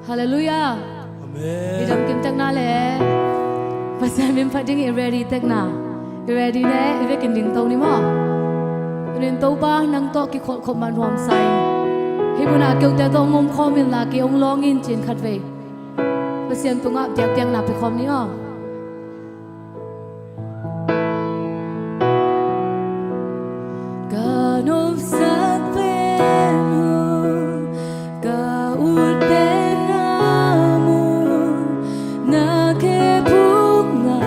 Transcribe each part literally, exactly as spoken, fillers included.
Halleluiah. Amen. I dam kim tekna le Pasian min phat ding i ready tekna, i ready ne i vekin ding to ni maw? Tunin Topa nang tawh kikholh khop man huam sa in. Hih munah keute tawh hong om khawm inla kei hong lawng in ci-in khatvei Pasian tungah biakpiakna pia khawm ni aw. Ka nopsak pen uh, ka ut pen a mun, na khe phukna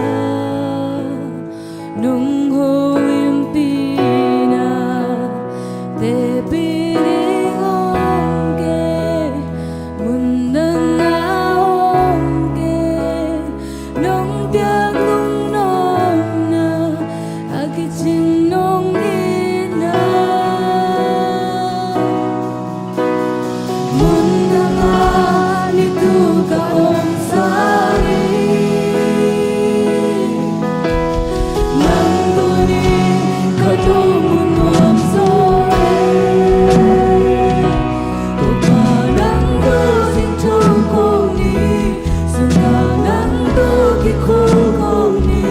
nong holimpi na, teci ning hong ke, mun dang a hong ke, nong piak nong nopna, a kicing nong itna. Mun dang a nituk a om sa hi. Nang tuni ka tawh mun nuam zaw e. Topa nang tawh zin thong kong ni, Sangkah nang tawh kikhol kong ni,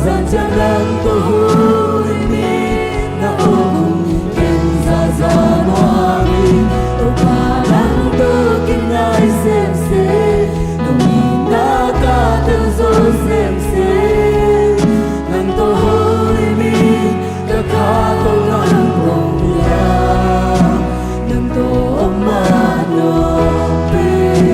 zancang nang tawh holim in, na aw kong ken zaza nuam in, Topa nang tawh kingai semsem, nong itna ka tel zo semsem, nang tawh holim in, ka kha tawh nang kong pia, nang tawh om mah nuam pen.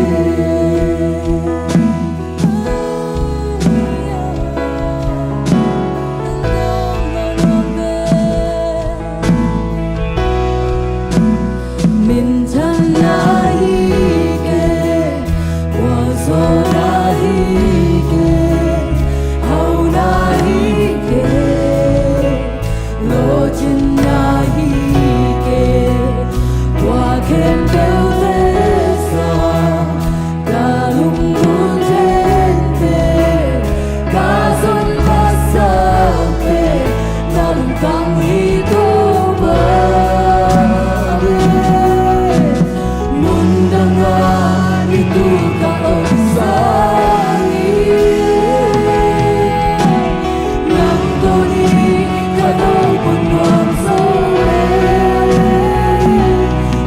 Minthanna hi kei, gualzawhna hi kei, hauna hi kei, lawhcinna hi kei, tua khempeuhte sang ka lungmuan thente, ka zon masak pen, na lungtang hi Topa e. Mun dang a nituk a om sa hi. Nang tawh ni ka tawh mun nuam zaw e.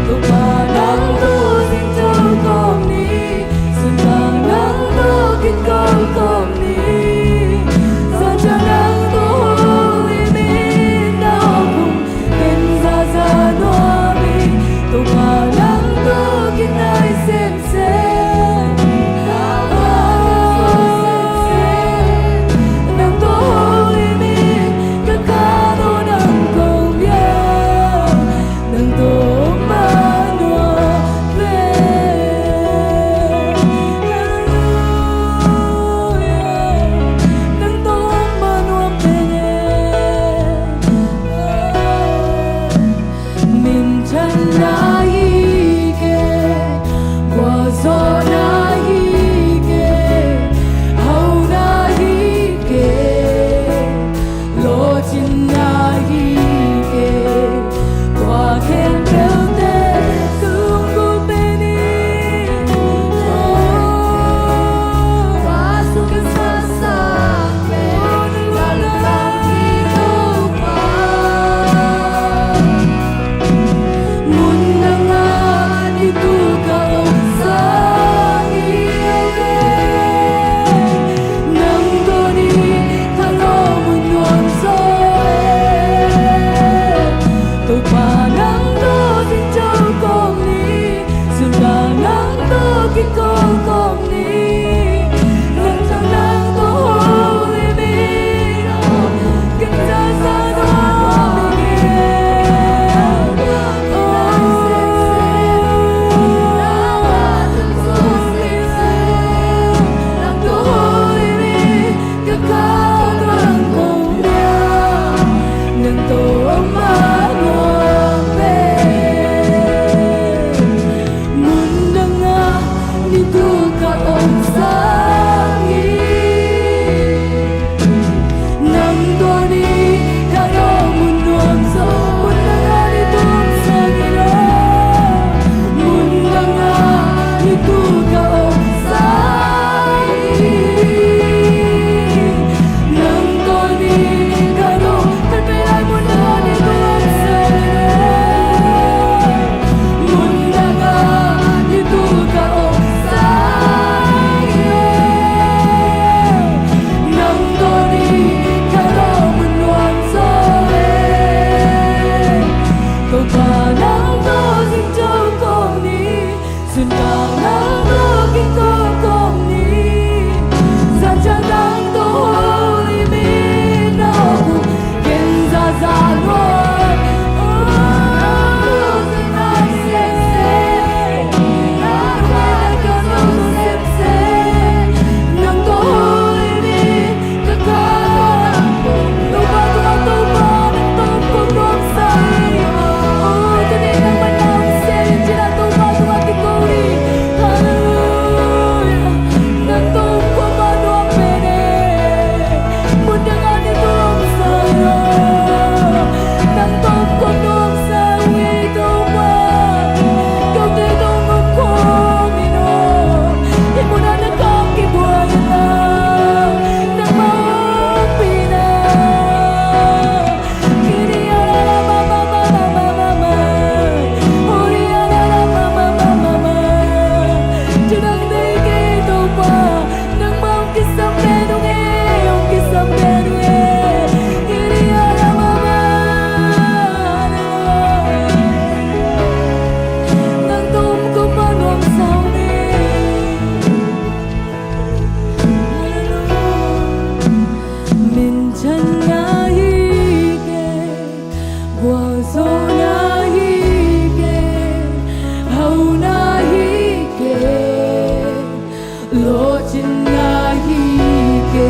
Topa nang tawh zin thong kong ni, Sangkah nang tawh kikhol kong ni, zancang nang tawh holim in, na aw kong ken zaza nuam in, Topa nang tawh kingai semsem, ka kha tawh nang kong pia, nang tawh om mah nuam pen. Nang tawh om mah nuam pen. Minthanna hi kei, gualzawhna hi kei, hauna hi kei, lawhcinna hi kei, tua khempeuhte ka lunggulh pen hi. Tua sung ka sasak pen, ka lungtang hi Topa. Mun dang a nituk a om sa hi. Nang tawh ni ka tawh mun nuam zaw e. Topa nang tawh zin thong kong ni, Sangkah nang tawh kikhol kong ni, zancang nang tawh holim in, ken zaza nuam ing e. Nang tawh holim in, ka kha tawh nang kong pia, nang tawh om mah nuam pen. Mun dang a nituk a om sa hi. Nang tawh ni ka tawh mun nuam zaw, mun dang a nituk a om sa hi lo. Mun dang a ni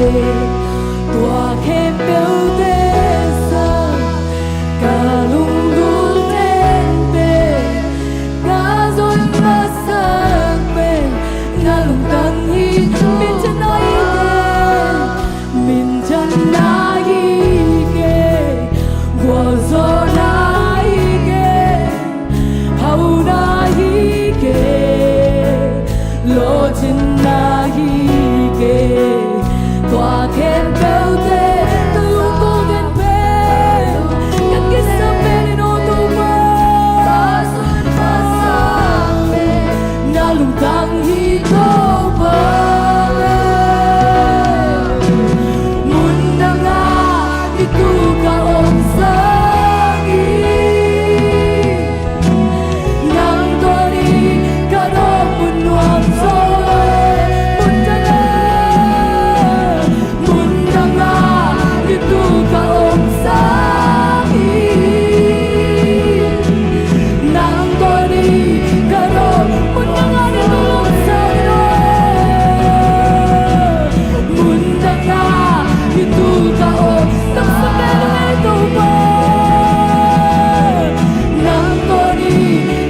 Tua khempeuhte sang ka lunggulh tengteng, ka zon masak pen na lungtang hi. Minthanna hi kei, minthanna hi kei, gualzawhna hi kei, hauhna hi kei, lawhcinna hi kei. Tua khempeuhte, ka lungkong khempeuh, ka kisam pen in aw Topa. Na lungtang hi Topa. Mun dangah i tu ka om sang hi. Nang tawh ni ka dawh mun nuam zaw e. Mun dangah, mun dangah i tu ka om sang hi. Nang tawh ni ka dawh, mun dangah i tu om sang hi. Mun dangah i tu ka om, taksa pen ong ei Topa. Nang tawh ni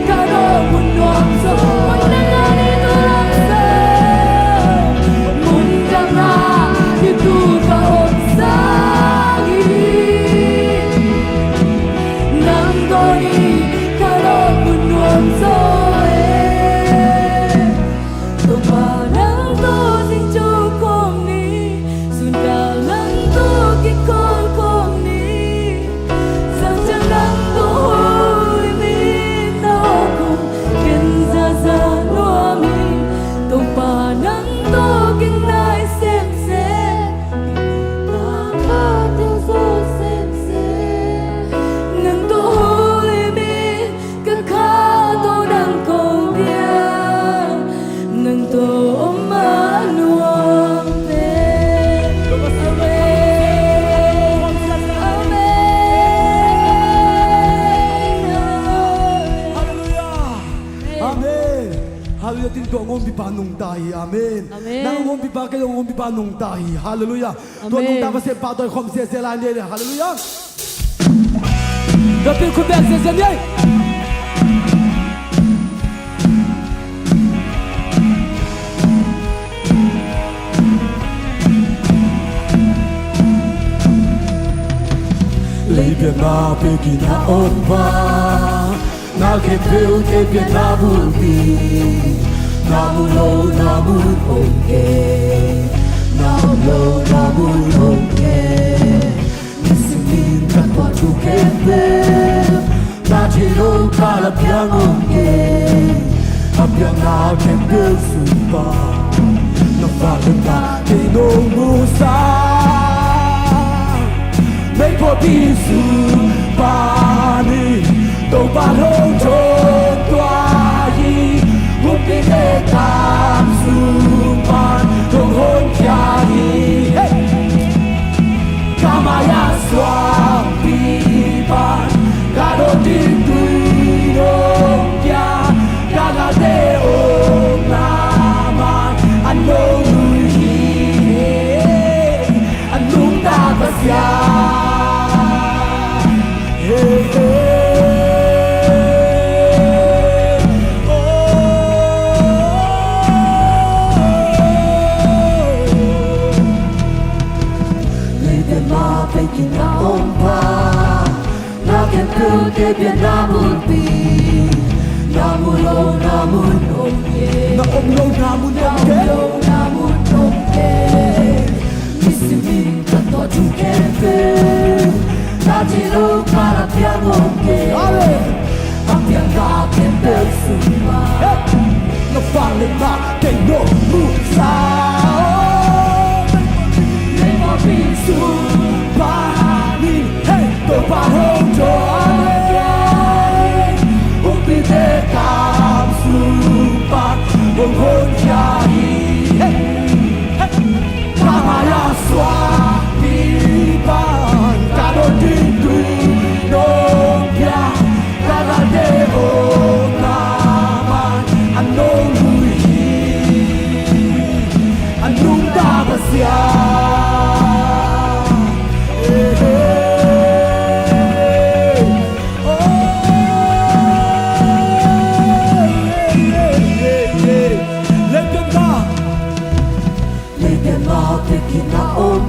ka dawh mun nuam zaw, mun dangah i tu om sang, mun dangah i tu ka om sang hi. Nang tawh ni ka dawh mun nuam zaw e. Topa nang tawh zing co kong ni, sun kal nang tawh kikol kong ni. Sang ciang nang tawh Holy Spirit na om kong ken zaza nuam hi. Topa nang tawh ken nai semsem, ka kha teng zaw semsem. Nang tawh Holy Spirit ka kha tawh nang kong pia, nang tawh om a nuam pen. Amen. Amen. Halleluiah. Amen. Halleluiah. Tin tua hong ompipa nungta hi. Amen. Amen. Nang hong ompipa, kei hong ompipa nungta hi. Halleluiah. Tua nungta Pasian pahtawi khawm sese lai ni ei le. Halleluiah. Tua pil khut beng sese ni ei. Leipianna pekin a ompa, na khempeuhte pianna bulpi. Na mu lo na mun om kei, na om lo na mun om kei. Nisimin ka tuah thu khempeuh, na thei lo ka la piang om kei. A piang na khempeuh sung pan, na vangliatna kei nong musak. Meikuangpi sung panin Topa hong thawn tua hi. Kumpite kam sung pan hong honkhia hi. Hey! Ka mai-ah suangpi pan ka dawn ding tui nong pia. Ka galte omna man a nong lui hi. A nungta Pasian. Hey, hey. Oh. Leipianna pekin a ompa, na khempeuhte pianna bulpi. Na mu lo na mun om kei, na om lo na mun om kei, na om lo na mun om kei. Nisimin ka tuah thu khempeuh, na thei lo ka la piang om kei. Amen. A piang na khempeuh sung pan, hey, na vangliatna kei nong musak. Meikuangpi sung panin, hey, Topa hong thawn hi. Kumpite kam sung pan hong honkhia hi. Hey, hey. Ka mai-ah suangpi pan ka dawn ding tui nong pia. Ka galte omna man a nong lui hi.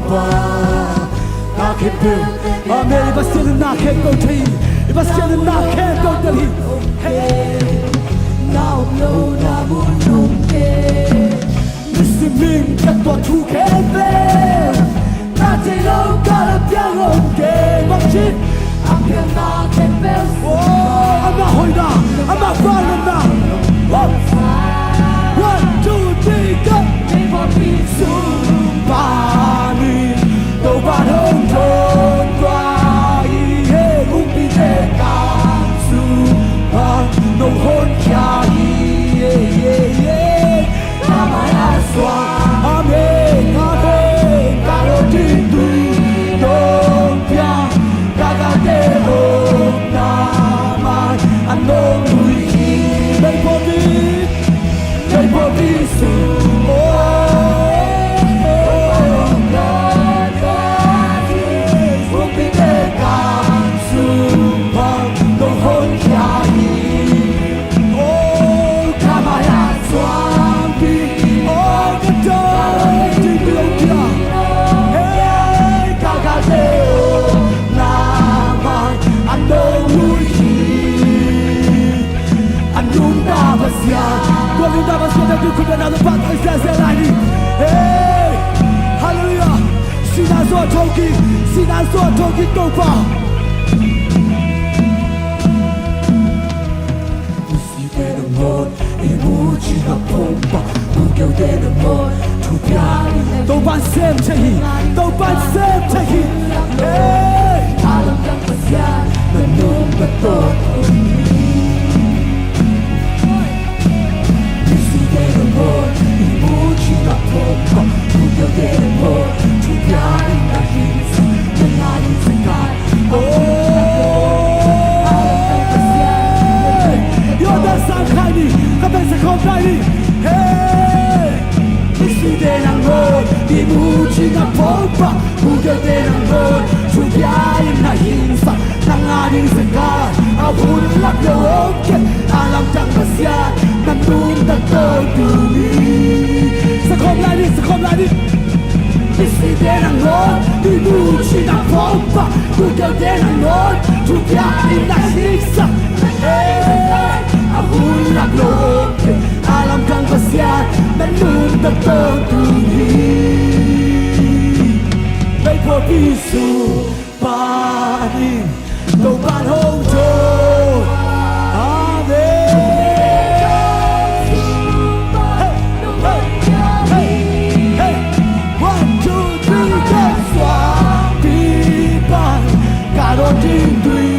Pa, na khempeuh. Amen. I Pasian in na khempeuh thei hi. I Pasian in na khempeuh tel hi. Hey. Na om lo na mun om kei. Nisim in ka tuah thu khempeuh. Na thei lo ka la piang om kei. Bang ci. A piang na khempeuh. Oh, amah hoihna, amah vangliatna. Oh. One, two, three, go. Sung pan in Topa hong thawn tua hi, he, kumpite ka sung pan nong honkhia hi, he, he, he. Ka mai a suak, amen, amen. Ka lo ding tui nong pia, ka kate hong na mai a nong lui hi. Mei pawt ding, mei pawt ding sung, oh, oh, oh. Kumpite ka sung pan nong honkhia hi. Oh, ka mai a suak ding, oh, ka ding tui nong pia. Hey, ka kate hong na mai a nong lui hi. A nungta Pasian, tua nungta Pasian, tua nungta Pasian, tua nungta Pasian, tua nungta Pasian. Hey, hallelujah. Sihna zaw thawng kik, sihna zaw thawng kik Topa. Sihte nangawn i mu cih a phawk bang, bukeute nangawn thu pia in. Topa'n sem thei hi, Topa'n sem thei hi. Hey! A lamdang Pasian na nungta tawntung hi. Sihte nangawn i mu cih a phawk bang, bukeute nangawn thu pia in, na hing sa, na ngai in sa kai. Oh, Jordan sang khai ni, ka pen sa khawm lai ni. Hey! Sihte nangawn i mu cih a phawk bang, bukeute nangawn thu pia in, na hing sa, na ngai in sa kai. A hun lak lo om kei, a lamdang Pasian na nungta tawntung hi. Sa khawm lai ni, sa khawm lai ni. Sihte nangawn i mu cih a phawk bang, bukeute nangawn thu pia in, na hing sa. Hey! A hun lak lo om kei, a lamdang Pasian na nungta tawntung hi. Mei pawlpi sung panin Topa'n hong thawn. Amen. Hey, hey, hey, hey. One, two, three, go. Suangpi pan ka dawn ding tui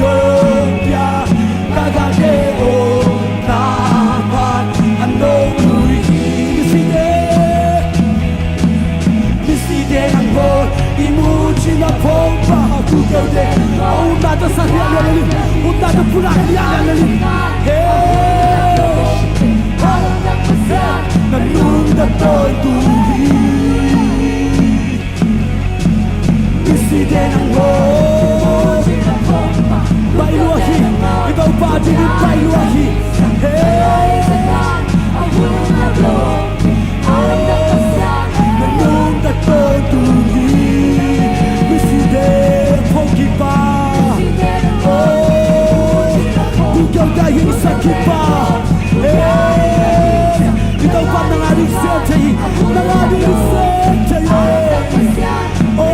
nong pia, ka kate hong na mai a nong lui hi. Misite, misite nangawn i mu cih a phawk bang, bukeute, a utna tawh sa liahliah le li, utna tawh pulak liahliah le li. Hey! Na nungta tawntung hi. Misite nangawn baih lua hi. I Topa dingin baih lua hi. Hey! Na nungta tawntung hi. Misite phawk kik pa. Oh, bukeute hingsak kik pa. Hey! I Topa nang a ding sem thei hi. Nang a ding sem thei hi. Oh,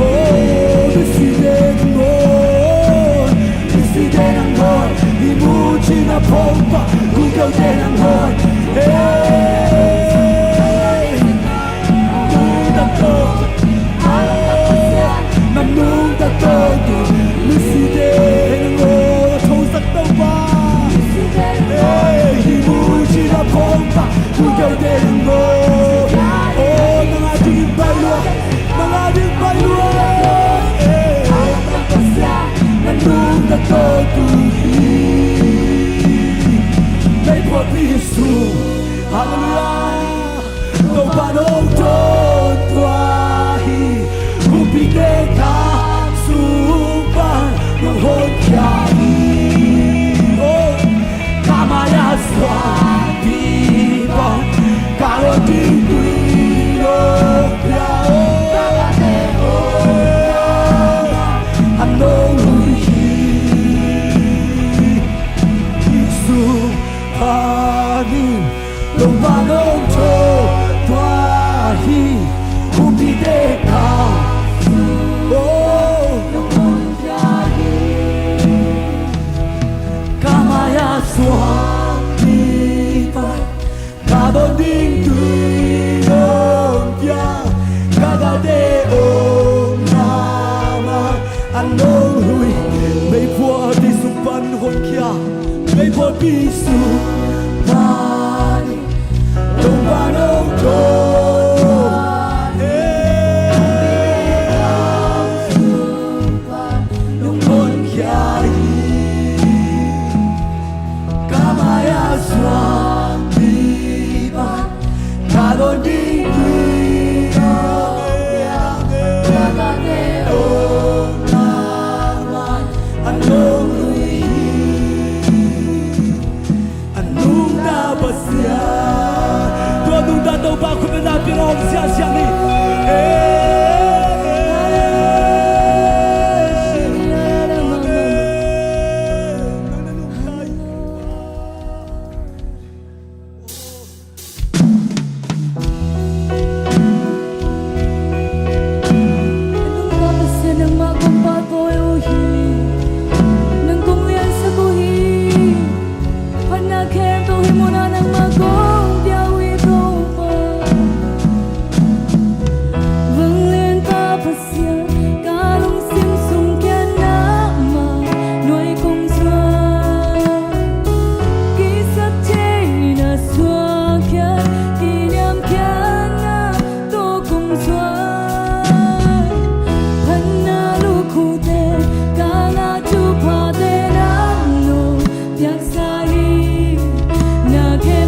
oh, misite nangawn, misite nangawn i mu cih a phawk bang, bukeute nangawn. Hey! Nungta tawntung, na nungta tawntung, misite nangawn, a thosak Topa. Hey, i mu cih a phawk bang, bukeute nangawn. Oh, nang a dingin baih lua, nang a dingin baih lua. Hey, na nungta tawntung hi. Mei pawlpi sung. Hallelujah. Topa hong thawn tua hi, kumpite ka sung pan nong honkhia hi. Oh, ka mai a suangpi pan ka dawn ding tui nong pia, Topa nong tho tua hi, kumpite ka, oh, ka mai-ah suak mipa, ka don ding tui nong pia, ka galte om na mai-ah nong lui. Meiphualpi sung pan honkhia, meiphualpi sung pan Topa nong tho, eh, nong honkhia hi. Ka mai-ah suak mipa, ka don ding tui nong pia, ka galte om na mai-ah nong lui hi. A nungta Pasian, tua nungta Topa khut bengna pia lawm siasia ni. Eh, eh, eh. Nungta Pasian, nangmah kong palpawi uh hi. Nang kong liansak uh hi. Phatna khempeuh hih munah nangmah kong pia uh hi Topa. Vanglianpa Pasian, ka lungsim sung kiang nangmah nuai kong zuan. Kisap theihna suak khia, kiniam khia na tawh kong zuan. Phatna lukhute ka ngah thuphate nang nong piaksa hi. Na khem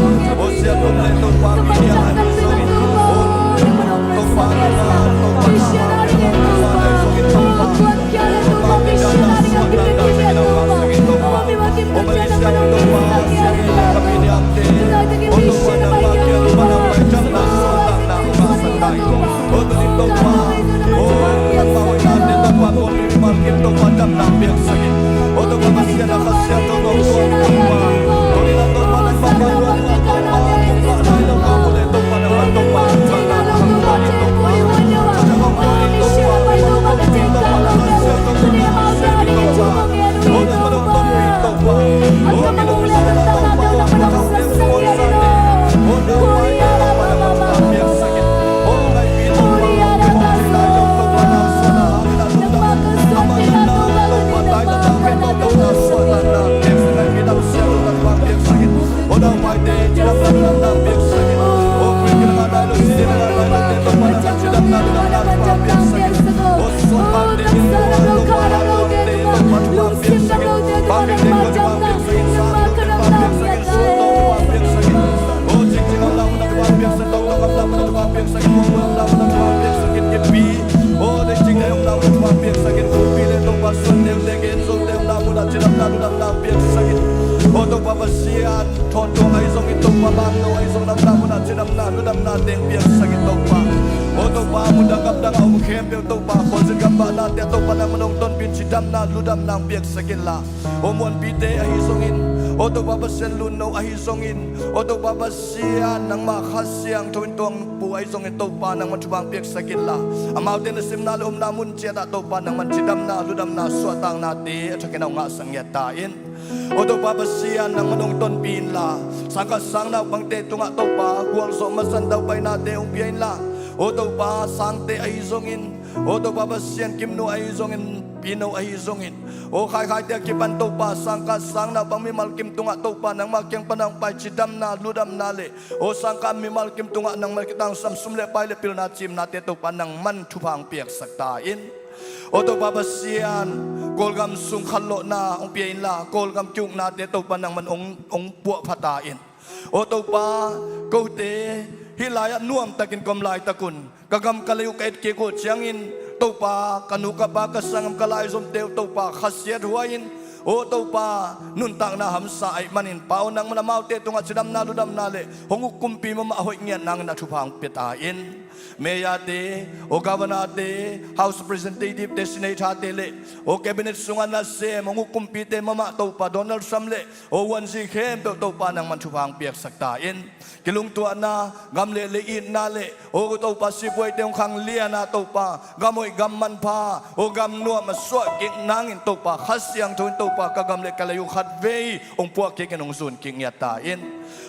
Aw Topa Pasian, thawntung ahi zongin Topa, mangno ahi zong, lamdang munah cidamna ludamna teng piaksak in Topa. Aw Topa, mundang gamdang a om khempeuh Topa, khualzin gambahnate ah Topa nangman hong tonpih in cidamna ludamna hong piaksak inla, aw muanpite ahi zongin, aw Topa Pasian, lunno ahi zongin, aw Topa Pasian, nangmah Kha Siangtho in tuangpu ahi zongin Topa nangman thupha hong piaksak inla, amaute na simna le omna mun ciatah Topa nangman cidamna ludamna suahtaknate a thakin a hong ngahsak ngiat ta in. Aw Topa Pasian, nangman hong tonpih inla, sangkhat sangnaupangte tungah Topa gualzawh mazan daupainate hong pia inla, aw Topa sangte ahi zongin, aw Topa Pasian, Kimno ahi zongin, Pino ahi zongin, aw Khaikhaite a kipan Topa sangkhat sangnaupang mimal kim tungah Topa nangmah kiang pan a hong pai cidamna ludamna le, aw sangkah mimal kim tungah nangmah kitangsam sum le pai le pilna cimnate Topa nangman thupha hong piaksak ta in. Aw Topa Pasian, Kawlgam sung khanlawhna hong pia inla, Kawlgam ki-uknate Topa nangman hong, hong puahpha ta in. Aw Topa, kote hih lai-ah nuamtakin ka om laitakun ka gam ka lei uh ka etkik uh ciangin Topa, ka nu ka pa ka sanggam ka laizomte uh Topa khasiathuai in, Aw Topa, nuntakna hamsa ahih manin Pa aw, nangman amaute tungah cidamna ludamna le hong uk kumpi mahmah a hoih ngiat nangin a thupha hong pia ta in. Mayor-te, aw Governor-te, House Representative-te, Senator-te le aw Cabinet sungah nasem hong uk kumpite mahmah Topa, Donald Trump le aw vuanzi khempeuh Topa nangman thupha hong piaksak ta in. Kilungtuahna, gam le lei itna le aw Topa, sipuaite hong khangliana Topa, gam hoih gam manpha, aw gam nuam a suah kik nangin Topa, Kha Siangtho in Topa, ka gam le ka lei uh khatvei hong puah kik in hong zun kik ngiat ta in.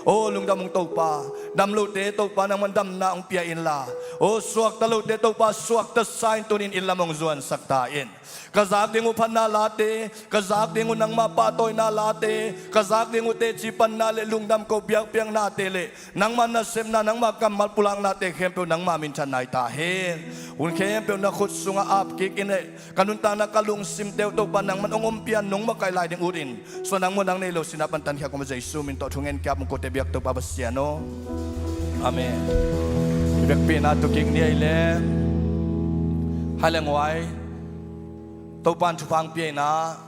Aw lungdam ung Topa, dam lote Topa nangman damna hong pia inla, aw suakta lote Topa suakta sa in, tunin inn lam hong zuansak ta in. Ka zak ding uh phatna late, ka zak ding uh nangmah pahtawina late, ka zak ding uh teci panna le lungdam ko biakpiaknate le nangmah nasepna, nangmah kammal pulaknate khempeuh nangmah minthanna hi ta hen. Hun khempeuh na khut sungah ap kik in le ka nuntakna, ka lungsimte uh Topa nangman hong ompih a, nong makaih lai ding ut in. Suah nang muan nang nei lo sinah pantan khia kong Jesu min tawh thungen kiap ung kote biak Topa Pasian aw. Amen. I biakpiakna tu kik ni ei le. Hai le nguai, Topa in thupha hong pia inah,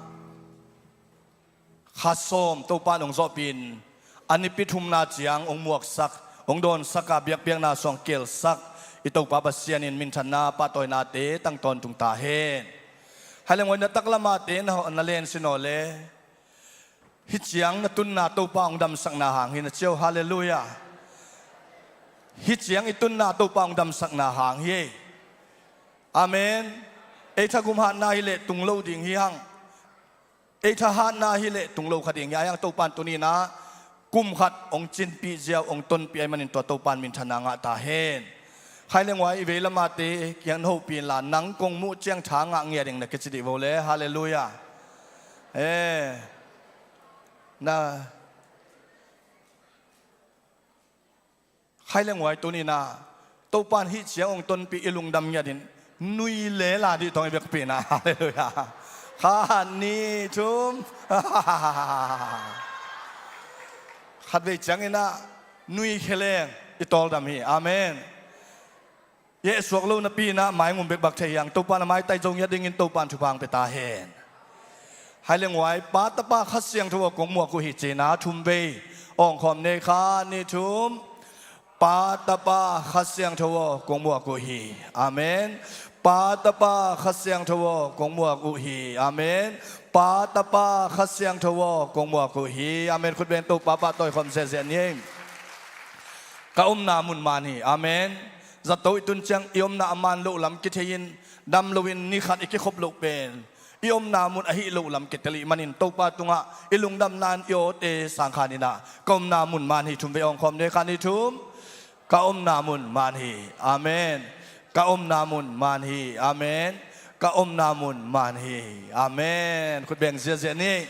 kha sawm Topa in hong zawhpih in, a nipi thumna ciang hong muaksak, hong dawnsak a, biakpiakna sung hong kielsak i Topa Pasian in minthanna pahtawinate tang tawntung ta hen. Hai le nguai, na taklamate na, na len sin aw le. Hih ciang na tunna Topa hong damsakna hang hi, na ci aw, halleluiah. Hih ciang i tunna Topa hong damsakna hang hi. Amen. Ei thagum hatna hi leh tung lo ding hi hang. Ei tha hatna hi leh tung lo kha ding hi. Ahi hang Topa in tuni inah kum khat hong cinpih ziau, hong tonpih ahih manin tua Topa in minthanna ngah ta hen. Hai le nguai, i vei lamate kiang na hopih inla, nang kong muh ciang tha ngah ngiat ing na kici dih vo le, halleluiah. Eh, na, hai le nguai, tuni inah Topa in hih ciang hong tonpih i lungdam ngiat in, nui le la dih tawng i biakpiakna, halleluiah. Khat, nih, thum. Khatvei ciang inah nui khia leng i tawldam hi. Amen. I hehsuak lo napi inah maingum bekbak thei hi hang. Topa in a maitai zo ngiat dingin Topa in thupha hong pia ta hen. Hai le nguai, Pa, Tapa, Kha Siangtho aw kong muak uh hi, ci inah thumvei awngkhawm ni ei, khat, nih, thum. Pa, Tapa, Kha Siangtho aw kong muak uh hi. Amen. Pa, Tapa, Kha Siangtho aw kong muak uh hi. Amen. Pa, Tapa, Kha Siangtho aw kong muak uh hi. Amen. Khut beng, Topa pahtawi khawm ziahziah ni ei. Ka omna mun man hi. Amen. Zato i tun ciang i omna a man loh lam kithei in, dam loin ni khat i kikhop loh pen i omna mun ahih loh lam kitel ahih manin Topa tungah i lungdamna in i awte sangkhan inah, ka omna mun man hi. Thumvei awngkhawm ni ei, khat, nih, thum. Ka omna mun man hi. Amen. Ka omna mun man hi. Amen. Ka omna mun man hi. Amen. Khut beng ziahziah ni.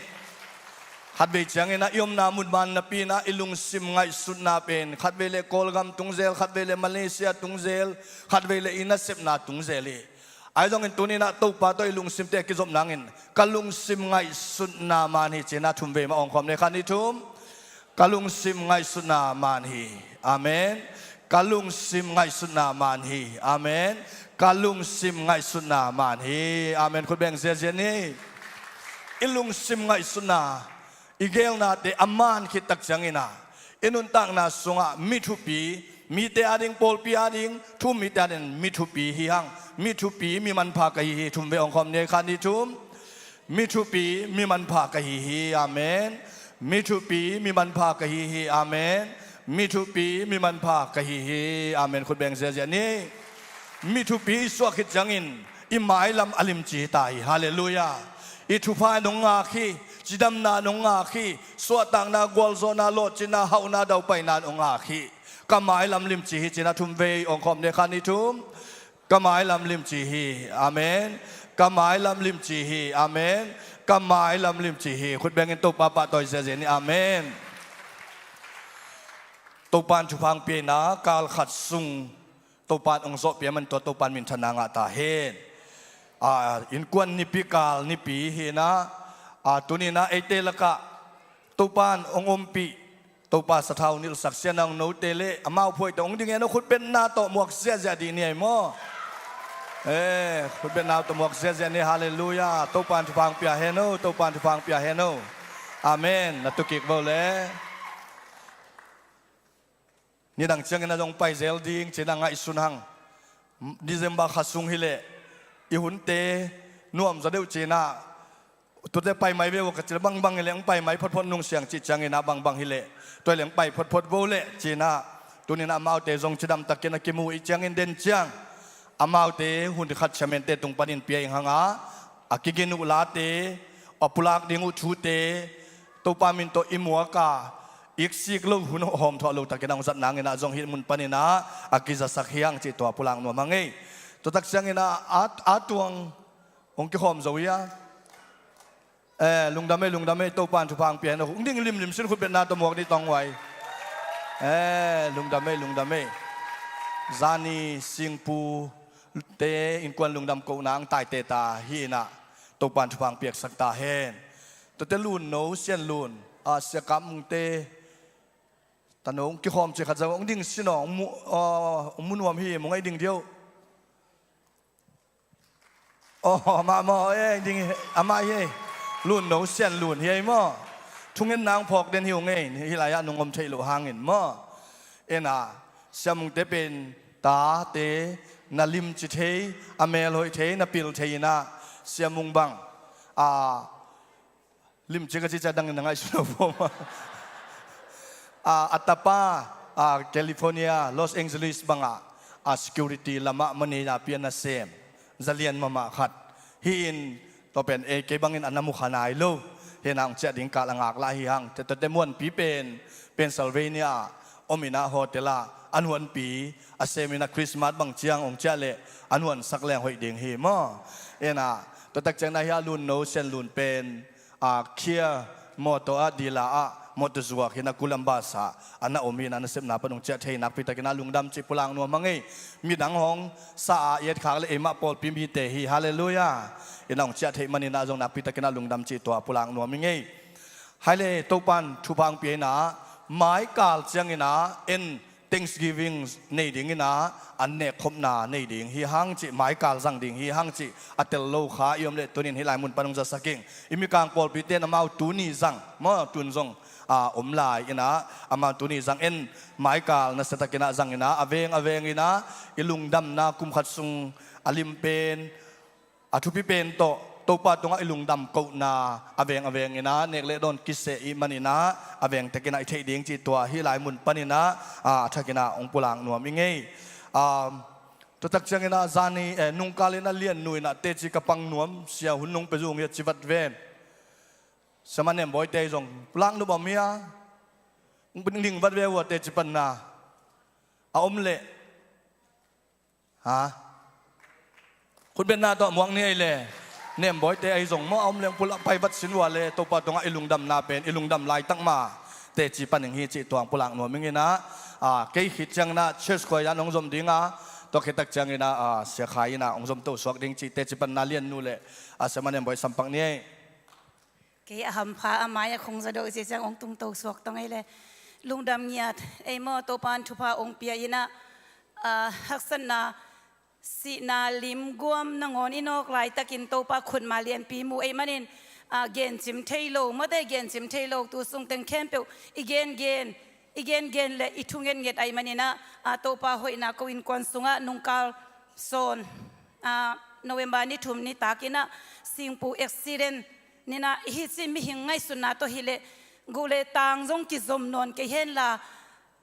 Khatvei ciang inah i omna mun man napi inah i lungsim ngaihsutna pen khatvei le Kawlgam tung zel, khatvei le Malaysia tung zel, khatvei le i nasepna tung zel hi. Ahi zongin tuni inah Topa tawh i lungsimte a kizop nangin, ka lungsim ngaihsutna man hi, ci inah thumvei mah awngkhawm ni ei, khat, nih, thum. Ka lungsim ngaihsutna man hi. Amen. Ka lungsim ngaihsutna man hi. Amen. Ka lungsim ngaihsutna man hi. Amen. Khut beng ziahziah ni. I lungsim ngaihsutna, i geelnate a man khit tak ciang inah, i nuntakna sungah mi thupi, mite ading, pawlpi ading, thu-um mite ading mi thupi hi hang. Mi thupi, mi manpha ka hi hi. Thumvei awngkhawm ni ei, khat, nih, thum. Mi thupi, mi manpha ka hi hi. Amen. Mi thupi, mi manpha ka hi hi. Amen. Mi thupi, mi manpha ka hi hi. Amen. Khut beng ziahziah ni. Mi thupi i suah khit ciangin i mailam a limci hi ta hi. Halleluiah. I thupha in hong ngak hi. Cidamna in hong ngak hi. Suahtakna, gualzawhna, lawhcinna, hauhna, daupaina in hong ngak hi. Ka mailam limci hi, ci inah thumvei awngkhawm ni ei, khat, nih, thum. Ka mailam limci hi. Amen. Ka mailam limci hi. Amen. Ka mailam limci hi. Khut bengin Topa pahtawi ziahziah ni. Amen. Topa in thupha hong pia inah, kal khat sung Topa in hong zawhpih ahih manin tua Topa in minthanna ngah ta hen. A, innkuan nipi, kal nipi hi inah, a, tuni inah eite lakah Topa in hong ompih, Topa sathau nilhsak sianna hong note le amau phuaite hong ding hen aw, khut betna tawh muak ziahziah dih ni ei maw. Eh, khutbetna tawh muak ziahziah ni, halleluiah. Topa'n thupha hong pia hen o, Topa'n thupha hong pia hen o. Amen. Na tu kik vo le. Nidang ciangin a zong pai zel ding ci-in a ngaihsun hang. December kha sung hileh i hunte nuam zaw deuh ci-in a, tute pai mai ve uh ka cih leh bangbang hileh hong pai mai photphot nung siang cih ciangin a bangbang hileh tua hileh hong pai photphot vo leh ci-in a, tuni-in a amaute zong cidamtakin a kimu i ciangin den ciang amaute hun khat siamente tung panin pia ing hang a, a kigin uh late, a pulak ding uh thute, Topa min tawh i muak a, iksik lo hun hawmthawh lo takin a hong zat nangin a zong hih mun panin a, a kizasak hi hang cih tua pulak nuam hang ei. Tua tak ciangin a, a, a tuang hong kikhawm zo hi a. Eh, lungdam ei, lungdam ei, Topa'n thupha hong pia hen o. Hong ding limlim sin, khutbetna tawh muak ni tawh huai. Eh, lungdam ei, lungdam ei. Zani Singpu te innkuan lungdam kohna hong taite ta hi-in a, Topa'n thupha hong piaksak ta hen. Tuate Lunno, Sian Lun, a, Sia Kam Mungte, tano hong kikhawm cih khat zong hong ding sin aw, hong mu, a, hong mu nuam hi, mu ngei ding dih o. Aw, amah maw, eh, ding hi, amah hi ei. Lunno Sian Lun hi ei maw. Thungetna hong phawk den hi ung ei, hih lai-ah nong om theih loh hangin maw. En a, Sia Mungte pen tate na limci thei, a mel hoih thei, na pil thei-in a, Sia Mung bang, a, limci ka cih ciang dangin na ngaihsun lo pawm a. A, a tapa, a, California, Los Angeles bangah, a, security lamah manager pi-in a sem, zalian mahmah khat hi-in, tua pen ei kei bangin a na mukha nai lo. Hi-in a hong ciah ding kal a ngaklah hi hang. Tua, tuate muanpi pen Pennsylvania ah om-in a hotel ah a nuanpi a sem-in a Christmas bang ciang hong ciah leh a nuansak leng hoih ding hi maw. Hi-in a, tua tak ciangin a hih a Lunno Sian Lun pen a, Kia mawtaw ah dealer ah mawtaw zuak hi-in a Columbus ah a na om hi-in a nasepna pan hong ciah thei nakpi takin a lungdam cih pulak nuam hang ei. Midang hong sa a i etkhak leh eimah pawlpi mite hi, halleluiah. Hi-in a hong ciah theih manin a zong nakpi takin a lungdam cih tua pulak nuam ing ei. Hai le, Topa'n thupha hong pia-in a, maikal ciangin a en Thanksgiving nei dingin a, an nekkhopna nei ding hi hang cih, maikal zang ding hi hang cih a tel lo kha i om leh tuni-in hih lai mun pan hong zasak ing. I Mikang pawlpite in amau tuni zang maw, tun zong, a, om lai-in a, amau tuni zang en maikal nasia takin a zang-in a, a veng a veng-in a, i lungdamna kum khat sung a lim pen, a thupi pen tawh Topa tungah i lungdam kohna a veng a veng-in a nek le dawn kiseh i hih manin a, a veng tekin a i theih ding cih tua hih lai mun panin a, a, a thakin a hong pulak nuam ing ei. A, tua tak ciangin a zani, eh, nungkal-in a Lian Nu in a teci ka pang nuam, sia hun nong pia zong hi a ci vat ven. Sia Mah Nem Bawi te zong pulak nuam om hi a, hong ding vat ve uh a teci panna a om leh. Ha? Khutbetna tawh muak ni ei le. Nem Bawi te ahi zong maw, a om leng pulak pai vat sin uh a le, Topa tungah i lungdamna pen i lungdam laitak ma teci pan ing hi cih tua hong pulak nuam ing in a, a, kei khit ciangin a church choir in a hong zom ding a, tua khit tak ciangin a, a, Sia Khai in a hong zom to suak ding cih teci panna Lian Nu le, a, Sia Mah Nem Bawi sampak ni ei. Kei a hampha a mai-ah khong zaw deuh cih ciang hong tung to suak tong ei le. Lungdam ngiat ei maw, Topa'n thupha hong pia-in a, a, haksatna, sihna lim guam nangawn i nawk laitakin Topa khutma lianpi mu ei manin, a, gencim thei lo, mawte gencim thei lo, tu sung teng khempeuh i gengen, i gengen le i thu ngetnget ahih manin a, a, Topa hoihna ko innkuan sungah nungkal sawn, a, November ni thum nitakin a singpu accident in a, hih ci mihing ngaihsutna tawh hileh guh le tang zong kizom nawn kei henla,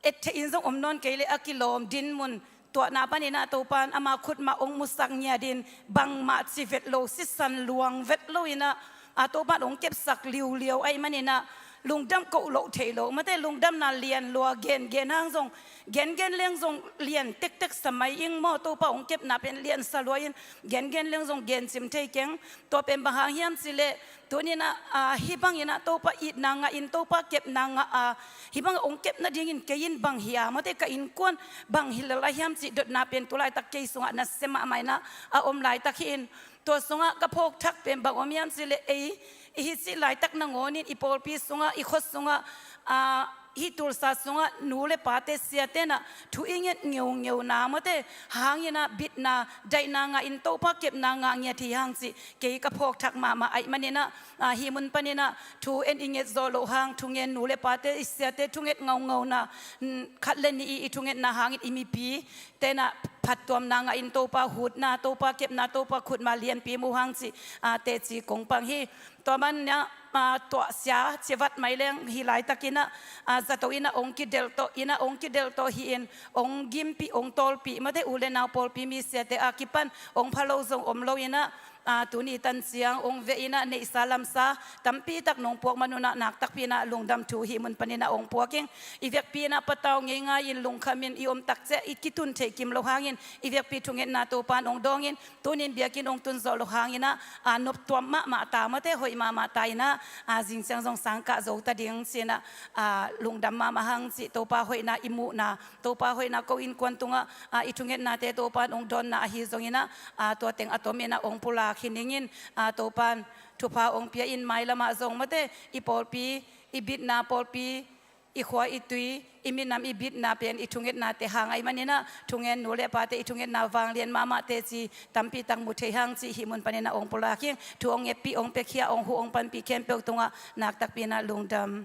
et theih in zong om nawn kei leh a kilawm dinmun tuahna panin a Topa'n ama khutmah hong musak ngiatin bangmah ci vet lo, sisan luang vet lo-in a, a Topa'n hong kepsak liuliau ahih manin a, lungdam koh loh thei lo, mate lungdamna lian lua, gengen hang zong, gengen leng zong lian tektek sa mai ing maw, Topa hong kepna pen lian sa lua in, gengen leng zong gencim thei keng. Tua pen bang hang hiam cih leh, tuni-in a, a, hih bangin a Topa itna ngah in, Topa kepna ngah a, hih bang hong kep nadingin kei in bang hi a, mate ka innkuan bang hi lel a hiam cih dotna pen tu laitak kei sungah nasia mahmah in a, a om laitak hi in. Tua sungah ka phawk thak pen bang om hiam cih leh ei, i hih cih laitak nangawn in i pawlpi sungah, i khua sungah, a, Hih Tulsa sungah nu le pate siate in ah thu i nget ngeungeuna mate hangin ah bitna daihna ngah in Topa kepna ngah ngiat hi hang cih kei ka phawkthak mahmah ahih manin ah, ah, hih mun panin ah thu en i nget zawh loh hang, thungen nu le pate i siate thunget ngaungauna, mm, khat le nih i, i thungetna hangin i mipi te in ah phattuamna ngah in Topa hutna, Topa kepna, Topa khutma lianpi mu hang cih, ah, teci kong pang hi. Tua manin ah, ah, tuahsia civat mai leng hih laitakin ah, ah, zato in ah ong kidelh tawh, in ah ong kidelh tawh hi in, ong gimpih, ong tawlpih mate u le nau pawlpi mi siate a kipan ong pha lo zong om lo in ah, ah, tuni tan ciang ong veh in ah neihsa lamsa tampi tak nong puak man un ah naktakpi in ah lungdam thu hih mun panin ah ong puak ing. I vekpi in ah patau ngeingai in lungkham in i om tak ciang i kitun theih kim lo hangin i vekpi thungetna Topa in ong dawng in, tunin biakinn ong tun zawh loh hangin ah, ah, noptuam mahmah ta mate, hoih mahmah ta in ah, ah, zing ciang zong sang kah zo ta ding ci in ah, ah, lungdam mahmah hang cih Topa hoihna i muhna, Topa hoihna ko innkuan tungah, ah, i thungetnate Topa in ong dawnna ahi zongin ah, ah, tua teng a tomin ah ong pulak hi ning in, ah, Topa in thupha ong pia in mailam ah zong mate, i pawlpi, i bitna pawlpi, i khua i tui, i minam i bitna pen i thungetnate hang ahih manin ah, thungen nu le pate i thungetna vanglian mahmah teci tampi tak mu thei hang cih hih mun panin ah ong pulak ing. Thu ong ngetpih, ong piakhia, ong huh, ong panpih khempeuh tungah naktakpi in ah lungdam.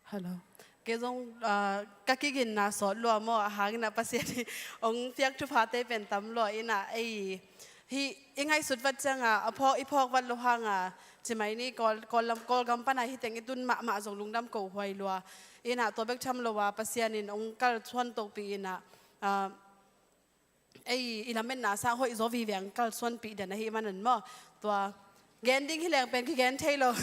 Hello. Kei zong, ah, ka kiginna sawt lua maw, a hangin ah Pasian in ong piak thuphate pen tam lua in ah, ei, hih i ngaihsut vat ciang ah, a phawk, i phawk vat loh hang ah, ci mai ni, Kawl, Kawl lam, Kawlgam pan ah hih teng i tun mahmah zong lungdam ko huai lua. In ah tua bek tham lo ah Pasian in ong kalsuan tohpih in ah, ah, ei, i lametna sang hoih zaw vive ong kalsuanpih den ahih manin maw. Tua gen ding hi leng pen kigen thei lo.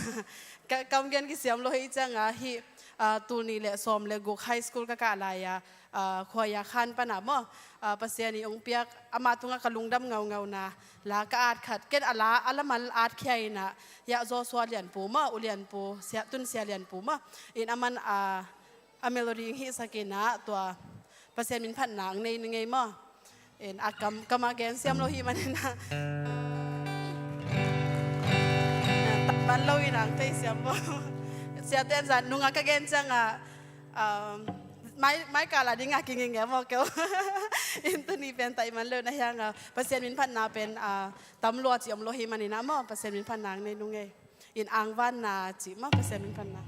Ka, kam gen kisiam lo hi ciang ah hih, ah, tul nih le sawm le guk high school ka kah lai ah, ah, Khua Yakhan pan ah maw, ah, Pasian in ong piak, amah tungah ka lungdam ngaungauna la ka at khat, ken a la, a lamal at khia in ah, Yah Joshua Lianpu maw, U Lianpu, Sia, Tun Sia Lianpu maw. In aman, ah, a melody ong hihsak in ah, tua Pasian min phatna ong nei ning ei maw. In a kam, kam a gen siam lo hi manin ah, tak man lo in ong tei siam maw. Siate in zan nung ah ka gen ciang ah, um, mai, mai kal a ding ah kinginge maw keu. In tuni pen tak man lo in ah hiang ah, Pasian min phatna pen, ah, tam lua ci om lo hi manin ah maw, Pasian min phatna ong nei ning ei. In angvanna ci maw, Pasian min phatna.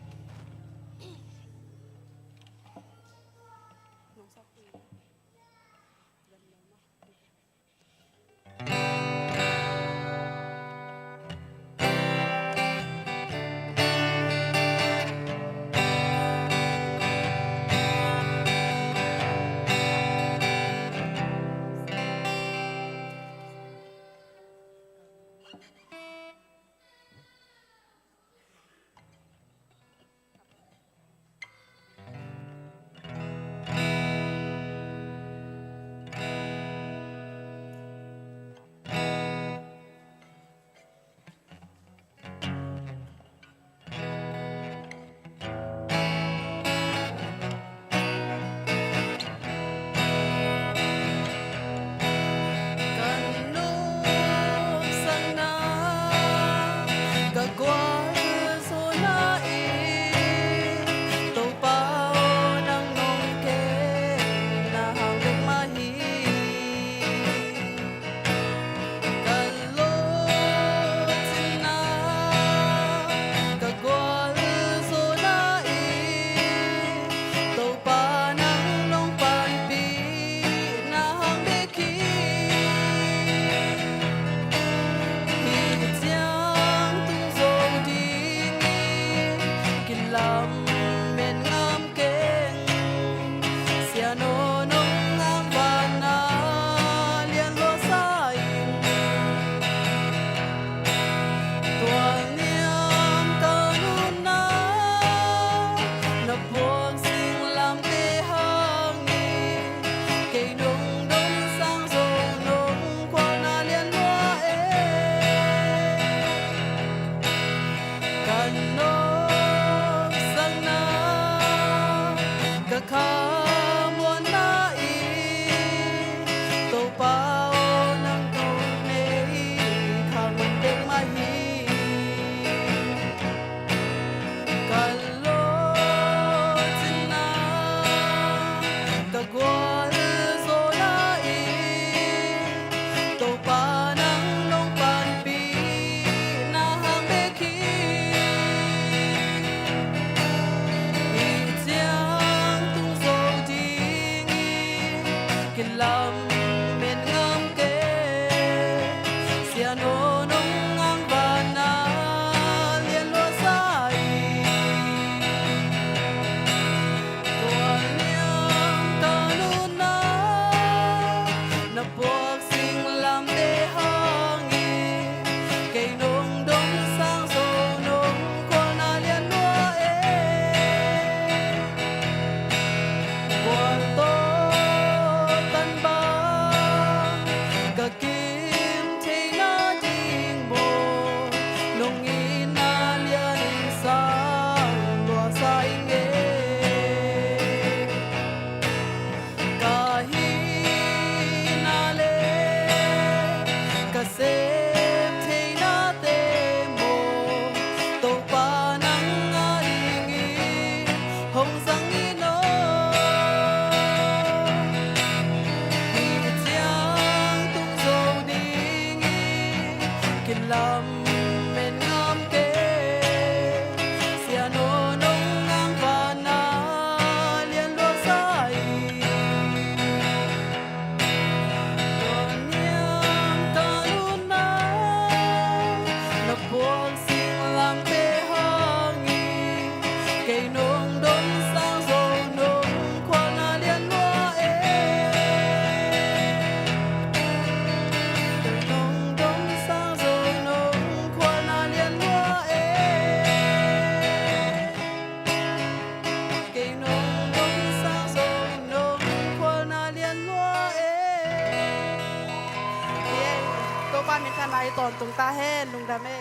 Tawntung ta hen, lungdam e.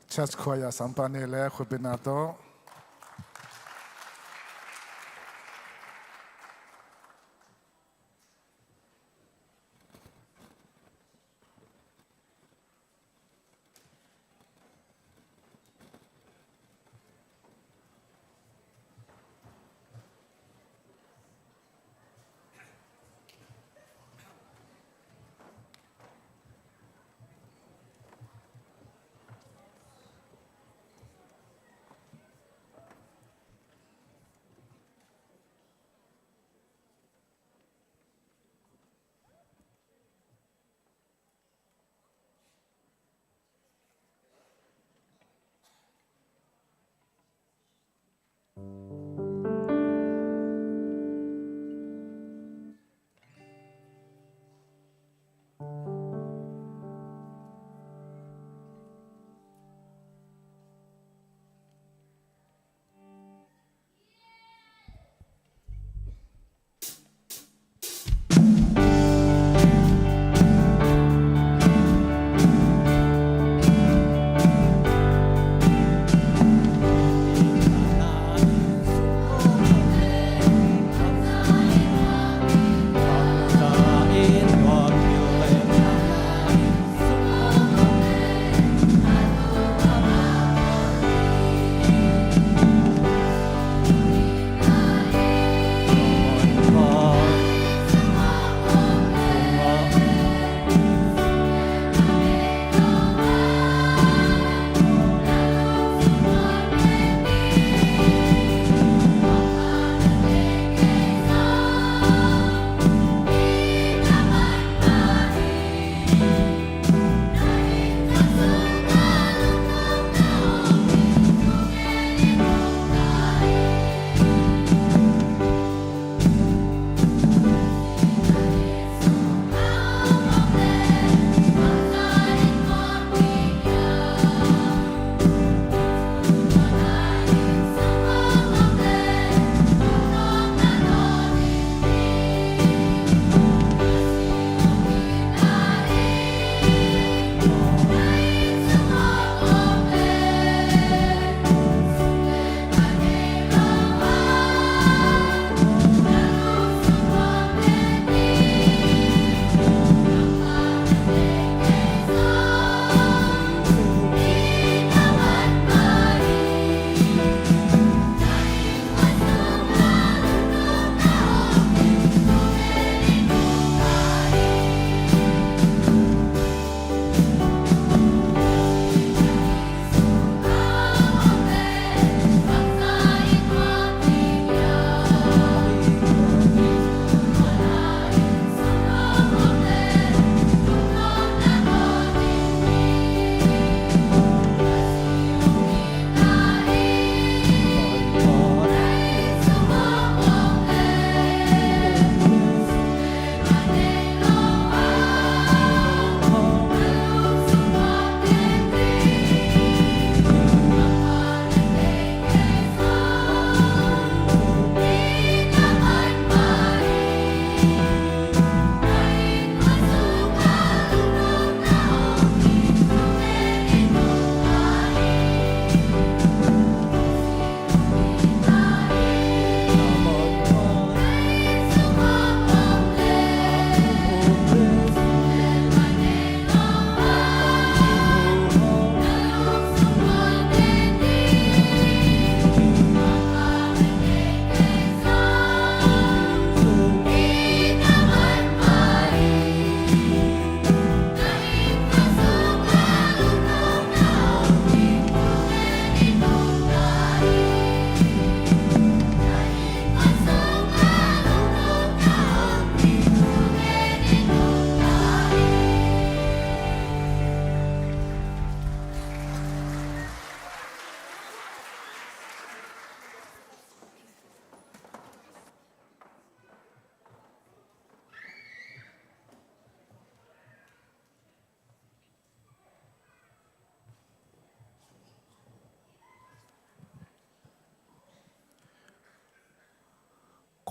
Church Choir sampah nih leh khutbetna tawh.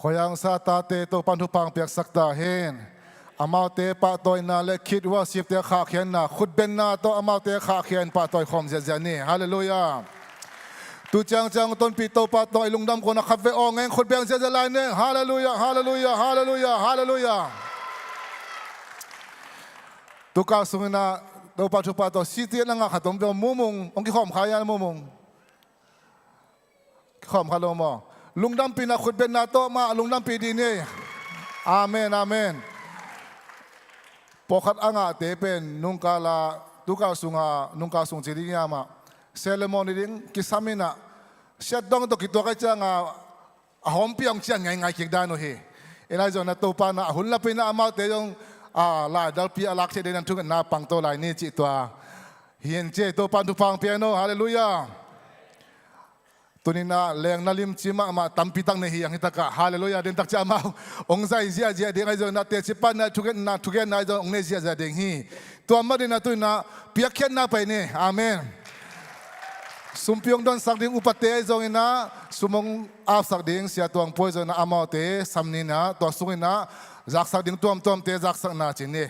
Koih hangsa tate Topan thupha hong piaksak ta hen. Amaute pahtawina le kid worship te khahkhiatna, khutbenna tawh amaute khahkhia in pahtawi khawm ziahziah ni. Halleluiah. Tu ciangciang tonpih Topa tawh i lungdam kawna khatvei aw ngeng khutbeng ziahziah lai neng. Halleluiah, halleluiah, halleluiah, halleluiah. Tukal sunginah Topa thupha tawh C T na ngah khat om ve aw, Mumung, hong kikhawm kha ia Mumung. Khawm kha lo maw? Lungdampihna khutbetna tawh mah lungdampih dih ni. Amen, amen. Pawlkhat a ngahte pen nungkala tukal sunga nungkal sung ci ding hiam ah, ceremony ding kisam inah siatdong tawh kituak ai cianga a hawmpi hong cian ngaingai kik dan uh hi. Inah zong na Topa na a hun lapinah amaute zong a laidalpi a lak thei deinan thungetna pangto lai ni cih tua hi en ci. Topa thupha hong pia in aw. Halleluiah. Tuninah lengna limci mahmah tampi tak nei hi ang hitakah. Halleluiah. Dentak ciah amau hong zai ziahziah ding ahi zonginah teci panna thugenna thugenna ahi zong hong nei ziahziah ding hi. Tua mah dinah tuninah piakkhiatna pai ni. Amen. Sumpi hong donsak ding upate ahi zonginah sum hong apsak ding sia tuang puai zonginah amaute sam ninah tua sunginah zaksak ding tuamtuamte zaksakna ci ni.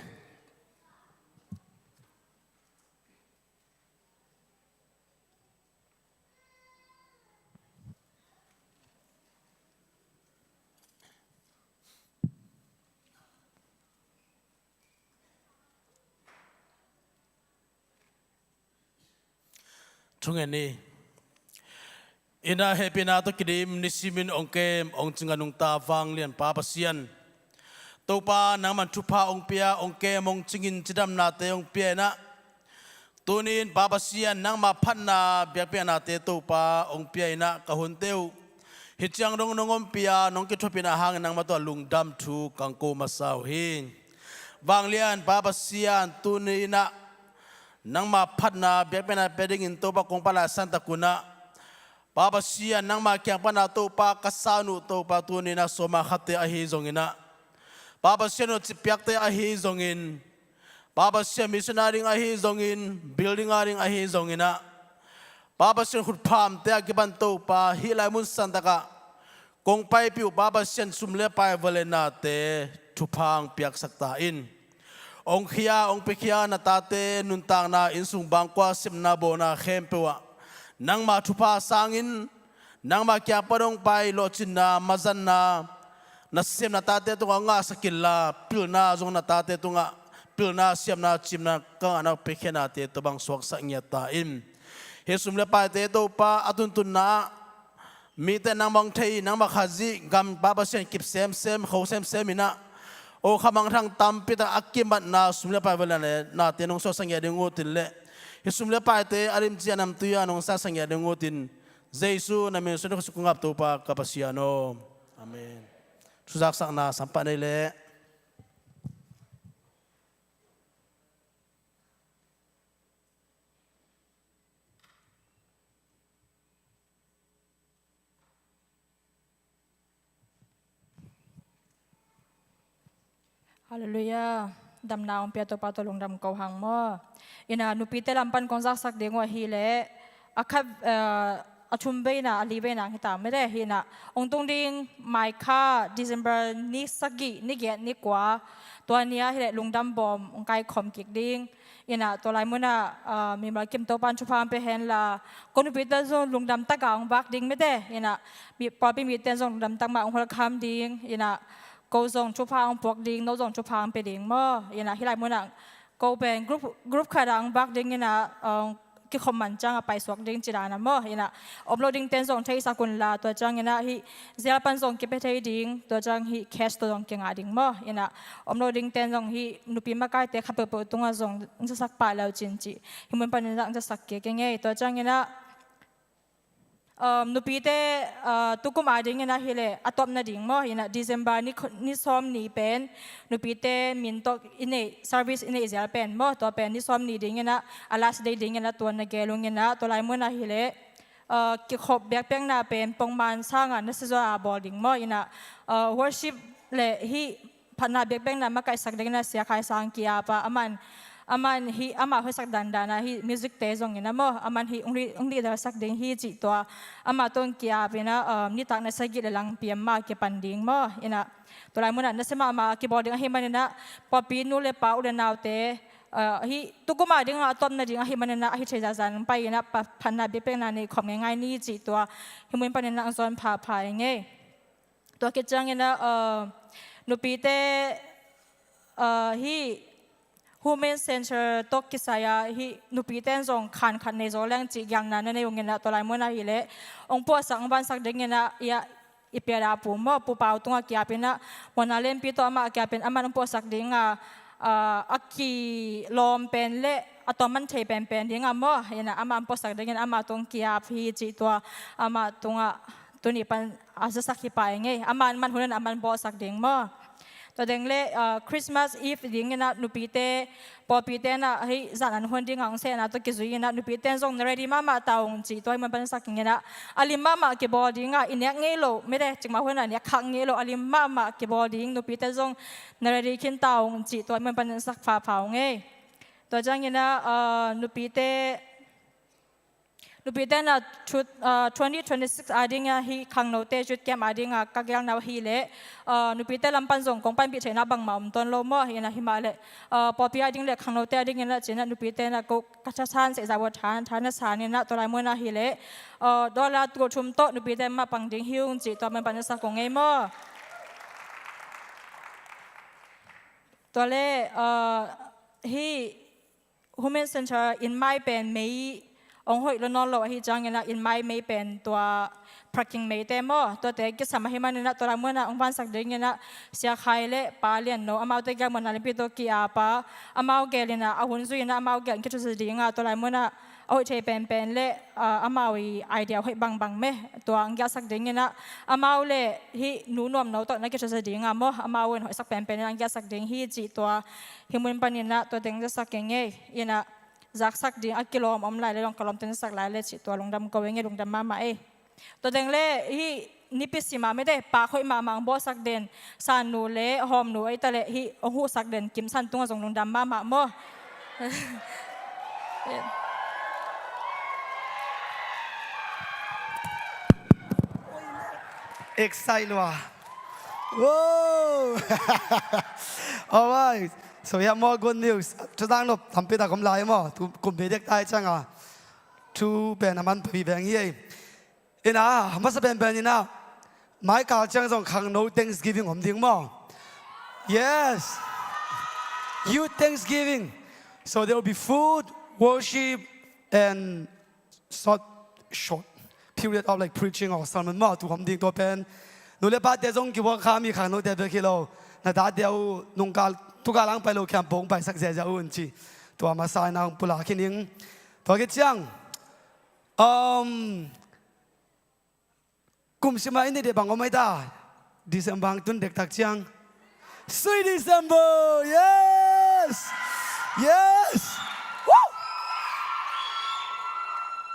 Thungen ni. Inah hehpihna tawh kidim nisimin ong kem ong cing a nungta vanglian Pa Pasian, Topa nangman thupha ong pia ong kem ong cingin cidamnate ong pia inah, tunin Pa Pasian nangma phatna biakpiaknate Topa ong pia inah ka hunte uh hih ciang dong nong ompia nong kithuapihna hangin nangma tawh lungdam thu kang ko masa uh hi. Vanglian Pa Pasian, tuni inah nangma phatna biakpiakna pia dingin Topa kong palai santak unah, Pa Pasian nangma kiang pana Topa ka san uh Topa, tuni inah sawma khatte ahi zonginah, Pa Pasian uh cipiakte ahi zongin, Pa Pasian missionary ding ahi zongin, building a ding ahi zonginah, Pa Pasian khutphamte a kipan Topa hih lai mun santakah kong paipih uh Pa Pasian sum le pai vawlei nate thupha hong piaksak ta in. Ong khia ong piakhia na tate nuntakna innsung bangkua sepna bawlna khempeuh ah nangma thupha sangin nangma kiang pan ong pai lawhcinna mazanna nasem na tate tungah ngahsak inla, pilna zong na tate tungah pilna siamna cimna ka ngahna piakhiatnate tawh bang suaksak ngiat ta in. Hih sum le paite Topa a tuntunna ah mite nangmah hong thei, nangmah khazih gam Pa Pasian kip semsem kho semsem inah, o khamangthang tampi tak a kimatna sum le pai vawlei nate nong suaksak ngiat ding utin le hih sum le paite a limci a namtui a nong saksak ngiat ding utin, Jesu na min sung kong ap Topa ka Pasian aw. Amen. Thuzaksakna sampah nei leh. Halleluiah. Damna hong pia Topa tawh lungdam ko hang maw? Inah nupite lam pan kong zaksak ding uh ahileh a khat, eh, a thum veina a li veina hong hita mete hinah hong tung ding maikha December ni sagih ni giat ni kua tua ni ah hileh lungdam bawm hong kaikhawm kik ding. Inah tua lai munah, ah, mimal kim Topan thupha hong pia henla ko nupite zong lungdam takah hong vak ding mete. Inah mi pawlpi mite zong lungdam tak mah hong holkham ding. Inah ko zong thupha hong puak ding, no zong thupha hong pia ding maw? Inah hih lai munah ko pen group, group khatah hong vak ding inah, ah, kikhop man ciangah paisuak ding ci dan a maw? Inah om lo ding ten zong theisak unla tua ciang inah hih zel pan zong kipia thei ding, tua ciang hih cash tawh zong kingah ding maw? Inah om lo ding ten zong hih nupi makaite khat peuhpeuh tungah zong zasak pah leu cin cih hih mun panin zah zasak kik ing ei. Tua ciang inah, um, nupite, uh, tukum a ding inah hileh a tawpna ding maw? Inah December ni, ni sawm ni pen nupite min tawh i neih service i neih zel pen maw? Tua pen ni sawm ni ding inah a last day ding inah tua na gel ung inah tua lai munah hileh, uh, kikhop biakpiakna pen pongman sangah na sizaw a bawl ding maw? Inah, uh, worship le hih phatna biakpiakna makaihsak ding inah Sia Khai Sang ki-ap a, aman Aman hih amah hoihsak dandan a hih music te zongin a maw, aman hih hong li-, hong leader sak ding hi cih tua amah tawh hong ki-ap in a, um, nitak na sagih le lang P M mah kipan ding maw. In a tua lai munah nasia mahmah a kibawl ding ahih manin a, pawlpi nu le pa, u le naute, uh, hih tukum a ding a tawpna ding ahih manin a, ahi thei zahzah in pai in a, pa-, phatna biakpiakna nei khawm ngeingai ni cih tua hih mun panin a hong zawn phapha ing ei. Tua khit ciangin a, uh, nupite, uh, hih Women Center tawh kisai a hih nupite in zong khan khat nei zaw leng cih gelna na nei ung in a, tua lai mun a hi leh hong puahsak, hong vansak dingin a, i a, i piada pu maw, Pu Pau tungah ki-ap in a, Mona Lianpi tawh amah ki-ap in, amah hong puahsak ding a, ah, a kilawm pen le a tawm man thei penpen ding a maw, in a amah hong puahsak dingin amah tawh hong ki-ap hi cih tua amah tungah tuni pan a zasak hi pah ing ei. Aman man hun in aman bawlsak ding maw. Tua teng le, ah, Christmas Eve dingin a nupite, pawlpite in a hih zan an hun ding a hong sehna tawh kizui in a, nupite in zong na ready mahmah ta ung cih tua hih mun pan sak ing in a, a lim mahmah kibawl ding a, i nek ngei lo, mite cik mah hun a nek khak ngei lo, a lim mahmah kibawl ding, nupite zong na ready khin ta ung cih tua hih mun pan sak phapha ung ei. Tua ciangin a, ah, nupite, nupite in a thu-, ah, twenty twenty-six a ding a hih khangnote youth camp a ding a ka gelna uh hi leh, ah, nupite lam pan zong kong panpih theihna bangmah om tuan lo maw, hi in a, hi mah leh, ah, pawlpi a ding le khangnote a dingin a ci in a, nupite in a ko ka tha san seh zah uh a tha, tha na san in a, tua lai mun a hi leh, ah, dollar tul thum tawh nupite mah pang ding hi ung cih tua mun pan na sak ung ei maw. Tua le, ah, hih Women Center inn mai pen mei hong hoih lo nawn lo ahih ciangin a, inn mai mei pen tua parking meite maw, tuate kisam ahih manin a, tua lai mun a hong vansak dingin a, Sia Khai le Pa Lian No, amaute gel Mona Lianpi tawh ki-ap a, amau gel in a, a hun zui in a, amau gel in kithusia ding a, tua lai mun a a hoih thei penpen le, ah, amau i idea hoih bangbang meh, tua hong gelsak dingin a, amau le hih Nu Nuam No tawh na kithusia ding a maw, amau in hoihsak penpen in a hong gelsak ding hi cih tua hih mun panin a tua teng zasak ing ei. In a zaksak ding a kilawm om lai le, lawng ka lawmte na sak lai le cih tua lungdam ko ing ei, lungdam mahmah ei. Tua teng le hih nipi sim a mite, pak hoih mahmah hong bawlsak den San Nu le Hawm Nu ei ta le, hih hong huhsak den Kim San tungah zong lungdam mahmah maw. Excite lua. Whoa. Alright. So we have more good news. Thutak nop tampi tak om lai maw. Tu kum bei dek tai ciang a, thu pen a man pha veng hi ei. In a, masa penpen in a, mai kal ciang zong khangno Thanksgiving om ding maw. Yes. Youth Thanksgiving. So there will be food, worship, and short, short period of, like, preaching or sermon maw, tu om ding tua pen. Nu le pate zong ki work kha mi, khangnote bek hi lo. Na tate uh nungkal, tukal ang pai lo khempeuh hong paisak ziahziah un ci. Tua masa in a hong pulak hi ning. Tua khit ciang, um, kum sim a i neih dek bang om ei ta? December hong tun dektak ciang, Sweet December. Yes. Yes. Woo!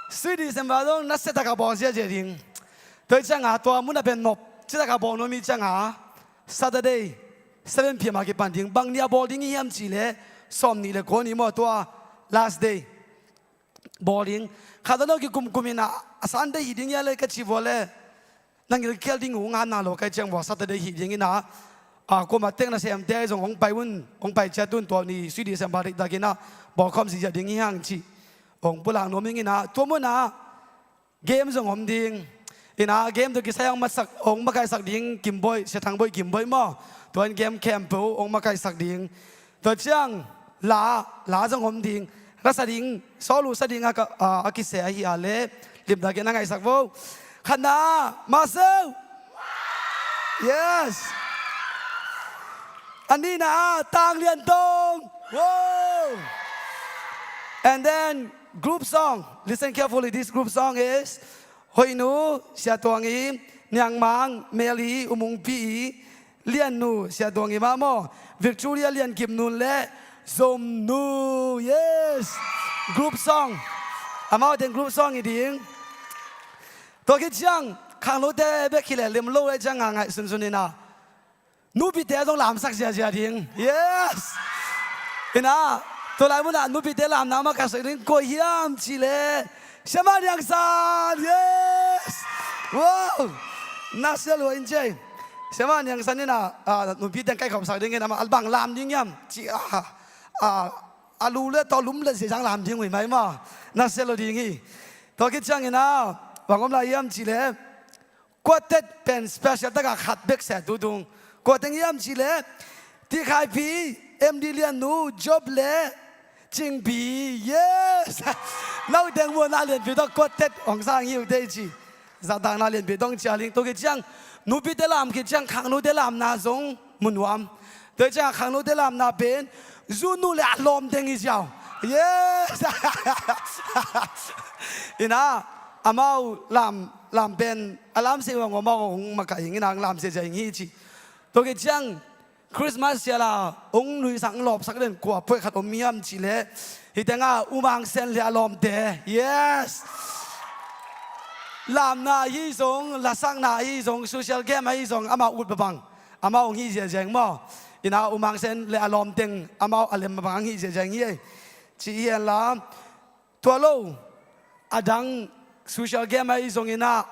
Sweet December zong nasia tak a bawl ziahziah ding. Tua hi ciang a, tua mun a pen nop, ci tak a bawl nuam hi ciang a, Saturday, seven P M a kipan ding. Bang ni a bawl ding i hiam cih leh, sawmnih le kua ni maw, tua last day bawl ding. Khat a no kikumkum in a, a Sunday hi ding hia le ka ci vua le, na ngilkial ding uh ngan na lo ka hih ciang vua, Saturday hi ding in a, a, kuamah tek nasemte zong hong pai un, hong pai ciat un, tua ni Sweet December diktak in a, bawl khawm ziahziah ding hi hang ci. Hong pulak nuam ing in a, tua mun a, game zong om ding. In a, game tawh kisai hong masak, hong makaisak ding Kim Boih, Sia Thang Boih, Kim Boih maw. Tua in game khempeuh hong makaisak ding. Tua ciang la, la zong om ding. La sa ding, solo sa ding a ka, a, a kisia ahi a leh, limtak in a ngaihsak vo. Khatna, Maseu. Yes. A nihna, Tang Lian Tong. Whoa. And then, group song. Listen carefully. This group song is Hoihnu, Sia Tuang I, Niang Mang, Mel I, U Mung Pi I, Lian Nu, Sia Tuang I mah maw, Victoria Lian Kim Nun le Zom Nu. Yes. Group song. Amau teng group song hi ding. Tua khit ciang, khangnote bek hi leh lim lo e ciang a ngaih sunsun in a. Nupite zong lamsak ziahziah ding. Yes. In a, Tua lai munah nupite lamna mah ka sak ding koi hiam cih leh Siamah Niang San. Yes. Wow. Na sia lua in cei. Siamah Niang San in ah, ah, nupite kaihkhop sak ding in amah a bang lam ding hiam cih, ah, ah, a lu le tawh lum le zia zang lam ding uh hi mai maw. Na sia lua ding hi. Tua khit ciangin ah bang om lai hiam cih leh quartet pen special taka khat bek se tutung. Kua teng hiam cih leh Tikhaipi, M D Liannu, Job le Cingpi. Yes. No teng muanna lianpi tawh quartet hong sang hi uh teh ci. Zahtakna lianpi tawh hong cial ing. Tua khit ciang nupite lam khit ciang khangnote lamna zong mu nuam. Tua ciang khangnote lamna pen zunu le a lawm teng hi ziau. Yes. Ina amau lam, lam pen a lam se wang amau hong makaih ing, ina hong lam se zia ing hi ci. Tua khit ciang Christmas siala hong nuisak hong lawpsak den kua poi khat om hiam cih leh hih tengah U Mang Sen le a lawmte. Yes. Lamna ahi zong, lasakna ahi zong, social game ahi zong amau ut babang amau hong hi ziazia ing maw. Ina U Mang Sen le a lawm teng amau a lem babang hong hi ziazia ing hi ei. Ci hi hen la. Tua lo a dang social game ahi zongin ah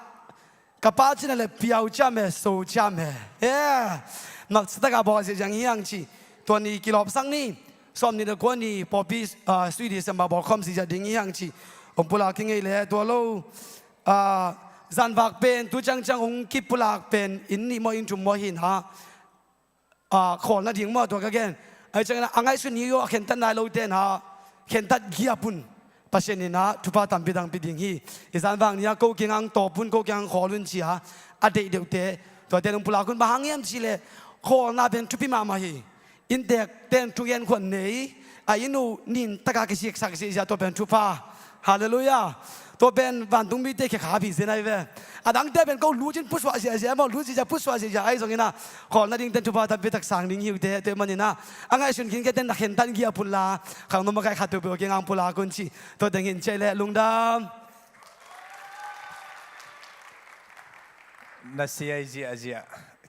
ka pa cina le piau ciam e, so ciam e. Eh, maksa taka bawl ziazia ing hi hang ci. Tua ni kilawpsak ni. Sawm ni le kua ni pawlpi, ah, sui December bawl khawm ziazia ding hi hang ci. Hong pulak hi ngei le tua lo. Ah, zanvak pen tu ciangciang hong kipulak pen inn nih maw inn thum maw hi na. Ah, khawl nading maw tua ka gen. Ahi ciangin ah a ngaihsun hi uh a khentat nai lote na khentat giap un. Pasian in ah thupha tampi tampi ding hi. I zanvak ni-a ko kiangah tawp un, ko kiangah khawl un ci-a a deih deuhte tuate hong pulak un. Bang hang hiam cih leh khawlna pen thupi mahmah hi. Inntekte in thugen khuan nei, a inn uh nin taka kisiksak ziazia tua pen thupha. Halleluiah. Tua pen vantung mite khekhap hi zen ahi ve. A dangte pen ko lut in pusuah ziazia maw, lut ziazia pusuah ziazia ahi zongin ah khawl nadingte in thupha tampi tak sang ding hi uh teh. Tua ahih manin ah a ngaihsun khin khete in na khentat giap un la, khangno makaih khat peuhpeuh kiangah pulak un ci. Tua teng hi in cei leh lungdam. Na sia i ziahziah.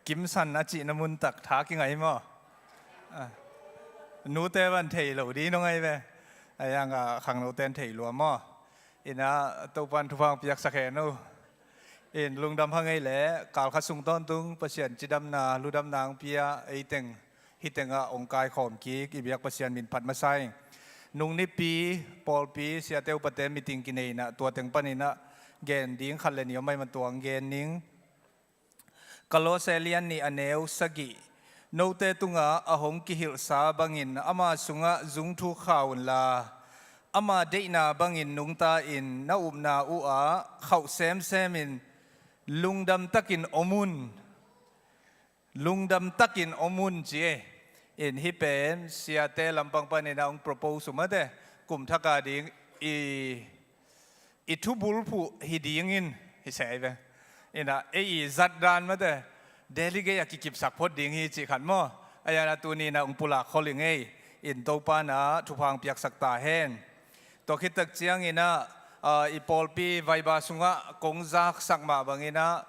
Kimsan a cihna mun tak tha kingai maw? Ah. Nute van thei lo ding nong ai ve. A yang a khangnote in thei lua maw? Ina Topan thupha hong piaksak hen uh. In lungdam hang ei leh kal khat sung tawntung Pasian cidamna ludamna hong pia ei teng hih tengah hong kaikhawm kik i biak Pasian min phat masa ing. Nung nipi pawlpi siate upate meeting kinei in ah tua teng panin ah gen ding khat le nih om ahih man tua hong gen ning. Kolose lian nih a neu sagih. Note tungah a hong kihilhsa bangin ama sungah zungthuk kha unla, ama deihna bangin nungta in na upna uhah khauh semsemin lungdam takin om un. Lungdam takin om un ci e. In hih pen siate lampang panin a hong propose uh mate, kum thak a ding i, i thubulphuh hi dingin hi se ahi ve. Ina ei i zatdan mate, delegate a kikipsak phot ding hi cih khat maw? A yang a tuni in a hong pulak khol ing ei. In Topan a thupha hong piaksak ta hen. Tua khit tak ciangin ah, ah, i pawlpi vaiba sungah kong zaksak mah bangin ah,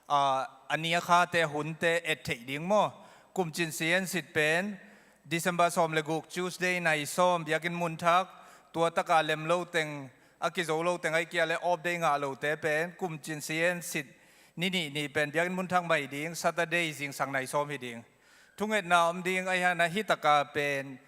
ah, a ni a khate hunte et theih ding maw? Kumcin siensit pen December sawm le guk Tuesday nai sawm biakinn mun thak, tua taka lem lo teng, a kizo lo teng, ahih kei leh off day ngah lote pen kumcin siensit ni nih ni pen biakinn mun thak mah hi ding, Saturday zingsang nai sawm hi ding. Thungetna om ding ahih hang a hih taka pen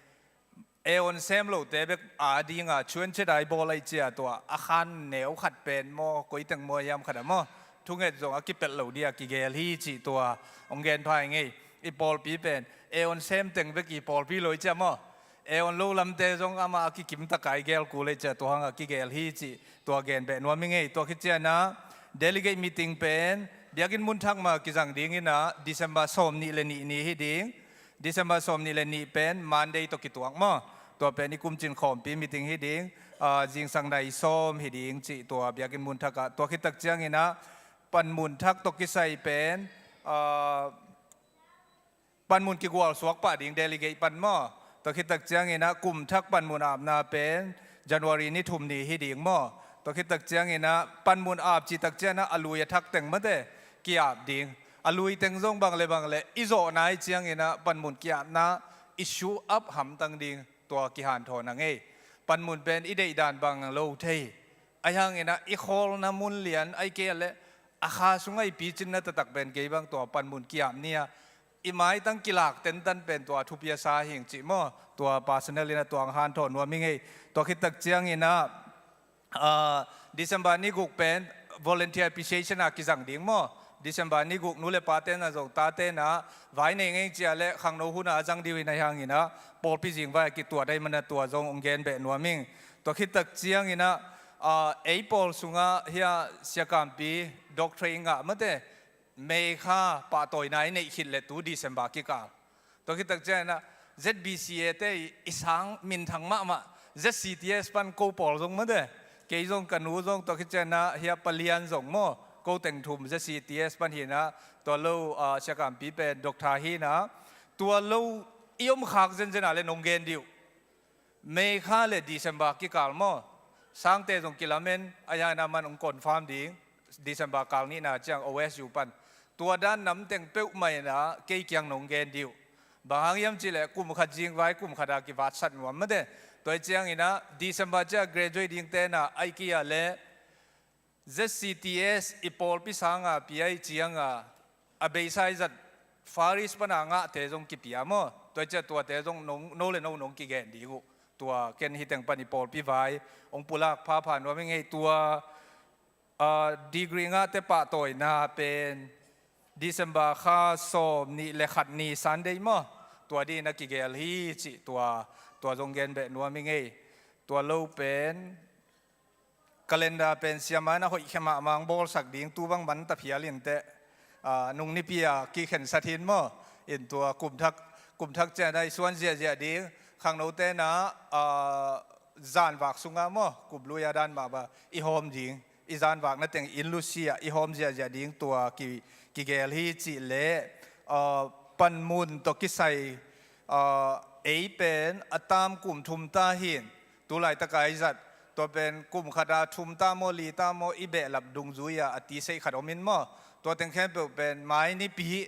Aeon sem lote bek a dinga chuan chedai bawl ahi cia tua a khan neu khat pen maw, koi teng maw hiam khat a maw, thunget zong a kipelh lo dia kigel hi cih tua hong gen pha ing ei. I pawlpi pen Aeon sem teng bek i pawlpi lo hi cia maw, Aeon lo lamte zong amah a kikim taka i gel kul ahi cia tua hanga kigel hi cih tua gen beh nuam ing ei. Tua khit ciana delegate meeting pen biakinn mun thak ma kizang dingina December sawm nih le nih ni hi ding. December sawm nih le nih pen Monday tawh kituak maw? Tua pen i kumcin khawmpi meeting hi ding, ah, zingsang nai sawm hi ding cih tua biakinn mun thak ah. Tua khit tak ciangin ah panmun thak tawh kisai pen, ah, panmun kigual suak pah ding delegate pan maw? Tua khit tak ciangin ah kum thak panmun apna pen January ni thum ni hi ding maw? Tua khit tak ciangin ah panmun ap cih tak ciangin ah a lui a thak teng mate ki-ap ding. A lui teng zong bang le bang le i zawhna i ciangin ah panmun ki-apna i suh ap hamtang ding. tua kihanthawn a ngei. Panmun pen i deihdan bang lo thei. Ahi hangin ah i khawlna mun lian ahi kei leh a kha sungah i picin na taktak pen kei bang tua panmun ki-ap ni a, i maitang kilak tentan pen tua thupi a sa hing cih maw, tua personal in ah tua hong hanthawn nuam ing ei. Tua khit tak ciangin ah, ah, December ni guk pen volunteer appreciation a kizang ding maw. December ni guk nu le pa ten ah zong ta ten ah vai nei ngei cia leh khangno hun ah a zang ding uh in, ahi hangin ah pawlpi zingvai a kituat ahih manin ah tua zong hong gen beh nuam ing. Tua khit tak ciangin ah, ah, ei pawl sungah hia Sia Kampi doctorate i ngah mate, May kha pahtawina i neih khit leh tu December kikal. Tua khit tak ciangin ah Z B C A te i, i sang minthang mahmah, Z C T S pan ko pawl zong mate, kei zong ka nu zong, tua khit ciangin ah hia Pa Lian zong maw, ko teng thum Z C T S pan hi in ah, tua lo, ah, Sia Kampi pen doctor hi in ah, tua lo i om khak zenzen a leh nong gen dih uh. May kha le December kikal maw. Sangte zong kilamen, ahi hangin ah man hong confirm ding. December kal nihna ciang O S U pan. Tua dan nam teng peuhmah in ah kei kiang nong gen dih uh. Bang hang hiam cih leh kum khat zingvai kum khat a kivatsat nuam mate. Tua hi ciangin ah December ciang graduate ding ten ah ahi kei leh Z C T S i pawlpi sang a pia i ciang a, a beisa i zat Far East pan a ngahte zong kipia maw. Tua hi ciang tuate zong nong, no le no nong kigen ding uh. Tua ken hih teng pan i pawlpi vai hong pulak phapha nuam ing ei. Tua, ah, degree ngahte pahtawina pen December kha sawm nih le khat ni Sunday maw, tua ding in ah kigel hi cih tua, tua zong gen beh nuam ing ei. Tua lo pen calendar pen siamah in a hoih khia mahmah hong bawlsak ding, tu bang man ta phial inteh, ah, nung nipi a kikhensat hi in maw. In tua kum thak, kum thak ciang a i suan ziahziah ding, khangno ten ah, ah, zanvak sungah maw, kum lui a dan mah bang i hawm ding, i zanvak na teng inn lusia i hawm ziahziah ding tua ki, kigel hi cih leh, ah, panmun tawh kisai, ah, ei pen a tam kum thum ta hi in, tu laitak a i zat, tua pen kum khat a thum ta maw, li ta maw, i behlap dungzui a a tiseih khat om in maw. Tua teng khempeuh pen mai nipi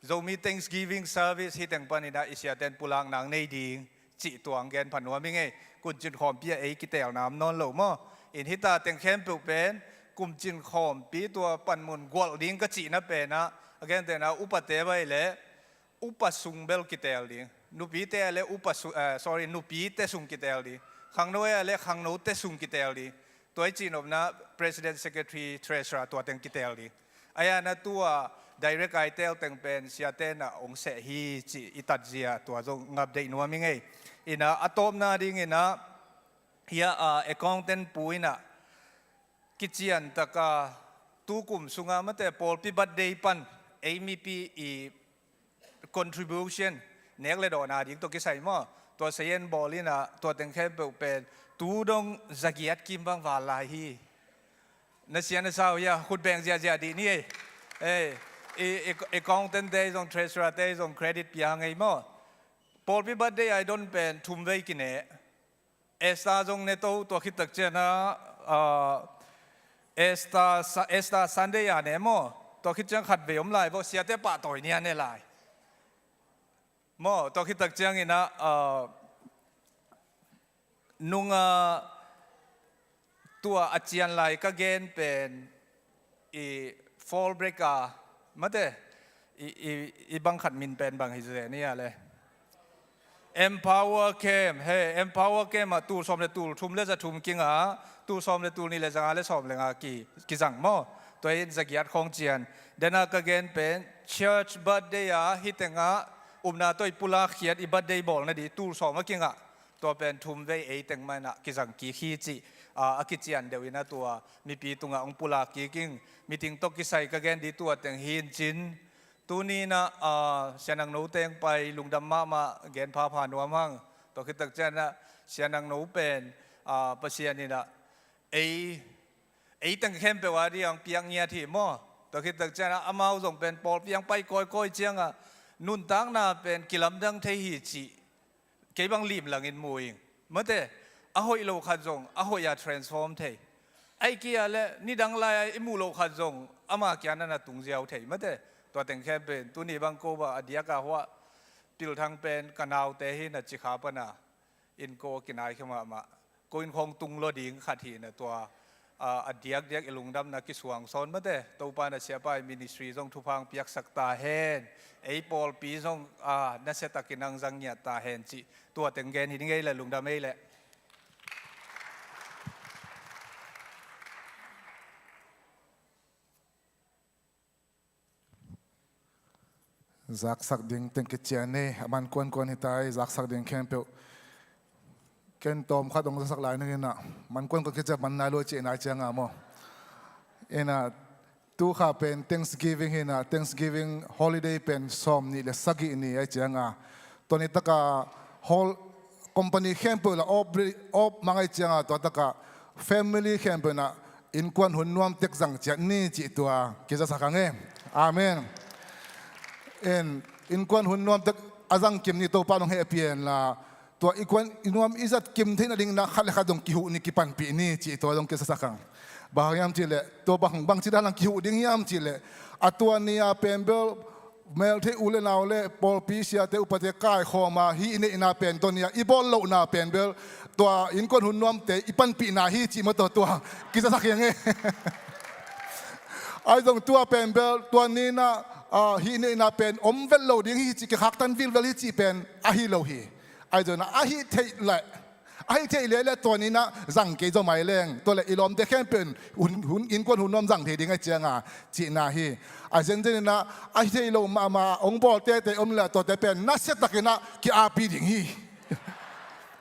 Zomi Thanksgiving service hih teng pan in ah i siate in pulakna nei ding cih tua hong gen pha nuam ing ei. Kum cin khawmpi ah ei kitelna om nawn lo maw. In hih ta teng khempeuh pen kum cin khawmpi tua panmun gualh ding ka cihna pen ah, a gentehna upate bang hi leh upa sung bel kitel ding. Nupite a leh upa su-, eh, sorry, nupite sung kitel ding. Khangno a leh khangnote sung kitel ding. Tua i cihnopna President, Secretary, Treasurer tua teng kitel ding. Ahi hangin ah tua direct a i tel teng pen siate in ah hong seh hi cih i tatzia tua zong ngap deih nuam ing ei. In ah a tawpna ding in ah hia, ah, accountant pu in ah kician tak a tu kum sungah mate pawlpi birthday pan ei mipi i contribution nek le dawhna ding tawh kisai maw, tua sayan bawl in ah tua teng khempeuh pen tu dong zagiat kim bang val lai hi. Na sia na sau hia, khut beng ziahziah dih ni ei. Ei, i, i, accountant te zong, treasurer te zong credit pia hang ei maw. Pawlpi birthday a i don pen thum vei kine. Easter zong ne to, tua khit tak ciang a, ah, Easter Sa-, Easter Sunday a ne maw. Tua khit ciang khat vei om lai vawh, siate pahtawi ni a ne lai. Maw, tua khit tak ciangin ah, ah, nung a tua a cian lai ka gen pen i fall break a mate, i, i, i bang khat min pen bang hi ze ni a le. Empower Camp, he, Empower Camp ah tul sawm le tul thum le za thum kinga, tul sawm le tul nih le za nga le sawm le nga ki, kizang maw. Tua in zagiat khawng cian. Dena ka gen pen church birthday a hih tengah upna tawh i pulak khiat i birthday bawlna ding tul sawm a kingah. Tua pen thum vei ei teng mah in ah kizang kik hi cih, a, a kician deuh in ah tua mipi tungah hong pulak kik ing. Meeting tawh kisai ka gen ding tua teng hi in cin. Tuni in ah, a, Sia Nang No teng pai lungdam mahmah gen phapha nuam hang. Tua khit tak ciang ah Sia Nang No pen, a, Pasian in ah ei, ei teng khempeuh a ding hong piak ngiat hi maw. Tua khit tak ciang ah amau zong pen pawlpi hong pai kawikawi ciang ah nuntakna pen kilamdang thei hi cih kei bang limlang in mu ing. Mate, a hoih lo khat zong a hoih a transform thei. Ahi kei a leh nidang lai a i muh lo khat zong ama kiang ah na tung ziau thei. Mate, tua teng khempeuh in tuni bang ko bang a diak a huah pilthang pen ka naute hi na ci kha pan a. Innko a kinai khia mahmah. Ko inn khawng tung lua ding khat hi na tua, a, a diakdiak i lungdamna kisuang sawn mate. Topa na siapa i ministry zong thupha hong piaksak ta hen. Ei pawlpi zong, a, nasia takin hong zang ngiat ta hen cih tua teng gen hi ding ei leh, lungdam ei leh. Zaksak ding teng kician ei, a man kuankuan hi ta ei, zaksak ding khempeuh. Ken tawm khat hong zaksak lai ning in ah, man kuankuan kician man nai lua cih nai ciang a maw. In ah, tu kha pen Thanksgiving hi na, Thanksgiving holiday pen sawm nih le sagih ni ai ciang a. Tua ni tak a hol-, company khempeuh la off, off mang ai ciang a, tua tak a family khempeuh na innkuan hun nuam tek zang ciat ni cih tua kizasak hang e. Amen. In, innkuan hun nuam tek a zang kim ni Topa nong hehpih hen la, tua innkuan i nuam i zat kim theihna ding na khat le khat dong kihuh ni, kipanpih ni cih tua dong kizasak hang. Bang hang hiam cih leh, tua bang, bangci dan hang kihuh ding hiam cih leh, a tua ni a pen bel meltheih u le nau le pawlpi siate upate kaikhawm a hih i neihna pen tua ni a i bawl lohna pen bel tua innkuan hun nuamte i panpihna hi cih maw, tua tua kizasak hi hang e. Ai zong tua pen bel tua ni na, a, hih i neihna pen om vet lo ding hi cih, kikhaktan vilvel hi cih pen ahi lo hi. Ai zong na ahi theih leh, ahi theih leh leh tua ni na zang kei zaw mai leng, tua leh i lawmte khempeuh in hun, hun, innkuan hun nuam zang thei ding ai ciang a cihna hi. A zenzen in na ahi thei lo mahmah hong bawl tete om leh tuate pen nasia takin na ki-api ding hi.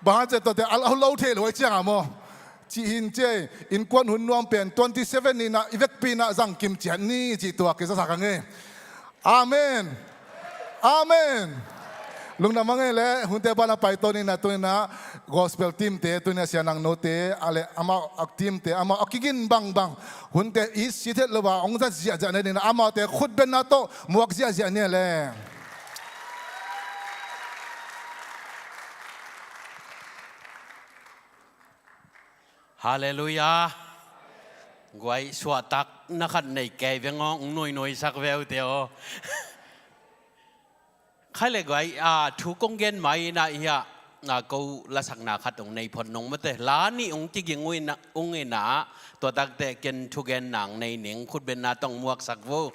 Bang hang cih leh tuate a lo thei lo ai ciang a maw. Cih hi in ci ei, innkuan hun nuam pen twenty seven ni na i vekpi na zang kim ciat ni cih tua kizasak hang e. Amen. Amen. Lungdam hang e leh, hunte banah paito ni na, tu ni na gospel team te, tu ni na Sia Nang No te, a leh amau a team te, amau a kigin bangbang hunte i sit het lo a hong zat ziahziah ni na, amaute khutbenna tawh muak ziahziah ni leh. Halleluiah. Guai, suahtakna khat nei kei veng aw, hong nuinuisak ve uh te aw. Khai le guai, a, thu kong gen mai na hi a, a, ko lasakna khat hong nei phot nong mate. La nih hong kiging uh in a, hong in a, tua takte ken thugen nang nei ning, khutbenna tawh hong muaksak vo.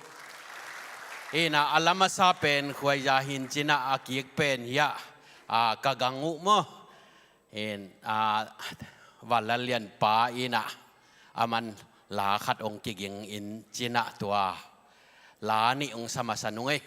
Hi na, a la masa pen Khuaizah hi in ci na, a kik pen hi a, a, ka gang uh maw. In, a, Vanlallian pa in a, a man la khat hong kiging in ci na, tua la nih hong sa masa nung ei.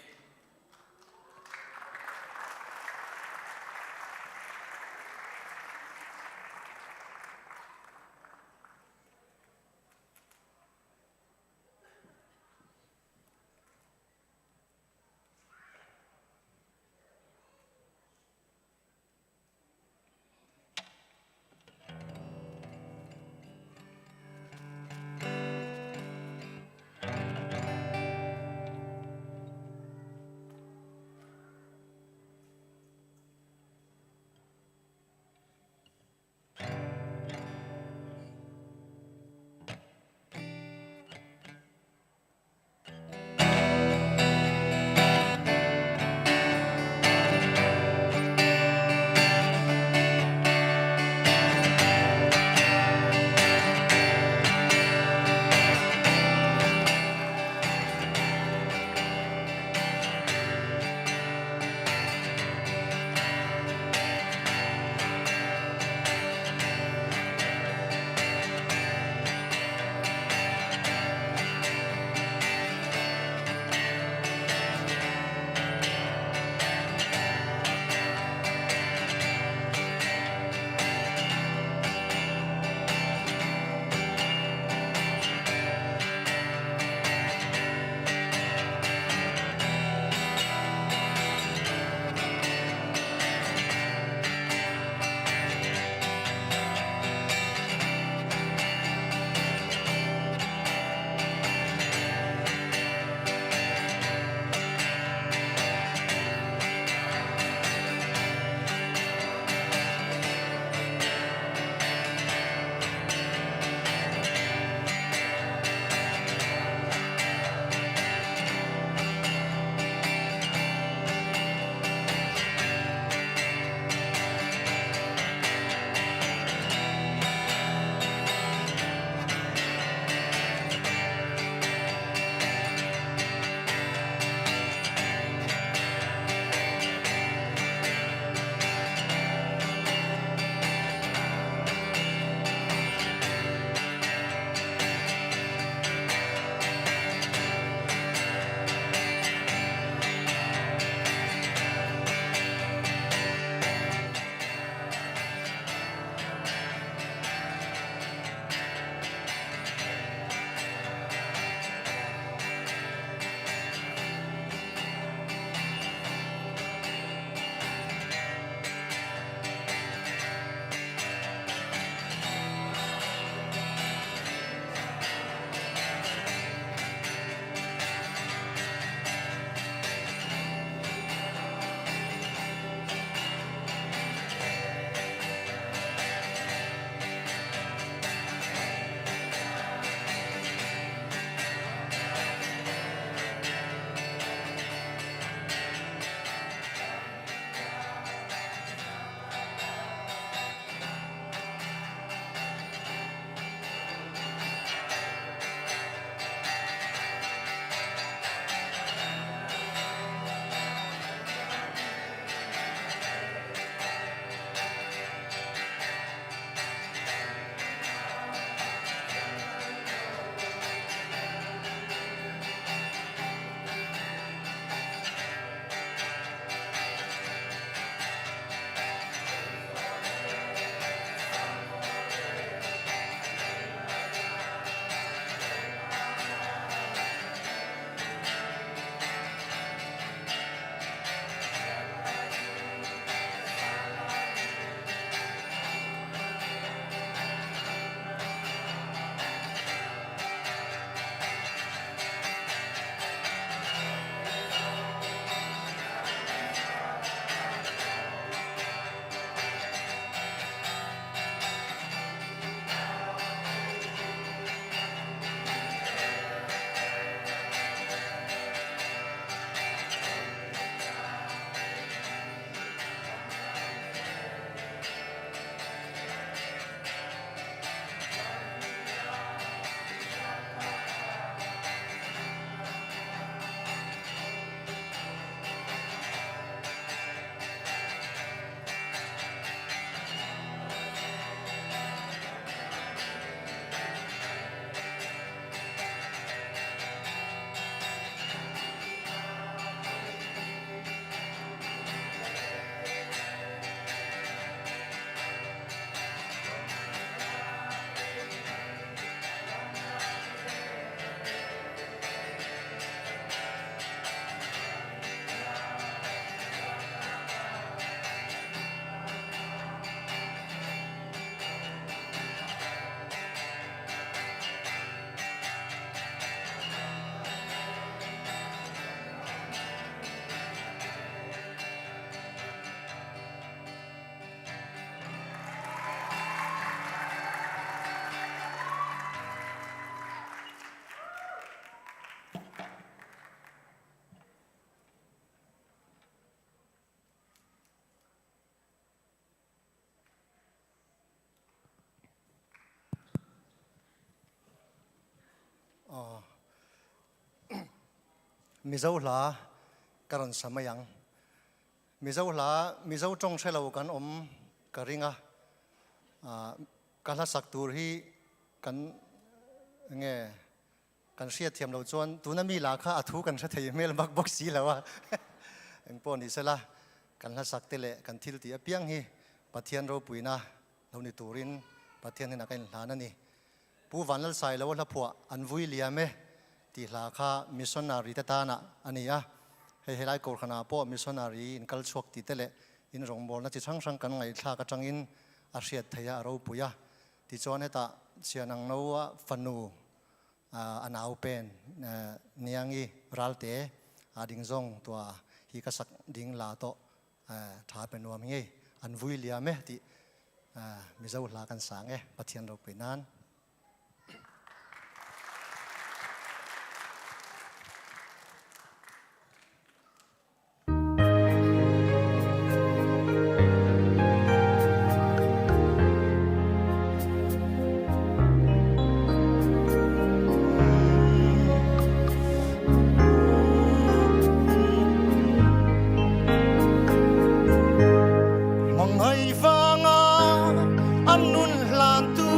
Mizo hla ka rawn sa mai ang. Mizo hla, Mizo ṭawng hre lo kan awm ka ring a. Ah, ka hlasak tur hi kan nge kan hriat thiam lo chuan tuna mi la kha a thu kan hre thei hmel bak bawk si lo a. Engpawh ni sela, kan hlasak te leh kan thil tih apiang hi Pathian ropuina lo ni turin Pathian hnenah ka inhlan a ni. Pu Vanlalsai lo a hla phuah An Vui Liam E tih hla kha missionary te tana a ni a. Hei, helai kohhranah pawh missionary inkal chhuak tih te leh inrawngbawlna chi hrang hrang kan ngaihthlak aṭangin a hriat theih a, a ropui a. Tichuan hetah Sia Nangno-a fanu, a, a nau pen, a, Niangi Ralte a ding zawng tua hi ka sak ding la tawh, a, ṭha pe nuam hi ngei. An Vui Liam E tih, a, Mizo hla kan sa ang e, Pathian ropui nan. Hmangaih vanga a nun hlantu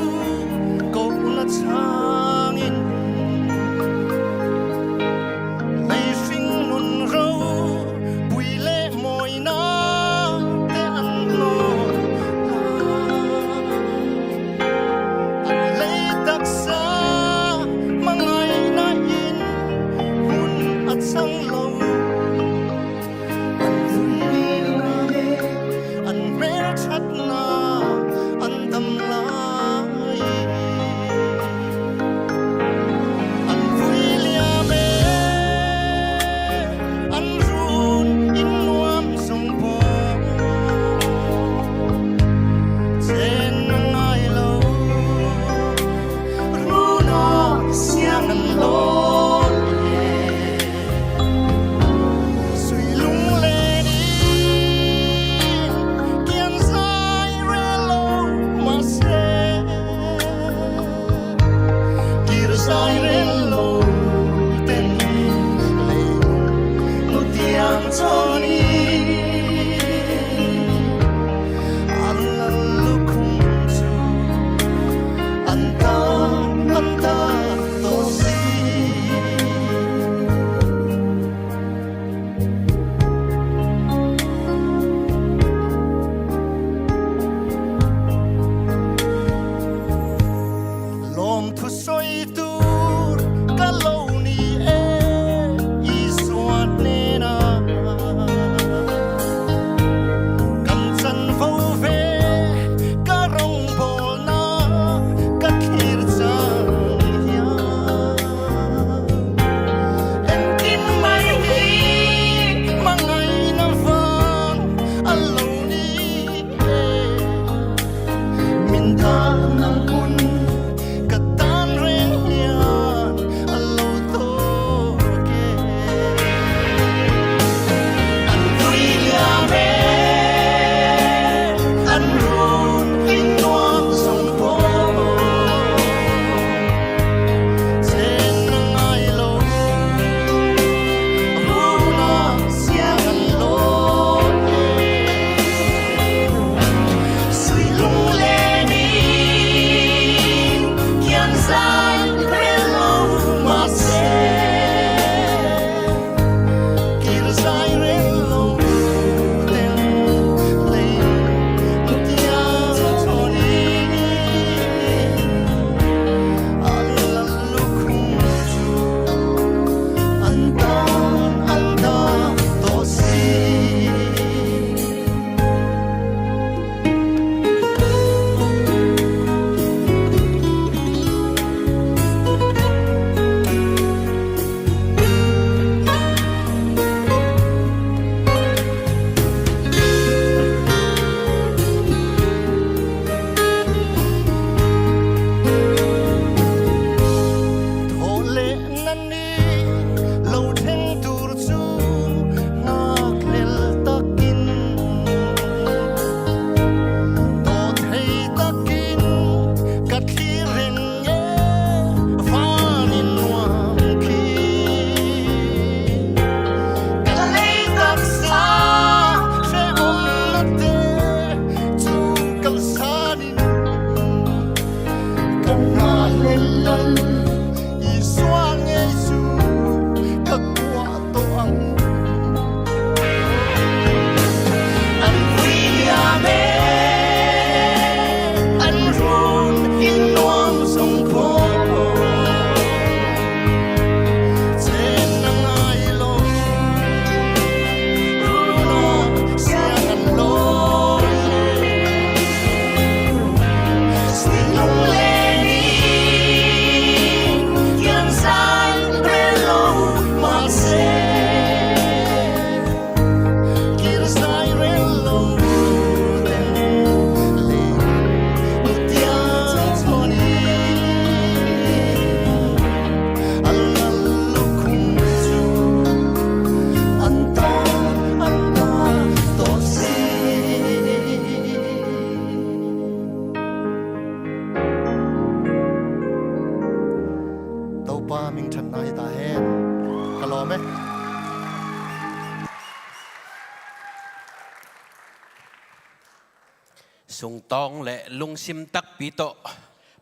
Sungtawng le lungsim takpi tawh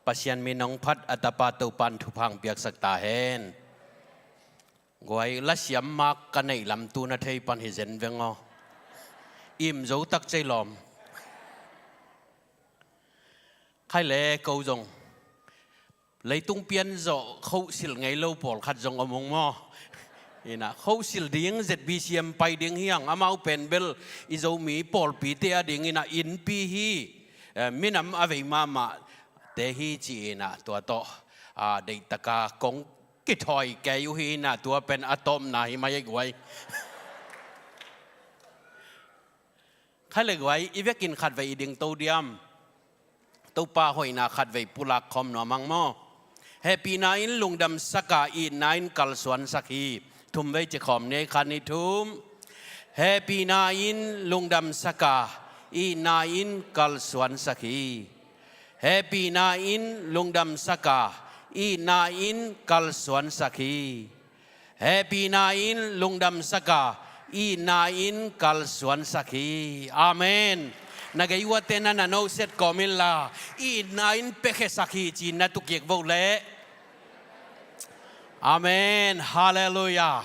Pasian min hong phat a tapa Topan thupha hong piaksak ta hen. Guai, lasiam mak ka neih lam tu na thei pan hi zen veng aw. Im zo tak cei lawm. Khai le ko zong leitung pian zawh khohsilh ngei lo pawlkhat zong om ung maw? Inah khohsilh ding Z B C M pai ding hi hang, amau pen bel i Zomi pawlpite a ding inah innpi hi, eh, minam a vei mahmahte hi ci inah tua tawh, ah, deihtaka kong kithawi kei uh hi inah tua pen a tawpna hi mai ei guai. Khai le guai, i vekin khatvei i ding to diam? Topa hoihna khatvei pulak khawm nuam hang maw? Hehpihna in lungdamsak a, itna in kalsuansak hi. Thum vei ci khawm ni ei, khat, nih, thum. Hehpihna in lungdamsak a, itna in kalsuansak hi. Hehpihna in lungdamsak a, itna in kalsuansak hi. Hehpihna in lungdamsak a, itna in kalsuansak hi. Amen. Na gei uate na na noset kawm inla, itna in piakhiasak hi ci-in na tukik vo leh. Amen. Halleluiah.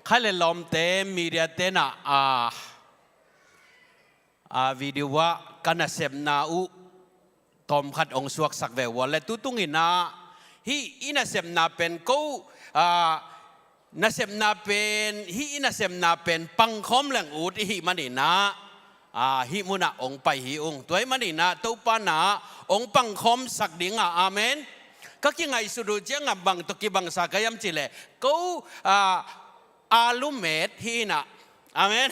Khai le lawmte, mediate na, ah, a video ah ka nasepna uh tawmkhat hong suaksak ve uh a le, tutung inah hih i nasepna pen ko, ah, nasepna pen, hih i nasepna pen pangkhawm leng ut i hih man inah, ah, hih munah hong pai hi ung. Tua hih man inah Topa na hong pangkhawmsak ding a, amen. Ka kingaihsut uh ciangah bang tawh kibangsa ka hiam cih leh, ko, ah, alu met hi inah. Amen.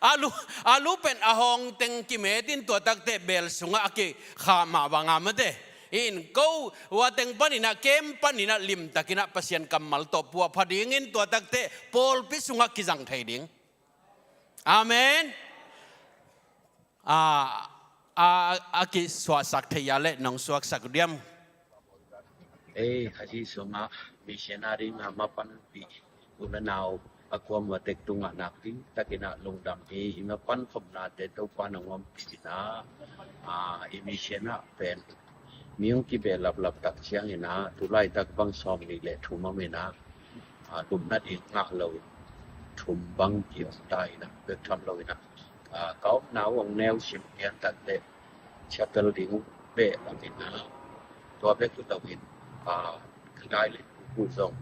Alu, alu pen a hawng teng kimet in tua takteh beel sungah a kikhah mah bang a mate. In ko ua teng pan inah, kem pan inah limtak inah Pasian kammal tawh puahpha dingin tua takteh pawlpi sungah kizang thei ding. Amen. A, a, a kisuahsak thei a le nong suaksak uh diam? Ei, a ci sungah missionary nga mapanpih u le nau a kuamah tek tungah nakpi takinah lungdam hi. I mapankhopnate Topa nong ompih inah, a, i mission ah pen mi hong kibehlaplap tak cianginah tulaitak bang sawm nih le thum om inah, a, lupna ding ngah lo in thum bang ki om ta inah, bek tham lo inah, a, ka omna uh hong neu sim pian tak le chapel ding uh beh lam inah, tua bek uh lo in, a, ka gai le kuku zong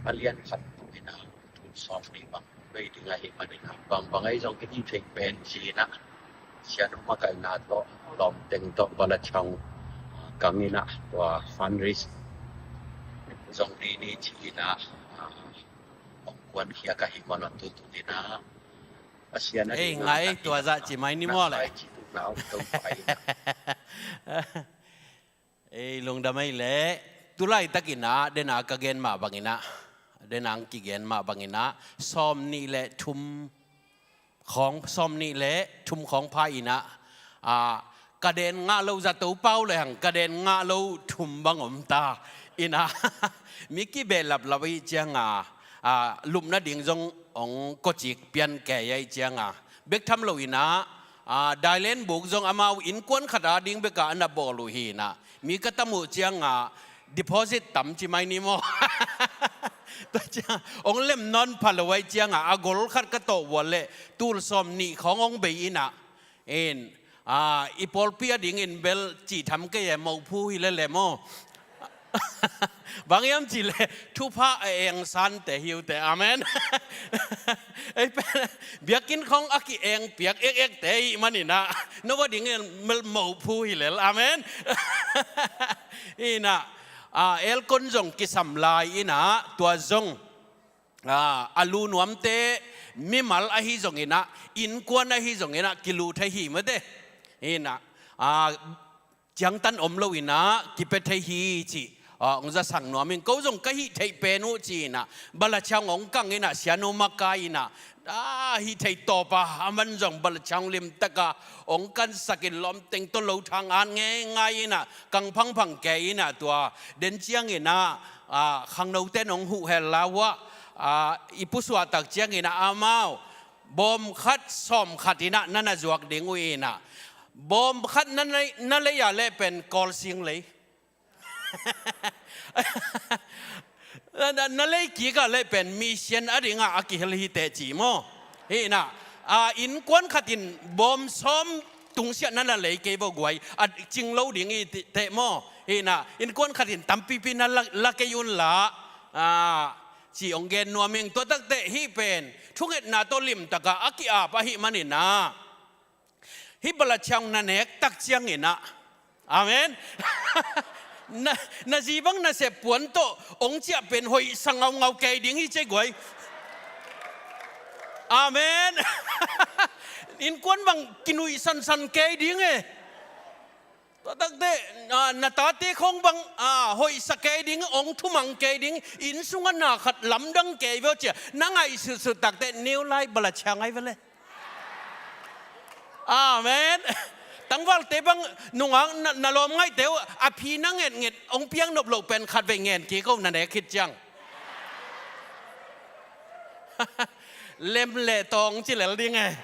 a lian khat tu inah thum sawm nih bang bei ding ahi man inah, bangbang ahi zong kiti thei pen ci inah sianu makaihna tawh lawmteng tawh balachang kang inah tua fundraise zong ni ni ci inah, ah, hong kuankhia ka hi man on tutu inah. Pasian a ei, ding ngai, tua zah ci mai ni maw le. Ei, lungdam ei le, tulaitak inah dena ka gen mah bang inah, dena ang kigen mah bang inah sawm nih le thum khawng, sawm nih le thum khawng pha inah, a, ka den ngah lo zato pau le hang ka den ngah lo thum bang om ta inah, mi kibehlaplap ahi cianga, a, lupna ding zong hong kocik pian kei ahi cianga, bek tham lo inah, a, dailen buk zong amau innkuan khat a ding beka a na bawl uh hi inah, mi ka tam uh cianga deposit tam ci mai ni maw? Tua ciang hong lem nawn pha lo ahi cianga a gol khat ka tawh uh a le tul sawm nih khawng hong bei inah. In, a, i pawlpi a dingin bel cih tham kei e, mophu hi lele maw? Bang hiam cih leh thupha a eng sante hi uh teh. Amen. Ei pen biakinn khawng a ki-eng piak ekekte hi man inah, no a dingin mel mophu hi lel. Amen. Inah, a, aircon zong kisam lai inah tua zong, a, a lu nuamte mimal ahi zong inah, innkuan ahi zong inah kilu thei hi mate. Inah, a, ciangtan om lo inah kipia thei hi cih, a, hong zasak nuam in, ko zong ka hih theih pen uh ci inah balachang hong kang inah sianu makai inah, a, hih theih tawpa a man zong balachang limtaka hong kansak in lawmteng tawh lo thang an ngeingai inah kang phangphang kei inah tua den ciang inah, a, khangnote nong huh hel la uh ah, a, i pusuahtak ciang inah amau bawm khat sawm khat in ah na na zuak ding uh in ah, bawm khat na lei, na lei ah leh pen Kawlsing lei. Na, na, na lei kik ah leh pen mission a ding ah a kihel hi teh ci maw. Hi in ah, a, innkuan khat in bawm sawm tungsiah na na lei kei vo guai, a cing lo ding hi teh maw. Hi in ah, innkuan khat in tampipi na la, la kei un la, a, ci hong gen nuam ing. Tua tak teh hih pen thungetna tawh limtak ah a ki-ap ahih manin ah, hih bala ciang na nek tak ciangin ah, amen. Na, na zi bang nasep puan tawh hong ciah pen hoihsa ngaungau kei ding hi ci guai. Amen. Innkuan bang kinuih sansan kei ding e. Tua tak teh, a, na tate khong bang, a, hoihsa kei ding, hong thumang kei ding, inn sungah na khat lamdang kei ve aw ci a na ngaihsutsut tak teh, neu lai bala ciang ai ve le. Amen. Tangvalte bang nungak na, na lawm ngaihte uh, a phi na ngetnget hong piang nop loh pen khat vei ngen kik o, na nek khit ciang. Lem le tawng ci lel ding e.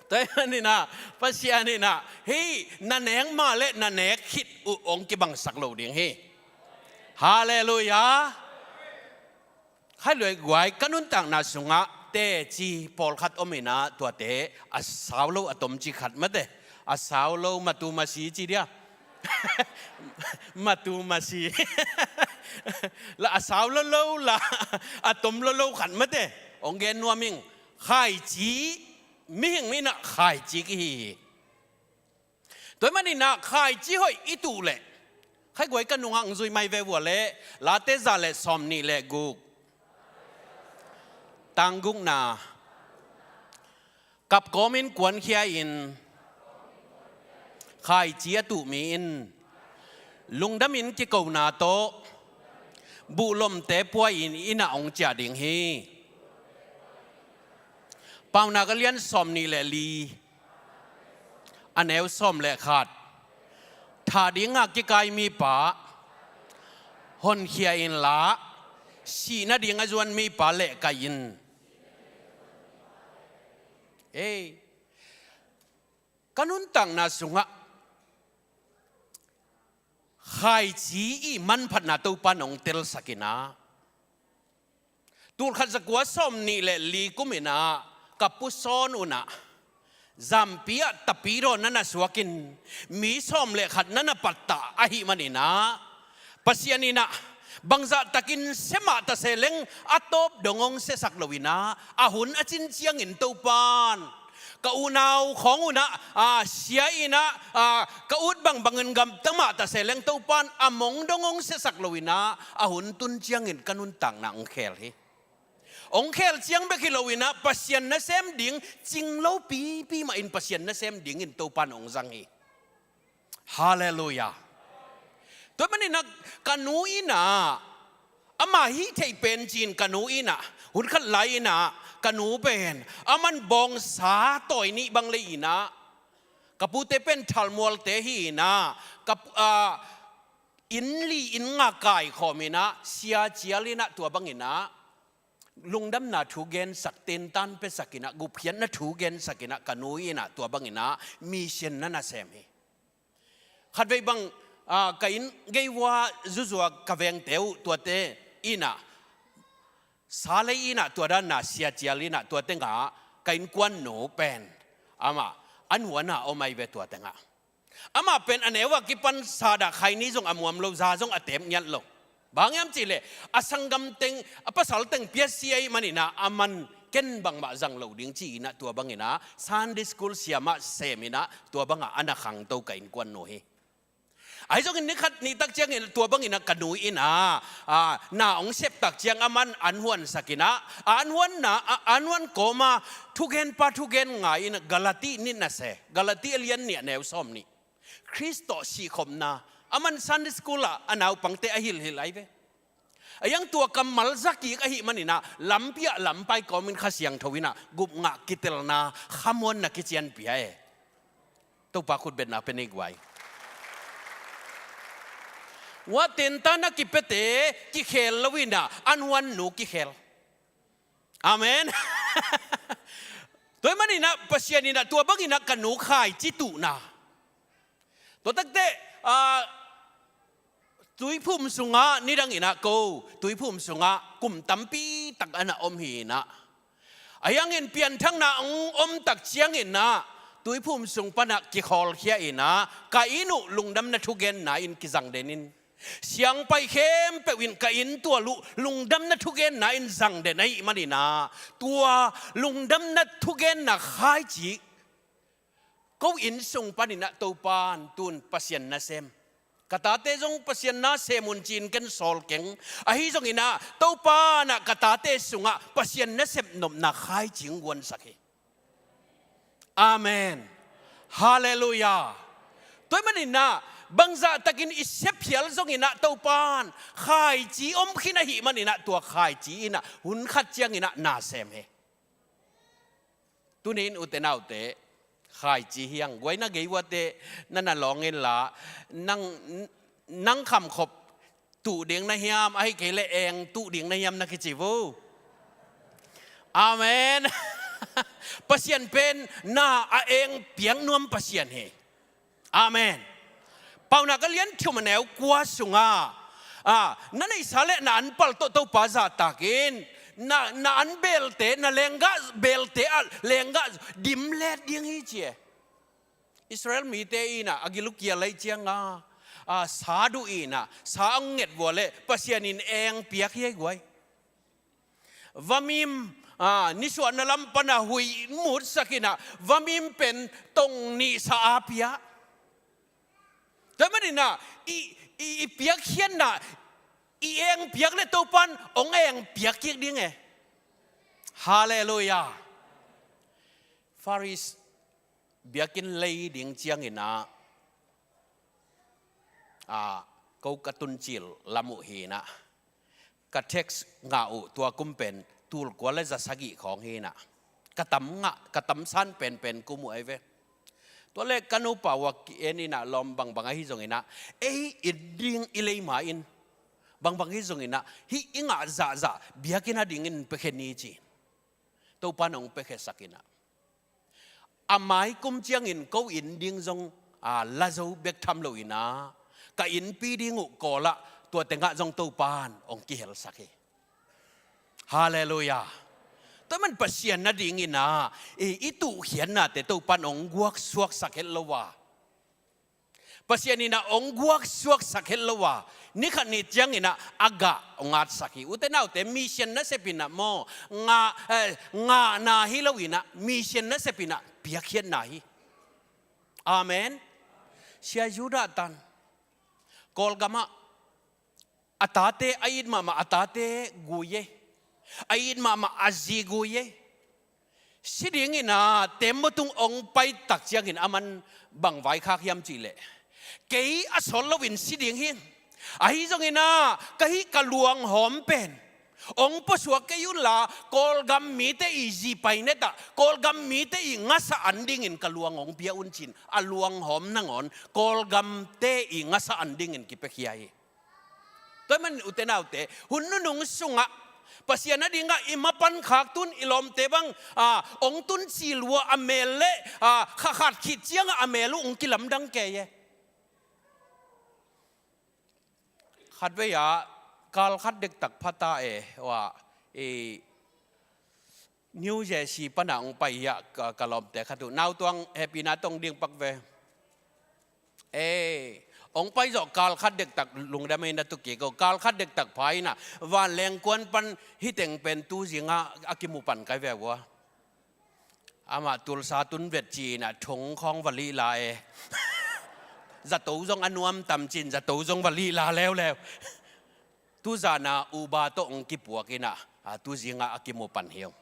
Tua ahih manin ah, Pasian in ah hih na nek mah leh na nek khit uh hong kibangsak lo ding hi. Halleluiah. Khailui guai, ka nuntakna sungah teci pawlkhat om in ah, tuate a sau lo a tom ci khat mate. A sau lo matu masi ci dia. Matu masi. La a sau lo lo la a tom lo lo khat mate. Hong gen nuam ing. Khaici, mihing in ah khaici kihi hi. Tua ahih manin ah khaici hoih i tuh leh, khaiguai ka nungah hong zui mai ve vua leh, Late za le sawm nih le guk. Tang gukna. Kap kawmin kuankhia in, khaici a tuh mi in lungdamin kikona tawh buhlomte pua-in inn ah hong ciah ding hi. Paunak a lian sawm nih le li, a neu sawm le khat. Thah dingah kikai mipa honkhia inla, sih nading a zuan mipa lehkai in. Ei, ka nuntakna sungah khaici i manphatna Topa in hong telsak in ah, tulkhat zakua sawm nih le li kum in ah ka pu Sawn un ah, Zampi ah tapidaw na na suakin, mi sawm le khat na na pattah ahih manin ah, Pasian in ah bangzah takin sia mah ta se leng a tawp dong hong siasak lo in ah, a hun a cin ciangin Topa in ka unau khawng un ah, a, sia in ah, a, ka ut bangbangin gamta mah ta se leng Topa in a mong dong hong siasak lo in ah, a hun tun ciangin ka nuntakna hong khel hi. Hong khel ciang bek hi lo in ah, Pasian nasem ding cing lo pipi mah in Pasian nasem dingin Topa in hong zang hi. Halleluiah. Tua ahih manin ah ka nu in ah, ama hih theih pen ci-in ka nu in ah, hun khat lai in ah ka nu pen, aman bawngsa tawi nih bang lei in ah, ka pute pen thalmualte hi in ah, ka pu-, ah, inn li inn nga kaikhawm in ah, sia cial in ah, tua bang in ah lungdamna thu gensak, tentan piasak in ah, gupkhiatna thu gensak in ah, ka nu in ah tua bang in ah mission na na sem hi. Khatvei bang, a, ka inn gei vua zuzua ka vengte uh, tuate in ah, sa lei in ah tua dan a sia cial in ah, tua teng ah ka innkuan nu pen, amah a nuan a om ai ve tua teng ah. Amah pen a neu a kipan sa dah khaini zong a muam lo, za zong a tep ngiat lo. Bang hiam cih leh, a sanggam teng, a pasal teng piasia ahih manin ah, aman ken bangmah zang lo ding ci in ah, tua bang in ah Sunday school sia mah sem in ah, tua bang ah a na khangto ka innkuan nu hi. Ahi zongin ni khat ni tak ciangin tua bang in ah ka nu in ah, a, na hong sep tak ciang aman an huansak in ah, a an huanna, a, an huan kawm a thugenpa thugen ngai in ah, Galati nih na se, Galati a lian nih a neu sawm nih. Khrist tawh sihkhopna, aman Sunday school ah a naupangte a hilhhilh ai ve. A iang tua kammal za kik ahih manin ah, lampi ah lampai kawmin Kha Siangtho in ah gupngah kitelna, khamuanna kician pia e. Topa khutbetna pe ni guai. Ua tentan a kipiate kikhel lo in ah, an huan nu kikhel. Amen. Tua ahih maninah Pasian inah tua banginah ka nu khaici tuhna. Tua takteh, ah, tuiphum sungah nidanginah ko, tuiphum sungah kum tampi tak ana om hinah. Ahi hangin pianthakna hong om tak cianginah tuiphum sung panah kikhawlkhia inah ka inn uh lungdamna thugenna in kizang den in. Siangpai khempeuh in ka inn tual uh lungdamna thugenna in zang den ahih maninah tua lungdamna thugenna khaici ko inn sung paninah Topan tun Pasian nasem. Ka tate zong Pasian nasem un ci-in ken sawl keng. Ahi zonginah Topanah ka tate sungah Pasian nasep nopna khaici hong guansak hi. Amen. Halleluiah. Tua ahih maninah bangzahtakin i sep hial zonginah Topan khaici om khin ahih maninah tua khaici inah hun khat cianginah nasem hi. Tuni in ute naute, khaici hiang guai na gei uate na na lawng inla, nang, nang khamkhop tuh ding na hiam, ahih kei leh eng tuh ding na hiam na kici vo. Amen. Pasian pen na a eng piak nuam Pasian hi. Amen. Paunak a lian thum a neu kua sungah, ah, na neihsa le na anpal tawh Topa zahtakin, na, na anbelte, na lenggah belte ah lenggah dimlet ding hi ci e. Israel mite inah a gil uh kial lai cianga, ah, sa duh inah sa hong nget vua le Pasian in eng piak hi ei guai. Vamim, ah, nisuahna lam pana huih mutsak inah vamim pen tong nih sa a pia. Tua ahih maninah i, i, i piakkhiatna, i eng piak le Topan hong eng piak kik ding e. Halleluiah. Faris biakinn lei ding cianginah, ah, ko ka tuncil lam uh hinah ka text ngah uh tua kum pen tulkua le za sagih khawng hinah ka tam ngah, ka tam san penpen kum uh ahi ve. Tua le ka nupa uh a ki-en inah lawm bangbang ahi zonginah ei inn ding i lei ma in bangbang hi zonginah hih i ngah zahzah biakinn a dingin pia khe ni ci. Topan hong pia khesak inah a mai kum ciangin ko inn ding zong, ah, la zo bek tham lo inah ka innpi ding uh kawl ah tua tengah zong Topan hong kihelsak hi. Halleluiah. Tua ahih man Pasian na ding inah i, i tuhkhiatnate Topan hong guaksuaksak het lo a, Pasian inah hong guaksuaksak het lo a, ni khat ni cianginah a gah hong atsak hi. Ute naute, mission nasep inah maw, ngah, eh, ngahna hi lo inah mission nasep inah piakkhiatna hi. Amen. Sia Judah tan Kawlgamah a tate, a it mahmah a tate gui e. A it mahmah a zi gui e. Si dingin a tembaw tung hong pai tak ciangin a man bang vaikhak hiam cih leh, kei a sawt loin si ding hi. Ahi zongin a ka hih ka luanghawm pen hong puasuak kei unla, Kawlgam mite i zi painet ah Kawlgam mite i ngasa an dingin ka luang hong pia un ci-in a luanghawm nangawn Kawlgamte i ngasa an dingin kipiakhia hi. Tua ahih man ute naute, hun nunung sungah Pasian a dingah i mapan khak tun i lawmte bang, a, hong tun cil uh a, a mel le, a, kha khat khit ciangah a mel uh hong kilamdang kei e. Khatvei ah kal khat dektak pha ta e, ua, i, New Jersey pana hong pai hi a, ka, ka lawmte khat uh. Nautuang hehpihna tawh ding pak ve. Ei, hong pai zawh kal khat dektak lungdam ei na tu kik o. Kal khat dektak pha in a, vanleng kuan pan hih teng pen tu zingah a kimu pan kai ve ua. Amah Tulsa tun vet ci-in a thong khawng va lihla e. Zato zong a nuam tam ci-in zato zong va lihla leuleu. Tuzan a Uber tawh hong kipuak in a, a, tu zingah a kimu pan hi ung.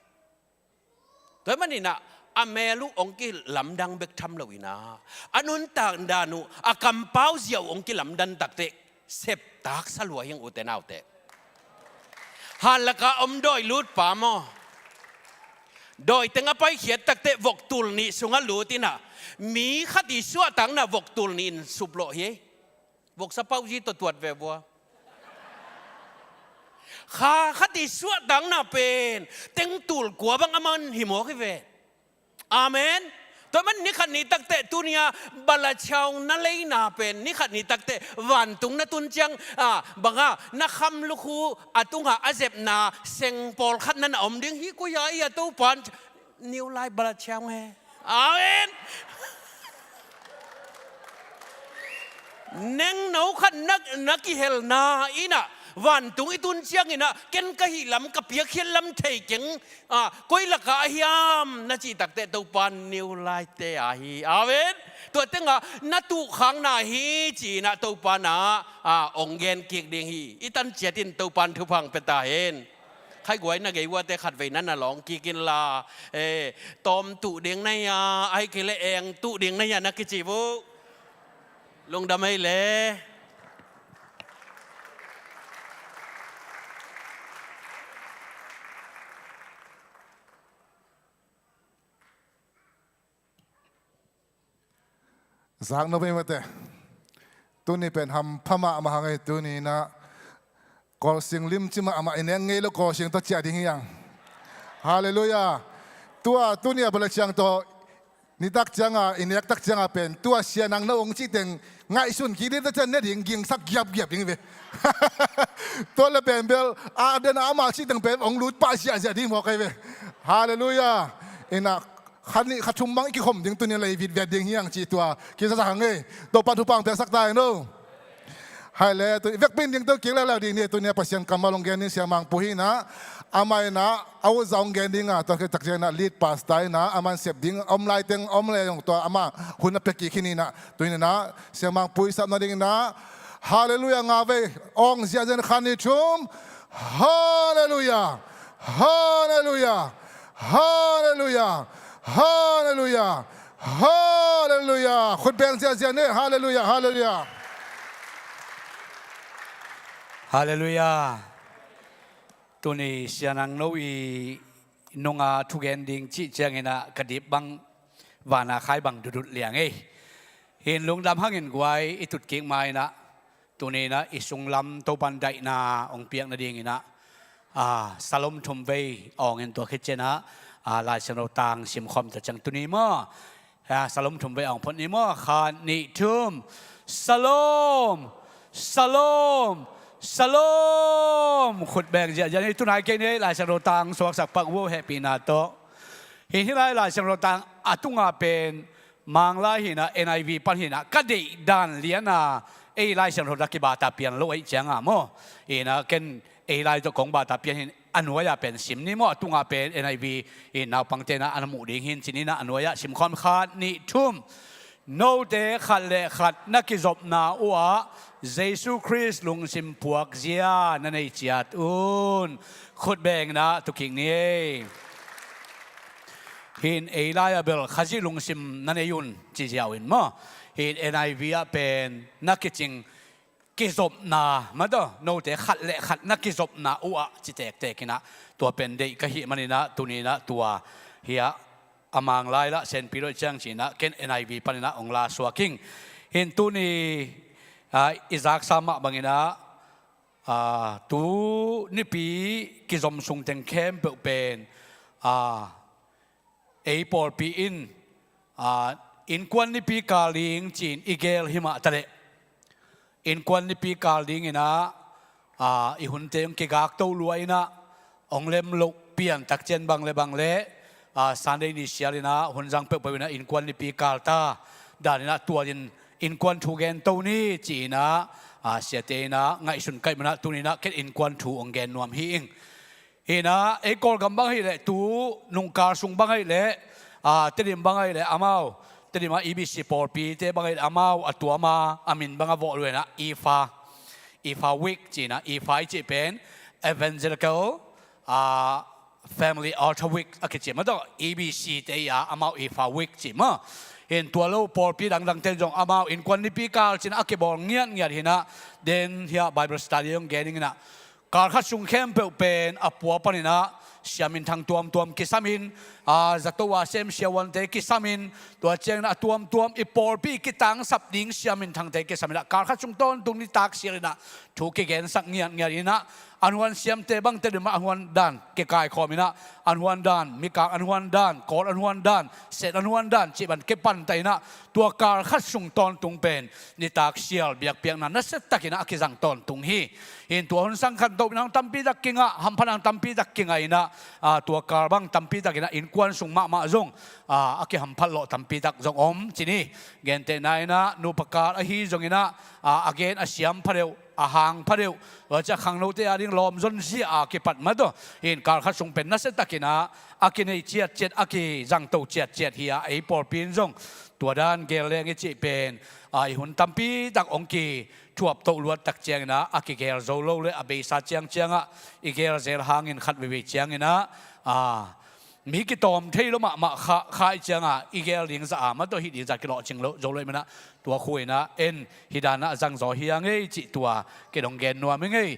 Tua ahih manin a, a mel uh hong kilamdang bek tham lo in a, a nuntak dan uh, a kampau ziau hong kilamdan takteh septak sa lua hi ung ute naute. Hanlak a om dawi lutpa maw? Dawi teng a paikhiat takteh vok tul nih sungah lut in a, mi khat i suahtakna vok tul nih in suplawh hi. Voksa pauzi tawh tuat ve vua. Kha khat i suahtakna pen tengtul kua bang a man hi mawk hi ve. Amen. Tua man ni khat ni takteh tuni-a Bala Chiao na leina pen ni khat ni takteh vantung na tun ciang, a, banga na kham lukhu a tunga a zepna seng pawlkhat na na om ding hi. Koi-a i a Topan New Life Bala Chiao he. Amen. Nengno khat na, na kihelna inah vantung i tun cianginah ken ka hih lam ka piakkhiat lam thei keng, a, koi lakah a hiam na cih takteh Topa New Life te a hi. Amen. Tua tengah na tuhkhakna hi ci-inah Topa na, a, ong gen kik ding hi. I tan ciatin Topan thupha ong pia ta hen. Khaiguai na gei uate khatvei na na lawng kik inla, eh, tawm tuh ding na hia, ahih kei leh eng tuh ding na hia na kici uh. Lungdam ei le. Zak no vei mate. Tuni pen hampha mahmah hang ei, tuni inah kawlsing limci mahmah, i nek ngei lo kawlsing tawh ciah ding hi hang. Halleluiah. Tua tuni-a Bala Chiao tawh nitak cianga i nektak cianga pen tua Sia Nang No ong cih teng ngaihsun kik ding, tua ciang ne ding gingsak giapgiap ding hi ve. Tua le pen bel a den a ama cih teng pen ong lut pah ziahziah ding mawk hi ve. Halleluiah. Inah kha nih kha thum bang i kikhom ding, tuni lei vitviat ding hi hang cih tua kizasa hang ei. Topan thupha ong piasak ta hen o. Hai le, tu vekpi in ding to kik leuleu ding ni, tuni-a Pasian kammal ong gen ding Sia Mang Pu hi inah, amah inah a utza ong gen ding a, tua khit tak cianginah lead pastor inah aman sep ding om lai teng om le zong tua amah hun a pia kik hi inah, tuni inah Sia Mang Pu i sap nading inah Halleluiah nga vei ong ziahziah, kha nih thum. Halleluiah. Halleluiah. Halleluiah. Halleluiah. Halleluiah. Khut beng ziahziah ni. Halleluiah. Halleluiah. Halleluiah. Tuni Sia Nang No i nunga thugen ding cih cianginah ka dip bang vana khai bang dudut liang ei. Hin lungdam hangin guai i tut kik ma inah, tuni inah i sunglam Topan daihna ong piak nadinginah, a, salom thum vei awngin tua khit cianah, a, Lai Siangtho tang simkhawm ta ciang tuni maw. A, salom thum vei awng phot ni maw. Khat nih thum. Salom. Salom. Salom. Khut beng ziahziah ni, tunai kei ni, Lai Siangtho tang suaksak pak uh hehpihna tawh. Hi hi lai Lai Siangtho tang a tunga pen Manglai hi inah, N I V pan hi inah, ka deih dan liana ei Lai Siangtho tawh kibata pian lo ahih cianga maw. Hi inah ken ei lai tawh kong bata pian hi inah, a nuai-ah pen sim ni maw, a tungah pen N I V in naupangte inah a na muh ding hi in ci-in inah a nuai-ah simkhawm. Khat nih thum. Note khat le khat na kizopna uhah Jesu Khrist lungsim puakzia na nei ciat un. Khut beng inah tu kik ni ei. Hin ei lai-ah bel Khazih lungsim na nei un ci ziau in maw. Hin N I V ah pen na kicing kizopna, mataw, note khat le khat na kizopna uhah ci tektek inah, tua pen deih ka hih man inah, tuni inah tua hiah a Manglai lah senpi lo ciang ci inah, ken N I V pan inah ong la suak ing. Hin tuni, a, i zaksa mah bang inah, a, tu nipi kizom sung teng khempeuh pen, a, ei pawlpi in, a, innkuan nipi kal ding ci-in i gel hi mah taleh, innkuan nipi kal ding inah, a, i hunte hong kigak to lua inah, hong lem loh piantak ciang bang le bang le, a, Sunday ni sial inah hun zang peuhpeuh inah innkuan nipi kal ta dan inah tual in innkuan thu gen to ni ci inah, a, siate inah ngaihsun kaih man inah tuni inah ken innkuan thu hong gen nuam hi ing. Hi inah, ei Kawlgam bang ahih leh tu nungkal sung bang ahih leh, a, Tedim bang ahih leh amau, Tedim ah E B C pawlpite bang ahih leh amau a tuam a, a min bang a vawh lua inah Ephah, Ephah Week ci inah, Ephah i cih pen Evangelical, a, Family Altar Week a kici mah tawh, E B C te i a amau Ephah Week ci mah. Hin tua lo pawlpi dangdangte in zong amau innkuan nipi kal ci inah a kibawl ngiatngiat hi inah, den hiah Bible study hong gen ing inah, kal khat sung khempeuh pen a pua pan inah siaminthang tuamtuam kisam in, a, zato a sem siavuante kisam in, tua ciang inah a tuamtuam i pawlpi kitangsap ding siaminthangte kisam inah kal khat sung tawntung nitak sial inah thu kigensak ngiatngiat inah, an huan siamte bangte ding mah an huan dan kikaikhawm inah, an huan dan, mikang an huan dan, kawl an huan dan, set an huan dan cih bang kipan ta inah, tua kal khat sung tawntung pen nitak sial biakpiakna nasia takinah a kizang tawntung hi. Hi in tua hun sang khantoh nang tampi tak kingah, hampha nang tampi tak kingah inah, aa, tua kal bang tampi takinah innkuan sung mahmah zong, aa, a kihamphat lawh tampi tak zong om ci ni. Gentehna inah nupa kal ahi zonginah, aa, a gen a siam pha deuh, a hang pha deuh, tua ciah khangnote a ding lawm zonzia a kipat mah tawh, hi in kal khat sung pen nasia takinah a kinei ciatciat, a kizangto ciatciat hi a, ei pawlpi in zong tua dan gel leng i cih pen, aa, i hun tampi tak hong kithuaptoh luat tak cianginah a kigel zo lo le a beisa ciangciangah i gel zel hangin khat veivei cianginah, aa, mi kitawm thei lo mahmah kha, kha i cianga i gel ding zah a mah tawh hih ding zah kilawhcing lo zo lo i manah, tua khu inah en hih danah a zangzaw hi a ngei cih tua kidong gen nuam i ngei.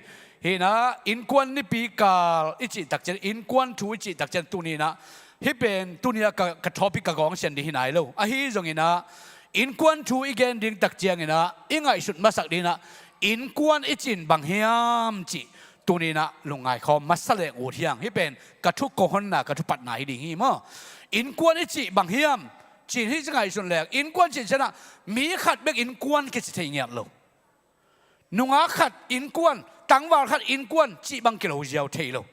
Hi inah innkuan nipi kal i cih tak ciang, innkuan thu i cih tak ciang tuni inah, hih pen tuni a ka, ka topic ka gawng sian ding hi nai lo. Ahi zonginah innkuan thu i gen ding tak cianginah i ngaihsut masak ding inah innkuan i cih in bang hiam cih tuni inah lungngai khawm masa leng ut hi hang. Hih pen ka thu kohonna, ka thupatna hi ding hi maw. Innkuan i cih bang hiam cih in hih ci ngaihsun leng, innkuan cih cianah mi khat bek innkuan kici thei ngiat lo. Nungak khat innkuan, tangval khat innkuan cih bang kilo ziau thei lo.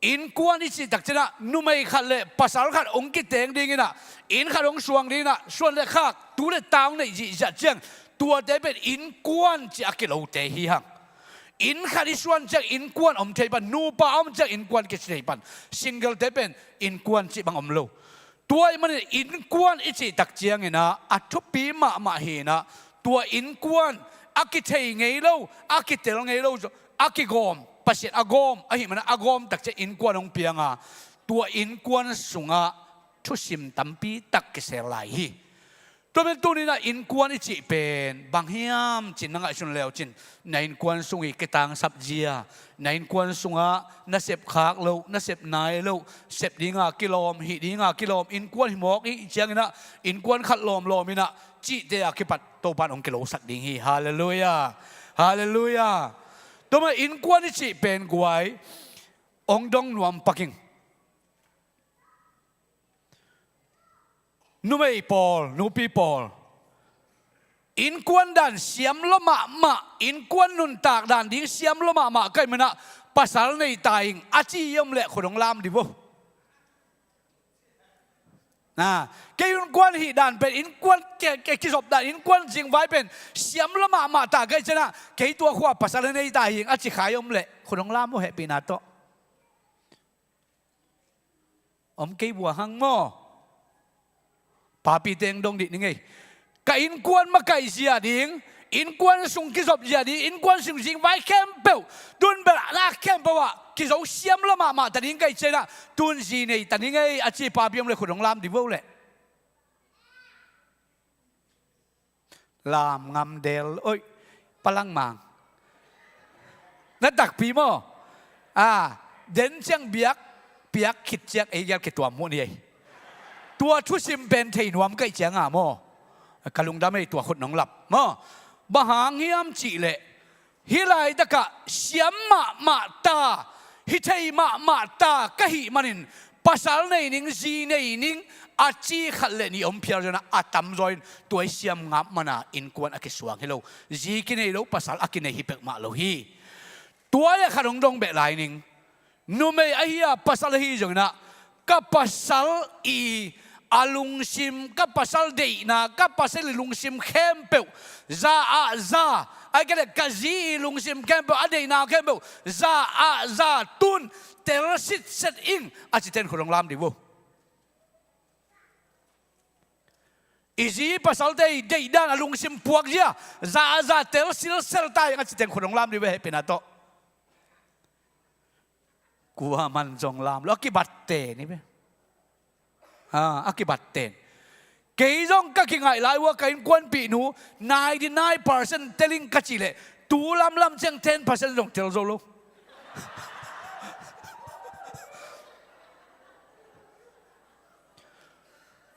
Innkuan i cih tak cianah numei khat le pasal khat hong kiteng dinginah, inn khat hong suang dinginah, suan le khak, tu le ta hong neih zihziah ciang, tuate pen innkuan cih a kilote hi hang. Inn khat i suan ciang innkuan om thei pan, nupa a om ciang innkuan kici thei pan, single-te pen innkuan cih bang om lo. Tua ahih manin innkuan i cih tak cianginah a thupi mahmah hi inah, tua innkuan a kithei ngei lo, a kitel ngei lo, a kigawm, Pasian a gawm ahih manah a gawm tak ciang innkuan hong pianga, tua innkuan sungah thusim tampi tak kisel lai hi. Tua men tuni inah innkuan i cih pen bang hiam cih na ngaihsun leu cin, na innkuan sung i kitangsap zia, na innkuan sungah na sep khak loh, na sep nai loh, sep dinga kilawm, hih dinga kilawm, innkuan hi mawk i cianginah innkuan khat lawmlawm inah cihte a kipat Topan hong kilosak ding hi. Halleluiah. Halleluiah. Tua mah innkuan i cih pen guai hong dong nuam pak ing. Numei pawl, nupi pawl, innkuan dan siam lua mahmah, innkuan nuntak dan ding siam lua mahmah ka hih manah pasal nei ta ing a ci om leh khut hong lam dih vo. Na, kei innkuan hih dan pen, innkuan ke, ke kizop dan, innkuan zingvai pen siam lua mahmah ta ka hih cianah kei tua khua pasal nei ta ing a ci kha om leh khut hong lam vo, hehpihna tawh. Om kei vua hang maw. Papi teng dong dih ni ngei. Ka innkuan makaih zia ding, innkuan sung kizop zia ding, innkuan sung zingvai khempeuh, tun bel a khempeuh ah kizo siam lua mahmah ta ding ka hih cianah tun zi nei ta ni ngei a ci papi om leh khut hong lam dih vo leh. Lam ngam del, oi, palangmang. Na takpi maw? A, den ciang biak, piak khit ciang ei gel kituam muh ni ei. Tua thusim pen thei nuam ka hih cianga maw, ka lungdam ei, tua khut nong lap maw. Bang hang hiam cih leh, hih laitakah siam mahmah ta, hi thei mahmah ta ka hih manin, pasal nei ning, zi nei ning a ci khat le nih om phial zongin a tamzaw in tua i siam ngap mana innkuan a kisuang hi lo. Zi kinei lo, pasal a kinei hi peuhmah lo hi. Tua le khat hong dong beh lai ning. Numei ahi a, pasal ahi zonginah, ka pasal i a lungsim, ka pasal deihna, ka pasal i lungsim khempeuh za ah za, ai ka le ka zi i lungsim khempeuh, a deihna khempeuh za ah za tun tel sitset ing a ci ten khut hong lam dih vo. I zi pasalte i deihdan a lungsim puak zia za ah za tel silsel ta ing a ci ten khut hong lam dih vo, hehpihna tawh. Kua man zong lam lo, a kibatte ni ve. A, a kibatte. Kei zong ka kingaih lai ua ka innkuanpihnu ninety nine percent tel ing ka cih leh tu lamlam ciang ten percent zong tel zo lo.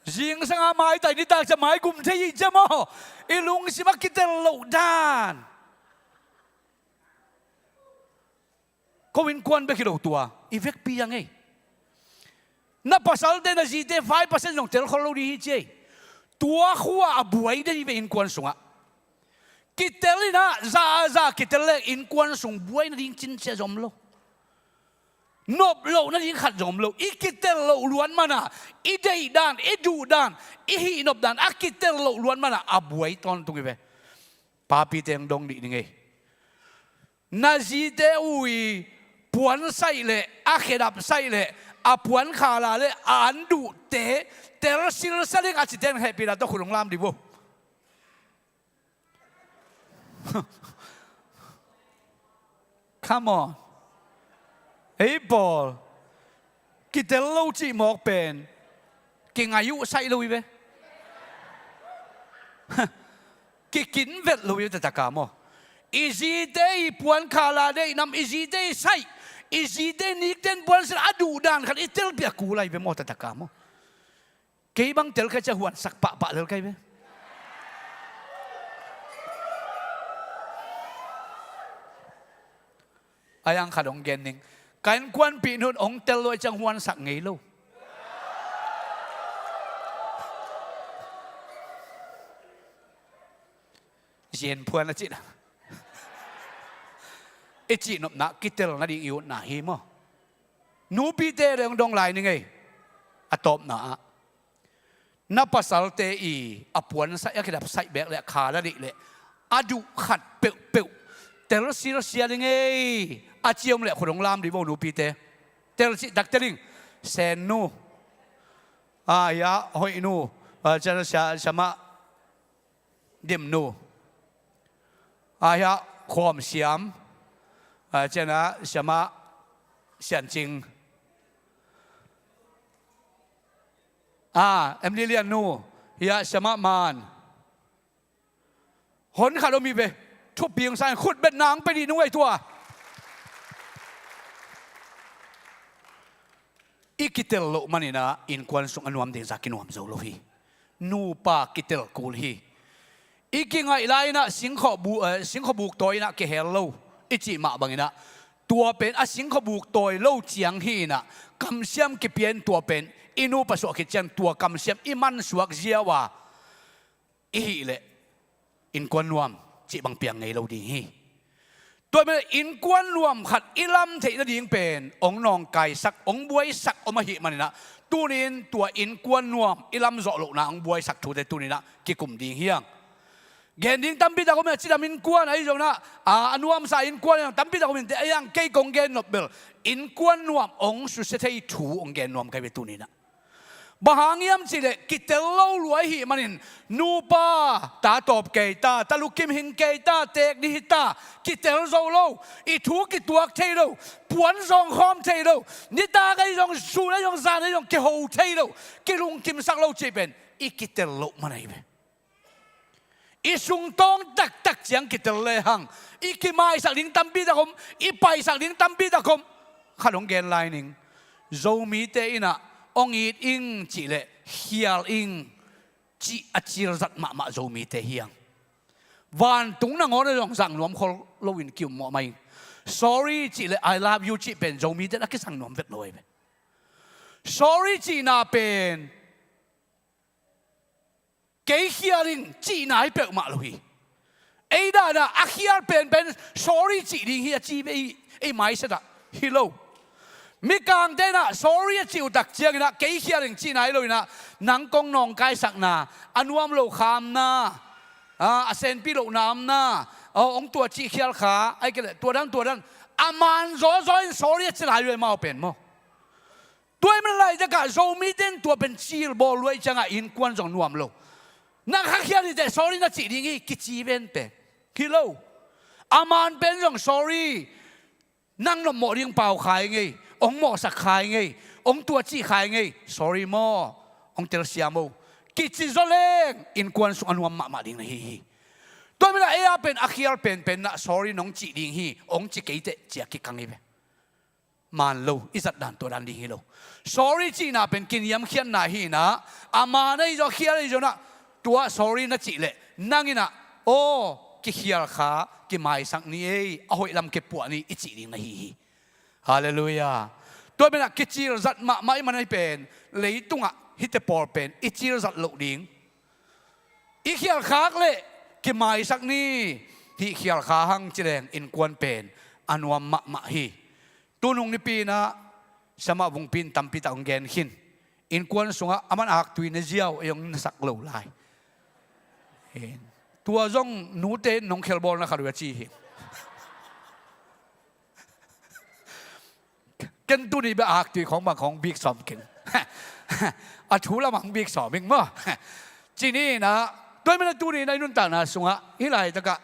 Zingsanga maitai nitak ciang maigum thei hi ciang maw, i lungsim a kitel loh dan. Ko innkuan bek hi lo tua, i vekpi a ngei. Na pasalte, na zite five percent zong tel khol lo ding hi ci ei. Tua khua a buai den hi ve innkuan sungah. Kitel inah, za a za kitel le innkuan sung buai nading cincia zong om lo. Nop loh nading khat zong om lo. I kitel loh luat mana i deih dan, i duh dan, i hih nop dan a kitel loh luat mana a buai tawntung hi ve. Papi teng dong dih ning ei. Na zite uh i puan saih le a khedap saih le a puan khala le a an duhte tel silsa ding a cite hehpih dah tawh khut hong lam dih vo. Come on. Ei pawl. Kitel lo cih mawk pen kingai uh saih lo hi ve. Kikin vet lo hi ve taktak a maw. I zite i puan khala deih nam, i zite i saih, i zite i nikten puan sin a duh dan khat i telpiak kul ahi ve maw taktak a maw. Kei bang tel kei ciah huansak pahpah lel kei ve. A yang khat hong gen ning. Ka innkuanpih nun hong tel lo a ciang huansak ngei lo. Zian phuan a cih na. I cih nopna kitel nading i utna hi maw. Nupite deng dong lai ning ei. A tawpna ah na pasalte i a puan saih a khedap saih bek le a khala deih le a duh khat peuhpeuh tel silsia ding ei. A ciom le khut hong lam dih vo nupite. Tel cih tak tel ing. Sennu. A, ya, hoihnu. A, cian sia, siamah Dimnu. A, ya, khawm siam. A, cian a siamah Siancing. A, em Lilian nu, ya, siamah Man. Hon khat om hi ve. Thupi hong sa in khut bet nang pe dih nung ei tua. I kitel loh maninah innkuan sung a nuam dingza kinuam zo lo hi. Nupa kitel kul hi. I kingaih lai inah singkhawh bu-, eh, singkhawh buk tawi inah kihel lo i cih mah banginah tua pen a singkhawh buk tawi lo ciang hi inah kamsiam kipia in tua pen i nupa suah khit ciang tua kamsiam i mansuak ziau a i hih leh innkuan nuam cih bang piang ngei lo ding hi. Tua manin innkuan nuam khat i lam theih nading pen hong nawngkaisak, hong buaisak om ahih maninah tunin tua innkuan nuam i lam zawh lohna hong buaisak thute tuninah kikum ding hiang. Gen ding tampi tak om in a cidam innkuan ahi zonah a, a nuamsa innkuan hiang tampi tak om in te a hiang kei kong gen nop bel innkuan nuam hong susia thei thu hong gen nuam kai ve tuninah. Bang hang hiam cihleh kitel lo lua i hih manin nupa ta tawp kei ta, ta lukim hing kei ta, teek dih hi ta, kitel zo lo, i thu kituak thei lo, puan zawng khawm thei lo, nitak ei zong, sun ei zong, zan ei zong kiho thei lo, kilungkimsak lo cih pen i kitel loh man ahi ve. I sungtawng taktak ciang kitel lehang i kimaisak ding tampi tak om, i paisak ding tampi tak om. Khat hong gen lai ning. Zomite innah hong it ing cihleh khial ing cih a cilzat mahmah Zomite hiang. Vantung nangawn a zong zang nuam khol loin kiummawh mai ing. Sorry cihleh I love you cih pen Zomite na kisang nuam vet lo ahi ve. Sorry cihna pen kei khial ing cihna hi peuhmah lo hi. Ei dana a khial penpen sorry cih ding hi a ci ve i, ei mindset ah hi lo. Mikang tenah sorry a cih uh tak cianginah kei khial ing cihna hi loinah nang kong nawngkaisakna, a nuam lo khamna, a, a senpi lohna omna, a, hong tua cih khial kha, ai kei le tua dan tua dan a man zawzaw in sorry a ci lai ve mau pen maw. Tua ahih manin laitakah Zomite in tua pen cilbawl luai ciangah innkuan zong nuam lo. Nang khakhial hi teh sorry na cih ding hi kici ven pen hi lo. A man pen zong sorry, nang nopmawh ding pau khai ngei, hong mawhsak khai ngei, hong tua cih khai ngei, sorry maw, hong telsiam o, kici zaw leng innkuan sung a nuam mahmah ding na hi hi. Tua ahih manin ei a pen a khial penpen nah sorry nong cih ding hi, hong ci kei teh cia kikang hi ve. Man lo, i zat dan tua dan ding hi lo. Sorry cihna pen kiniamkhiatna hi inah, a man ahi zaw, khial ahi zaw nah, tua sorry na cih leh nang inah, aw, kikhial kha, kimaisak ni ei, a hoih lam kipuah ni i cih ding na hi hi. Halleluiah. Tua penah kicilzat mahmah i man ahi pen, leitungah hihte pawl pen i cilzat loh ding, i khialkhak le kimaisak ni. Hih khialkha hang cileng innkuan pen a nuam mahmah hi. Tunung nipi inah siamah Vungpi in tampitak hong gen khin. Innkuan sungah aman aktui na ziau ei hong na sak lo lai. Tua zong nute in nong khelbawlna khat uh a ci hi. Ken tuni bia aktui khawng bang khawng bik sawm keng. A thu lamah hong bik sawm ing maw? Ci ni inah, tua i menah tuni inah i nuntakna sungah hih laitakah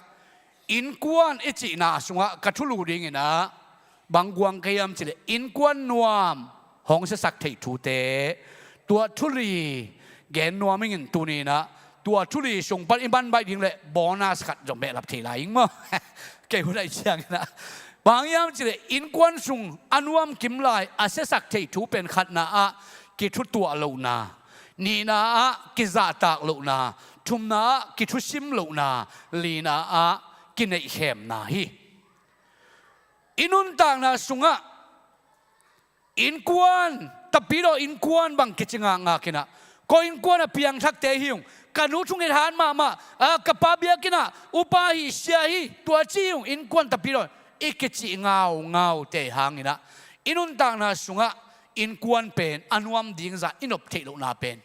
innkuan i cihna sungah ka thulu ding inah bang guang ka hiam cileh, innkuan nuam hong siasak theih thute, tua thuli gen nuam ingin tuni inah, tua thuli sung pan i man baih ding le bonus khat zong behlap thei lai ing maw? Kei hun aih ciang inah bang hiam cileh, innkuan sung a nuam kim lai a siasak theih thu pen khatna ah kithutuah lohna, nihna ah kizahtak lohna, thumna ah kithusim lohna, lina ah kineihkhemna hi. I nuntakna sungah innkuan, tapidaw innkuan bang kici ngakngak inah, ko innkuan a piangthakte hi ung, ka nu thungethat mahmah, a, ka pa biakinn ah upa hi, sia hi, tua ci hi ung, innkuan tapidaw i kicih ngaungaute hang inah, i nuntakna sungah innkuan pen a nuam ding zah i nop theih lohna pen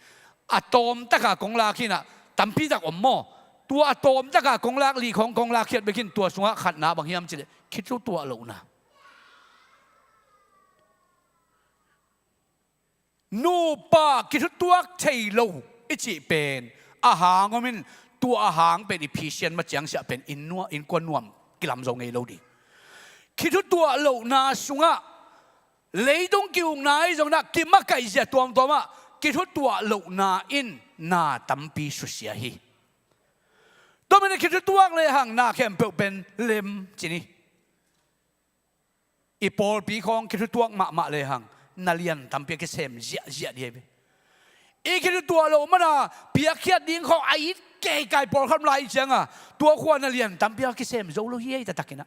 a tawmtaka kong lak hi inah, tampitak om maw? Tua a tawmtaka kong lak li khawng kong lakkhiat bek in, tua sungah khatna bang hiam cileh, kithutuah lohna. Nupa kithutuak thei lo i cih pen a hang om in, tua a hang pen i phisian ma ciang siah pen inn nua-, innkuan nuam kilam zo ngei lo ding. Kithutuah lohna sungah leitung ki-ukna ahi zongin ah kimakaihzia tuamtuam ah kithutuah lohna in na tampi susia hi. Tua manin kithutuak lehang na khempeuh pen lem ci ni. I pawlpi khawng kithutuak mahmah lehang na lian tampi a kisem ziahziah dih hi. I kithutuah loh mana piakkhiat ding khawng a it keikai pawlkhat om lai cianga tua khua na lian tampi a kisem zo lo hi ei, taktak inah.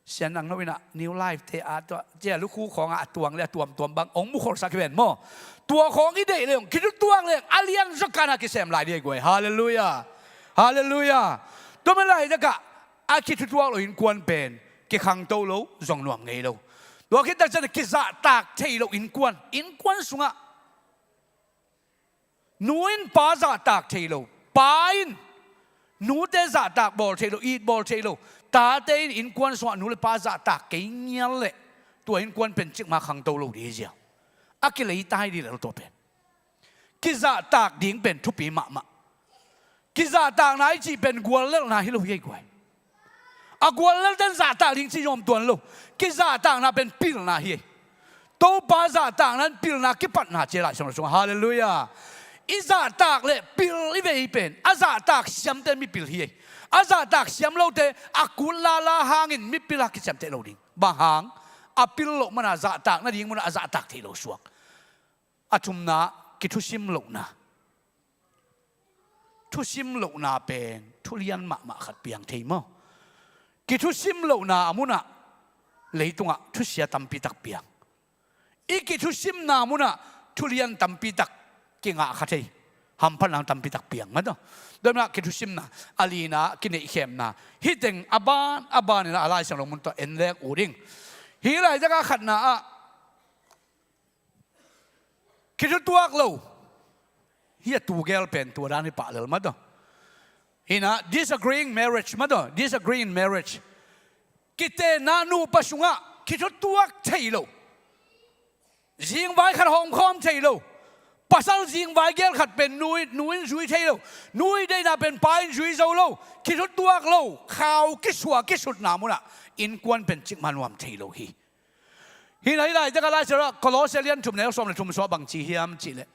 Sian ang no inah New Life te a tua cia lukhu khawngah a tuang le a tuamtuam bang hong mukholsak hi ven maw? Tua khawng i deih le hong kithutuak le a lian zawkana kisem lai dih hi guai. Halleluiah. Halleluiah. Tua manin laitakah a kithutuak loh innkuan pen kikhangto lo, zong nuam ngei lo. Tua khit takciang kizahtak thei loh innkuan, innkuan sungah nu in pa zahtak thei lo, pa in nute zahtak bawl thei lo, it bawl thei lo, tate in innkuan sungah nu le pa zahtak kei ngial leh tua innkuan pen cikmah khangto lo dih hi ziau. A kileitai dih lel tua pen. Kizahtak ding pen thupi mahmah. Kizahtakna i cih pen guallelhna hi lo hi ei guai. A guallelhten zahtak ding cih nuam tuan lo. Kizahtakna pen pilna hi ei. Topa zahtakna in pilna kipatna ci a Lai Siangtho sungah. Halleluiah. I zahtak le pil i vei pen a zahtak siamte mipil hi ei. A zahtak siam lote a kut lala hangin mipil a kiciamteh lo ding. Bang hang? A pil loh mana zahtak nading munah a zahtak theih lo suak. A thumna, kithusim lohna. Thusim lohna pen thulian mahmah khat piang thei maw? Kithusim lohna a munah leitungah thusia tampitak piang. I kithusimna munah thulian tampitak kingah kha thei. Hamphatna tampitak piang mataw. Tua manin kithusimna, a lina kineihkhemna. Hih teng a ban a ban inah a Lai Siangtho mun tawh en leng ut ding. Hih laitakah khatna ah kithutuak lo. Hih a tugel pen tua dan hi pah lel mataw. Inah disagreeing marriage mataw, disagreeing marriage. Kitenna nupa sungah kithutuak thei lo. Zingvai khat hawmkhawm thei lo. Pasal zingvai gel khat pen nu in, nu in zui thei lo. Nu i deihna pen pa in zui zo lo. Kithutuak lo. Khau kisua kisutna munah innkuan pen cikmah nuam thei lo hi. Hih na hih laitakah Lai Siangtho ah Kolose lian thum neu sawm le thum sungah bang ci hiam cihleh,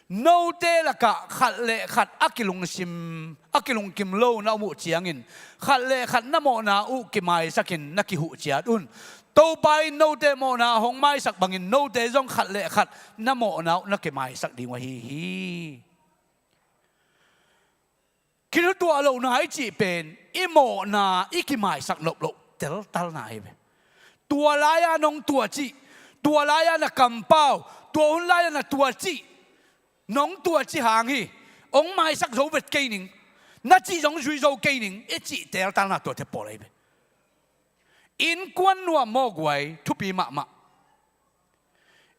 note lakah khat le khat a kilungsim, a kilungkim lo na om uh ciangin khat le khat na mawhna uh kimaisakin na kihuh ciat un. Topa in note mawhna hong maisak bangin note zong khat le khat na mawhna uh na kimaisak ding uh ahi hi. Kithutuah lohna i cih pen i mawhna i kimaisak nop loh. teltalna ahi ve. Tua lai-a nong tua cih, tua lai-a na kampau, tua hun lai-a na tua cih, nong tua cih hang hi, hong maisak zo vet kei ning, na cih zong zui zo kei ning, i cih teltalna tuate pawl ahi ve. Innkuan nuam maw guai, thupi mahmah.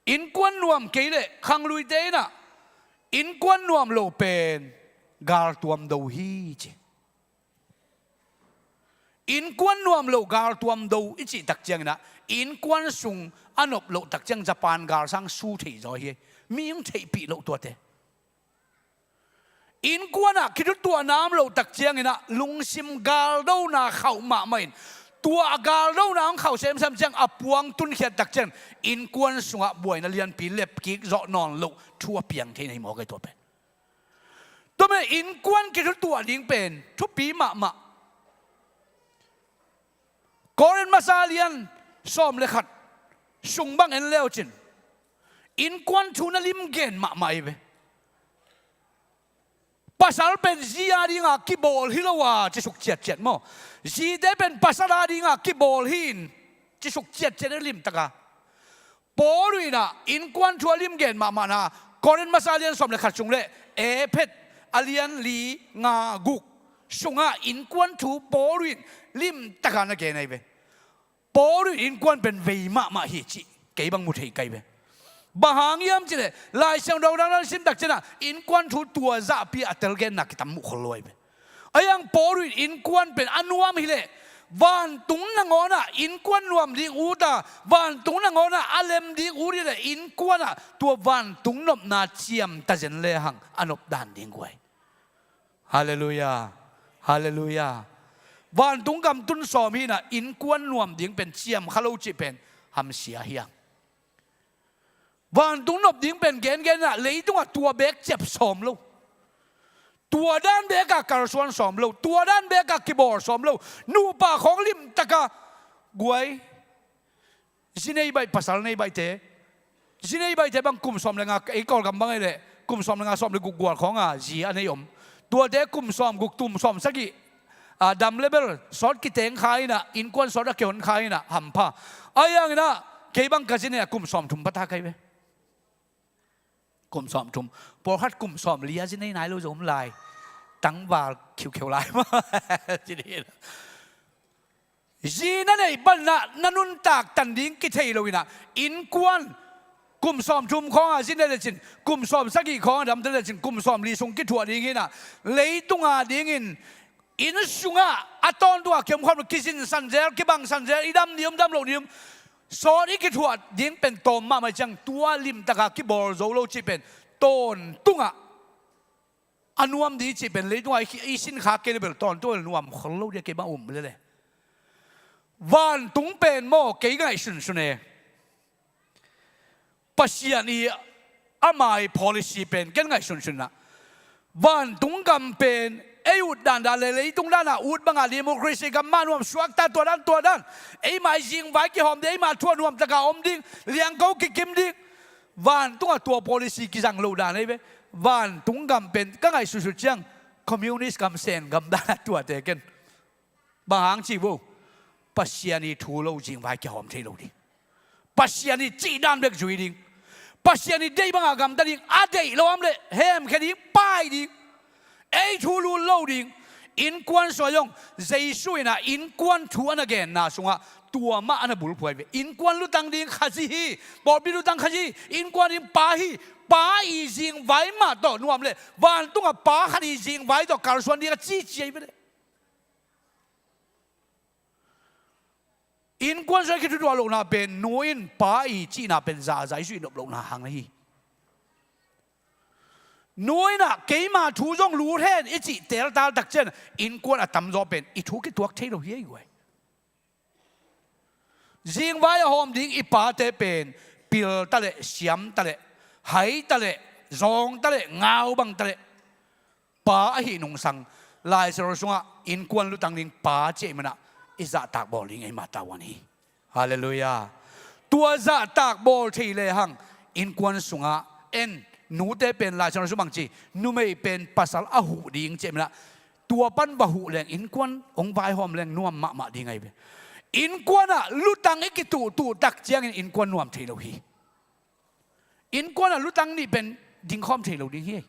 Innkuan nuam kei leh khangluite in ah innkuan nuam lo pen galtuam do hi ci. Innkuan nuam lo galtuam do i cih tak ciangin ah innkuan sung a nop loh tak ciang Japan gal sang su thei zaw hi. Mi hong theihpih loh tuate. Innkuan ah kithutuahna om loh tak ciangin ah lungsim galdona khauh mahmah in, tua a galdona hong khauh semsem ciang a puang tunkhiat tak ciang innkuan sungah buaina lianpi lepkik zawh nawn loh thu a piang thei na hi mawk ei tua pen. Tua mah innkuan kithutuah ding pen thupi mahmah. Korin masa lian sawm le khat sung bang en leucin innkuan thu na limgen mahmah ahi ve. Pasal pen zi a dinga kibawl hi lo a cisuk ciatciat maw? Zite pen pasal a dinga kibawl hi in cisuk ciatciat a limtaka. Paul in ah innkuan thu a limgen mahmahna Korin masa lian sawm le khat sung le Ephet a lian li nga guk sungah innkuan thu Paul in limtaka na gen ahi ve. Paul in innkuan pen vei mahmah hi cih kei bang mu thei kai ve. Bang hang hiam cih leh Lai Siangtho dangdang sim tak ciangin ah innkuan thu tua zahpi a telgenna kitam muh khol lo ahi ve. Ahi hang Paul in innkuan pen a nuam hi leh vantung nangawn ah innkuan nuam ding ut a, vantung nangawn ah a lem ding ut hi leh innkuan ah tua vantung nopna ciamta zen lehang a nop dan ding guai. Halleluiah. Halleluiah. Vantung gam tun sawm hi in ah innkuan nuam ding pen ciam kha lo cih pen hamsia hi a. Vantung nop ding pen gengen in ah leitungah tua beek ciap sawm lo. Tua dan beek a kalsuan sawm lo. Tua dan beek a kibawl sawm lo. Nupa khawng limtaka guai. Zi nei baih, pasal nei baihte. Zi nei baihte bang kum sawm le nga, ei Kawlgam bang ei leh kum sawm le nga, sawm le guk gual khawnga zi a nei om. Tuate kum sawm guk, kum sawm sagih, a, dam le bel sawt kiteng kha in ah, innkuan sawt a kihon kha in ah hampha. Ahi hangin ah kei bang ka zi nei a kum sawm thum pha ta kai ve. Kum sawm thum. Pawlkhat kum sawm li a zi nei nai lo zong om lai. Tangval khiukheu lai mah. Ci dih. Zi na neih pan ah na nuntak tan ding kithei lo in ah innkuan kum sawm thum khawng a zi nei lecin, kum sawm sagih khawng a dam ta lecin, kum sawm li sung kithuah ding hi in ah leitung a dingin inn sungah a tawntung a kiom khawm lo, kizinsan zel, kibangsan zel, i dam ni om, dam lo ni om, sawt i kithuah ding pen tawm mahmah ciang tua limtaka kibawl zo lo cih pen tawntungah a nuam ding cih pen leitungah i, i sin kha kei le bel tawntung a nuam khol lo ding a kei bang um lele. Vantung pen maw kei ngaihsunsun e. Pasian i ama i policy pen ken ngaihsunsun ah vantung gam pen ei ut dandan le leitung dana ut banga democracy gam mah nuam suakta tua dan tua dan, eima i zingvai kihawm ding, eima thu a nuamtaka om ding, liangko kikim ding. Vantungah tua policy kizang lo dan ei ve. Vantung gam pen ka ngaihsutsut ciang communist gam, Sen gam dan a tuate ken. Bang hang ci vo? Pasian i thu lo zingvai kihawm thei lo ding. Pasian i cih dan bek zui ding. Pasian i deih banga gamta ding, a deih lo om le hemkhia ding, pai ding. Ei thu lut lo ding. Innkuan sung zong Jesu in ah innkuan thu a na genna sungah tua mah a na bulphuai ve. Innkuan lutang ding Khazih hi. Pawlpi lutang Khazih hi. Innkuan ding Pa hi. Pa i zingvai mah tawh nuam le vantungah Pa khat i zingvai tawh kalsuan ding a cici ahi ve le. Innkuan sung i kithutuah lohna pen nu in pa i cihna pen zahzah i zuih nop lohna hang na hi. Nu in ah keima thu zong lut hen i cih teltal tak ciang innkuan a tamzaw pen i thu kituak thei lo hi ei guai. Zingvai a hawm ding i pate pen pil ta leh, siam ta leh, hai ta leh, zawng ta leh, ngau bang ta leh pa ahi nungsang Lai Siangtho sungah innkuan lutang ding pa ci ahih manah i zahtak bawl ding eima tavuan hi. Halleluiah. Tua zahtak bawl thei lehang innkuan sungah en nute pen Lai Siangtho sung bang ci, numei pen pasal a huh ding ci ahih manah tua pan va huh leng innkuan hong vaihawm leng nuam mahmah ding ahi ve. Innkuan ah lutang i kituhtuh tak ciangin innkuan nuam thei lo hi. Innkuan ah lutang nih pen dingkhawm thei lo ding hi.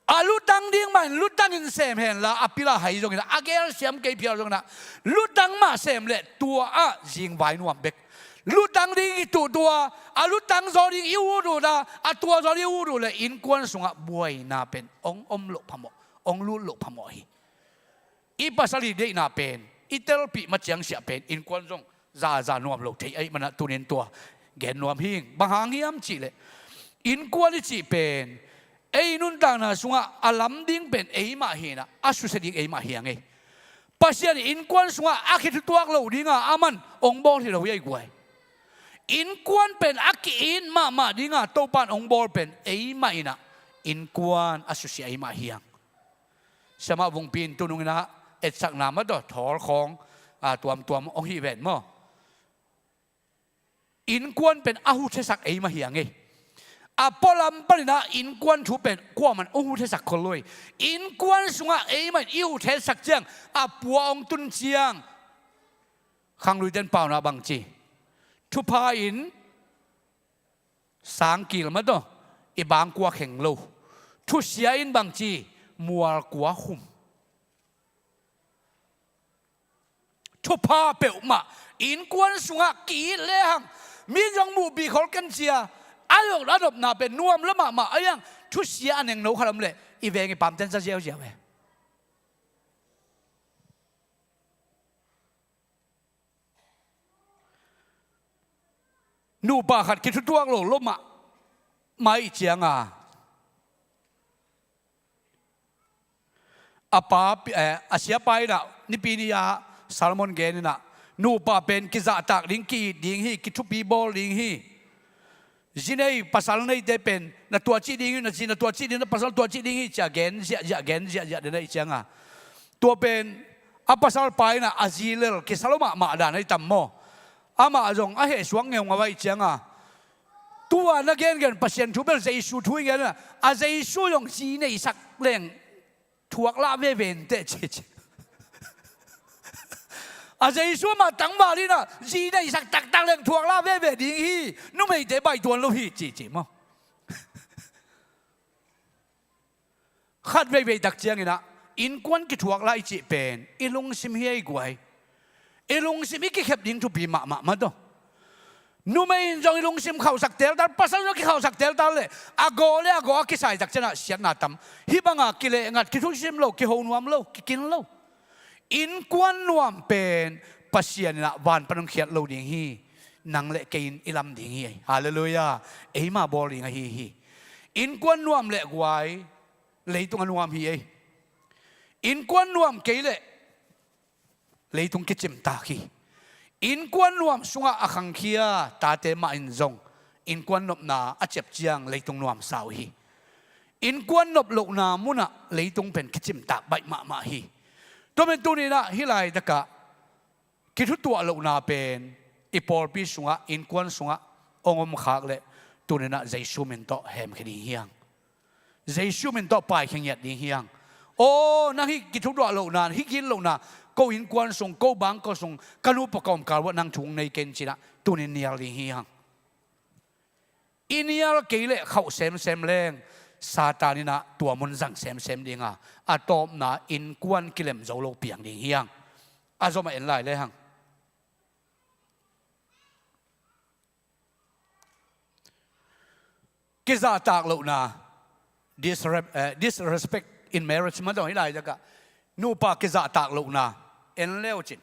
A lutang ding mah in lutang in sem henla, a pil a hai zongin ah, a gelsiam kei phial zongin ah, lutang mah sem leh tua ah zingvai nuam bek. Lutang ding i kituhtuh a, a lutang zaw ding i utuh a, a tua zaw ding i utuh leh innkuan sungah buaina pen hong om loh phamawh, hong lut loh phamawh hi. I pasal i deihna pen i telpih maciang siah pen innkuan zong zaza nuam lo thei ahih manin ah tunin tua gen nuam hi ing. Bang hang hiam cih leh, innkuan i cih pen ei nuntakna sungah a lam ding pen eimah hi-in ah, a susia ding eimah hi hang ei. Pasian in innkuan sungah a kithutuak loh dingin ah aman hong bawl hi lo hi ei guai. Innkuan pen a ki-it mahmah dingin ah Topa'n hong bawl pen eimah in ah innkuan a susia eimah hi hang. Siamah Vungpi in tunung in ah etsakna mah tawh thawl khawng, a, tuamtuam hong hih ven maw. Innkuan pen a huthiasak eimah hi hang ei. A pualam panin ah innkuan thu pen kuaman hong huthiasak khol lo hi. Innkuan sungah eimah in i huthiasak ciang, a pua hong tun ciang, khangluite'n pauna bang ci? Thupha in sangkil mah tawh i bangkua kheng lo. Thusia in bang ci? Mual kua khum. Thupha peuhmah innkuan sungah ki-it lehang, mi in zong muhpih khol ken ci-a, a nop, a nopna pen nuam lua mahmah a hi hang. Thusia a nengno khat om leh i veng i paamte'n za ziauziau e. Nupa khat kithutuak lo lua mahmah ahih ciangin, a pa, eh, a siapa in ah Nipi ni-a sermon genin ah, nupa pen kizahtak ding, ki-it ding hi, kithupi bawl ding hi. Zi nei pasal neite pen na tuacih ding hi, na zi na tuacih ding, na pasal tuacih ding hi, ci-a gen ziahziah, gen ziahziah den ahih ciangin, tua pen a pasalpa in ah a zi lel kisa lua mahmah dan ahi tam maw. Amah zong a hehsuak ngeungau ahih ciangin, tua na gengen Pasian thu bel Jesu thu in gen a, a Jesu zong zi neisak leng thuak lah veve inteh, ci, ci. A Jesu amah tangval in ah zi neisak taktak leng thuak lah veve ding hi, numeite baih tuan lo hi, ci, ci maw. Khat veivei tak ciangin ah innkuan kithuak lai cih pen i lungsim hi ei guai. I lungsim i kikhep ding thupi mahmah mah tawh. Numei in zong i lungsim khauhsak teltal, pasal zong kikhauhsak teltal leh a gaw le a gaw a kisai tak ciangin ah siatna tam. Hih bangin kileh ngat, kithusim lo, kiho nuam lo, kikin lo. Innkuan nuam pen Pasian in ah van pan hong khiat lo ding hi. Nang le kei in i lam ding hi. Halleluiah. Eima bawl ding ahi hi. Innkuan nuam leh guai, leitung a nuam hi ei. Innkuan nuam kei leh leitung kicimtak hi. Innkuan nuam sungah a khangkhia tate mah in zong innkuan nopna a ciap ciang leitung nuamsa uh hi. Innkuan nop lohna munah leitung pen kicimtak baih mahmah hi. Tua pen tuni-in ah hih laitakah kithutuah lohna pen i pawlpi sungah, innkuan sungah hong om khak leh tuni-in ah Jesu min tawh hemkhia ding hi hang. Jesu min tawh paikhia ngiat ding hi hang. Aw, nang hih kithutuah lohna, hih gin lohna, ko innkuan sung, ko bangkua sung, ka nupa ka omkal uah nang thu hong nei ken ci-in ah tuni-in nial ding hi hang. I nial kei leh khauh semsem leng Satan in ah tua mun zang semsem ding a, a tawpna innkuan kilem zo lo piang ding hi hang. A zom a en lai lehang. Kizahtak lohna, disre-, eh, disrespect in marriage mah tawh hih laitakah nupa kizahtak lohna en leu cin.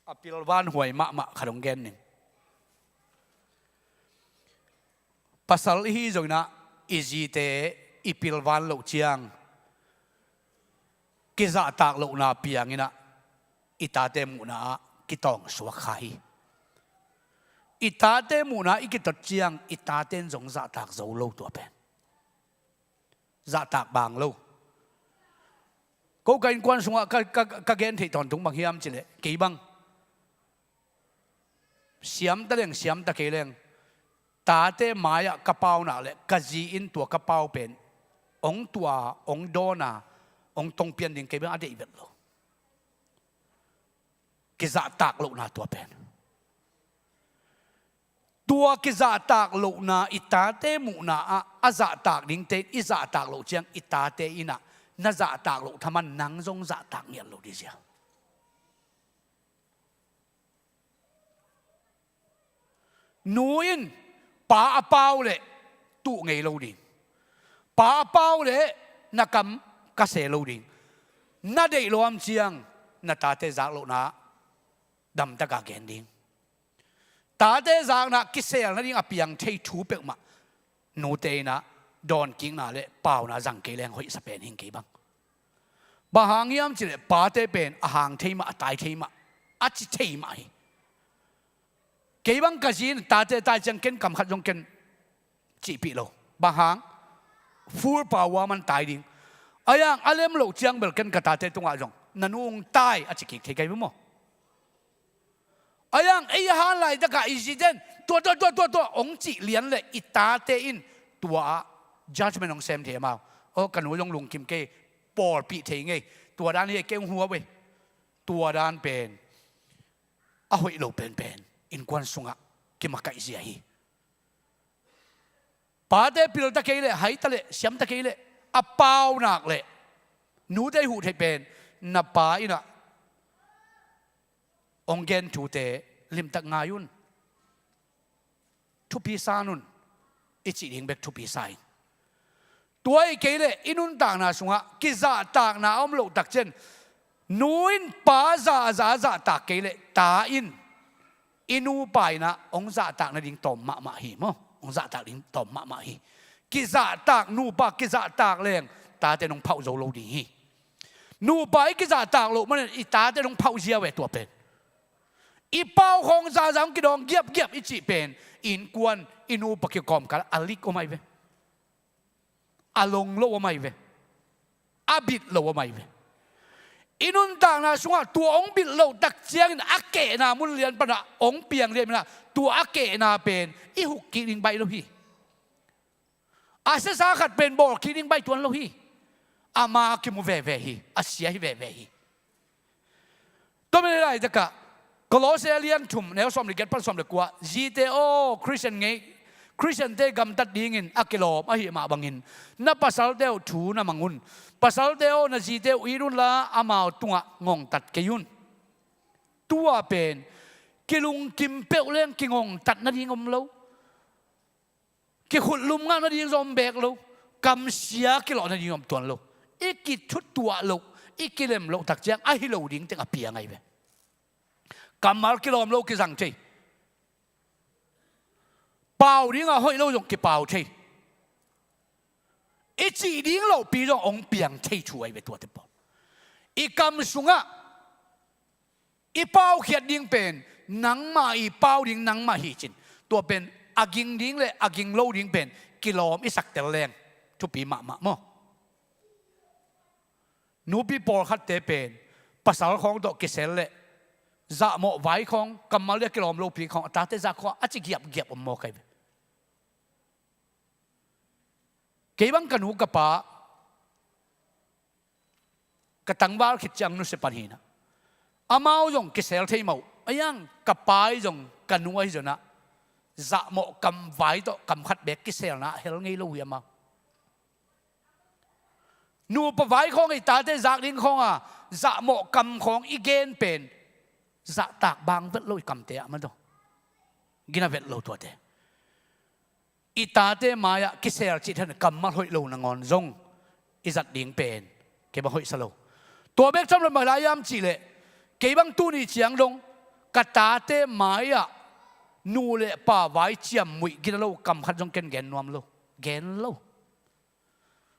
A pilvan huai mahmah khat hong gen ning. Pasal i hi zongin ah i zite i pilvan loh ciang kizahtak lohna piangin ah i tate muhna ah kitawngsuak kha hi. I tate muhna i kitot ciang i tate in zong zahtak zo lo tua pen. Zahtak bang lo. Ko ka innkuan sungah ka, ka, ka gen theih tawntung bang hiam cih leh, kei bang siamta leng, siamta kei leng, tate mai-ah ka pau nak leh ka zi in tua ka pau pen hong tuah, hong dawn a, hong tongpian ding kei bang a deih vet lo. Kizahtak lohna tua pen. Tua kizahtak lohna i tate muhna ah a zahtak dingte in i zahtak loh ciang i tate in ah na zahtak loh thaman nang zong zahtak ngiat lo dih zia. Nu in pa a pau leh tuh ngei lo ding. Pa a pau leh na kam ka se lo ding. Na deih lo am ciang na tate zak lohna damtaka gen ding. Tate zakna kisel nading a piang thei thu peuhmah nute in ah dawnkikna le pauna zang kei leng hoihsa pen hing kei bang. Bang hang hiam cileh pate pen a hang thei mah, a tai thei mah, a ci thei mah hi. Kei bang ka zi in tate tai ciang ken kam khat zong ken cihpih lo. Bang hang? Full power man tai ding. A yang a lem loh ciang bel ken ka tate tungah zong na nu ung tai a ci kik thei kei maw? A yang ei a han laitakah i zite in tua tua tua tua tua ong cih lian leh i tate in tua ah judgment ong sem thei amau. Aw ka nu zong lungkim kei, pawlpih thei ngei. Tua dan hi kei ong hua ve. Tua dan pen a hoih lo penpen innkuan sungah kimakaih zia hi. Pate pilta kei leh, haita leh, siamta kei leh a paunak leh nute i huh theih pen na pa in ah ong gen thute limtak ngai un. Thupi san un. I cih ding bek thupi sa in. Tua hi kei leh i nuntakna sungah kizahtakna a om loh takciang nu in pa zah a zah a zahtak kei leh ta in i nupa in ah ong zahtak nading tawm mahmah hi maw? Ong zahtak ding tawm mahmah hi. Kizahtak, nupa kizahtak leng tate nong phauh zo lo ding hi. Nupa i kizahtak loh manin i tate nong phauh zia ve tua pen. I pau khawng zaza hong kidawng giapgiap i cih pen innkuan i nupa kikawmkal a lik om ahi ve. A long lo om ahi ve. A bit lo om ahi ve. I nuntakna sungah tua ong bit loh takciangin a kehna mun lian panah ong piang liam inah tua a kehna pen i huk kik ding baih lo hi. A siasa khat pen bawl kik ding baih tuan lo hi. Ama kimu veve hi. A sia hi veve hi. Tua mah hi laitakah Kolose a lian thum neu sawm le giat pan sawm le kua, zite aw, Khristian ngei, Khristiante gamtat dingin a kilawm ahi mah bangin na pasalte uh thu na mang un. Pasalte aw, na zite uh it unla amau tungah ngongtat kei un. Tua pen kilungkim peuh leng kingongtat nading om lo. Kikhutlum ngah nading zong om beek lo. Kamsia kilawh nading zong om tuan lo. I kithuttuah loh, i kilem loh takciang ahi lo ding teng a piang ahi ve. Kammal kilawm lo kizang thei. Pau dingah hoih lo zong kipau thei. I cih ding lohpi zong ong piang thei thu ahi ve tuate pawl. I kam sungah i paukhiat ding pen nangmah i pau ding nangmah hi cin. Tua pen a ging ding le a ging lo ding pen kilawm i saktel leng thupi mahmah maw? Nupi pawlkhatte pen pasal khawng tawh kisel le zahmawh vai khawng, kammal le a kilawm lopi khawng, a tate zak khawng a ci giapgiap om mawk ahi ve. Kei bang ka nu ka pa ka tangval khit ciang nusia pan hinah amau zong kisel thei mah uh. A yang ka pa i zong ka nu ahi zonah zahmawh kamvai tawh kamkhat beek kiselna hel ngei lo hi amau. Nupa vai khawng i tate zak ding khawng a zahmawh kam khawng i gen pen zahtak bang vet lo i kamte ah mah daw. Gina vet lo tuate. I tate mai-ah kisel cih than kammal hoih lo nangawn zong i zat ding pen kei bang hoihsa lo. Tua bek tham lo mah lai hiam cihleh kei bang tuni ciang dong ka tate mai-ah nu le pa vai ciammuih gina lo kamkhat zong ken gen nuam lo. Gen lo.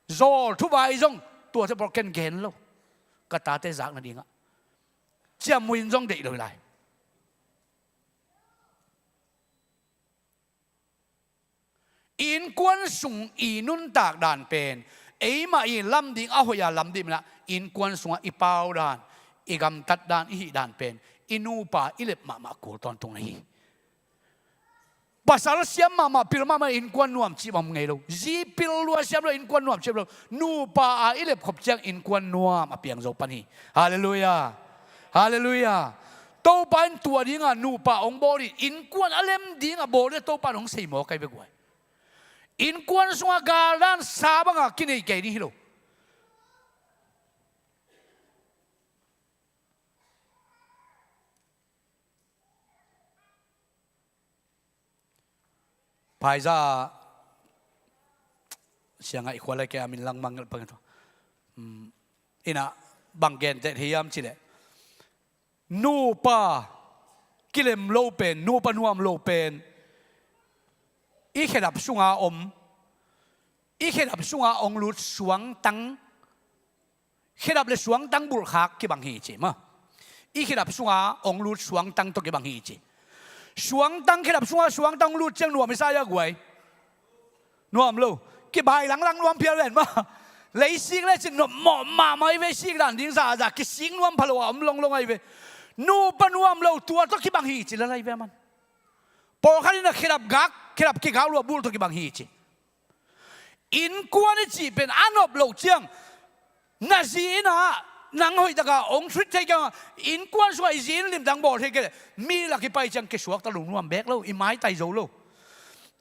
Zawl thuvai zong tuate pawl ken gen lo. Ka tate zak nadingah ciammuih in zong deih lo hi lai. Innkuan sung i nuntak dan pen eimah i lam ding a hoih a lam ding inah innkuan sungah i pau dan, i gamtat dan, i hih dan pen i nupa i lep mahmah kul tawntung na hi. Pasal siam mahmah, pil mahmah innkuan nuam cih bang ngei lo. Zi pil lua siam lo innkuan nuam cih lo. Nupa a i lep khop ciang innkuan nuam a piang zo pan hi. Halleluiah. Halleluiah. Topa in tua dinga nupa hong bawl in, innkuan a lem dinga bawl in Topa in hong sei mawk ahi ve guai. Innkuan sungah galdan sa banga kinei kei ding hi lo. Phaizah siangah i khua lai kei a min langmang ngelh pang tu. Innah bang genteh hiam cileh, nupa kilem lo pen, nupa nuam lo pen i khedap sunga om, i khedap sunga ong lut suangtang, khedap le suangtang bulhkhak kibang hi ci maw. I khedap sunga ong lut suangtang tawh kibang hi ci. Suangtang, khedap sunga suangtang ong lut ciang nuam i sa ia guai. Nuam lo. Kibai langlang nuam phial ven maw. Leisik le cin nuam mawh mahmah i ve, sik dan ding zaza kisik nuam phalo a om longlong ahi ve. Nupa nuam lo tua tawh kibang hi ci lalai ve man. Pawlkhat in a khedap gak, khedap kigak lua bul tawh kibang hi ci. Innkuan i cih pen a nop loh ciang, na zi innah nang hoihtaka ong treat thei kei a, innkuan sungah i zi in limtang bawl thei kei leh, mi lak i pai ciang kisuakta lo nuam bek lo, i maitai zo lo.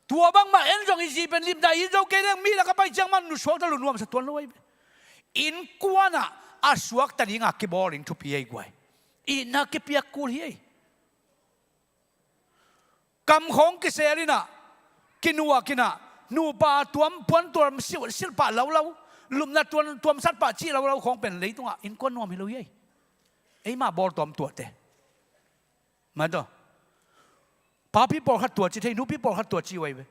Tua bangmah en zong i zi pen limta i zo kei leng mi lak a pai ciang man nu suakta lo nuamsa tuan lo ahi ve. Innkuanah a suakta dinga kibawl in thupi ahi guai. Itna kipiak kul hi ei. Kamkhawng kisel innah, kinuak innah, nupa tuam puan tuam silh, silhpah laulau, lupna tuam satpah cih laulau khawng pen leitungah innkuan nuam hi lo hi ei. Eimah bawl tuam tuate. Mataw. Papi pawlkhat tua ci thei, nupi pawlkhat tua ci uh ahi ve.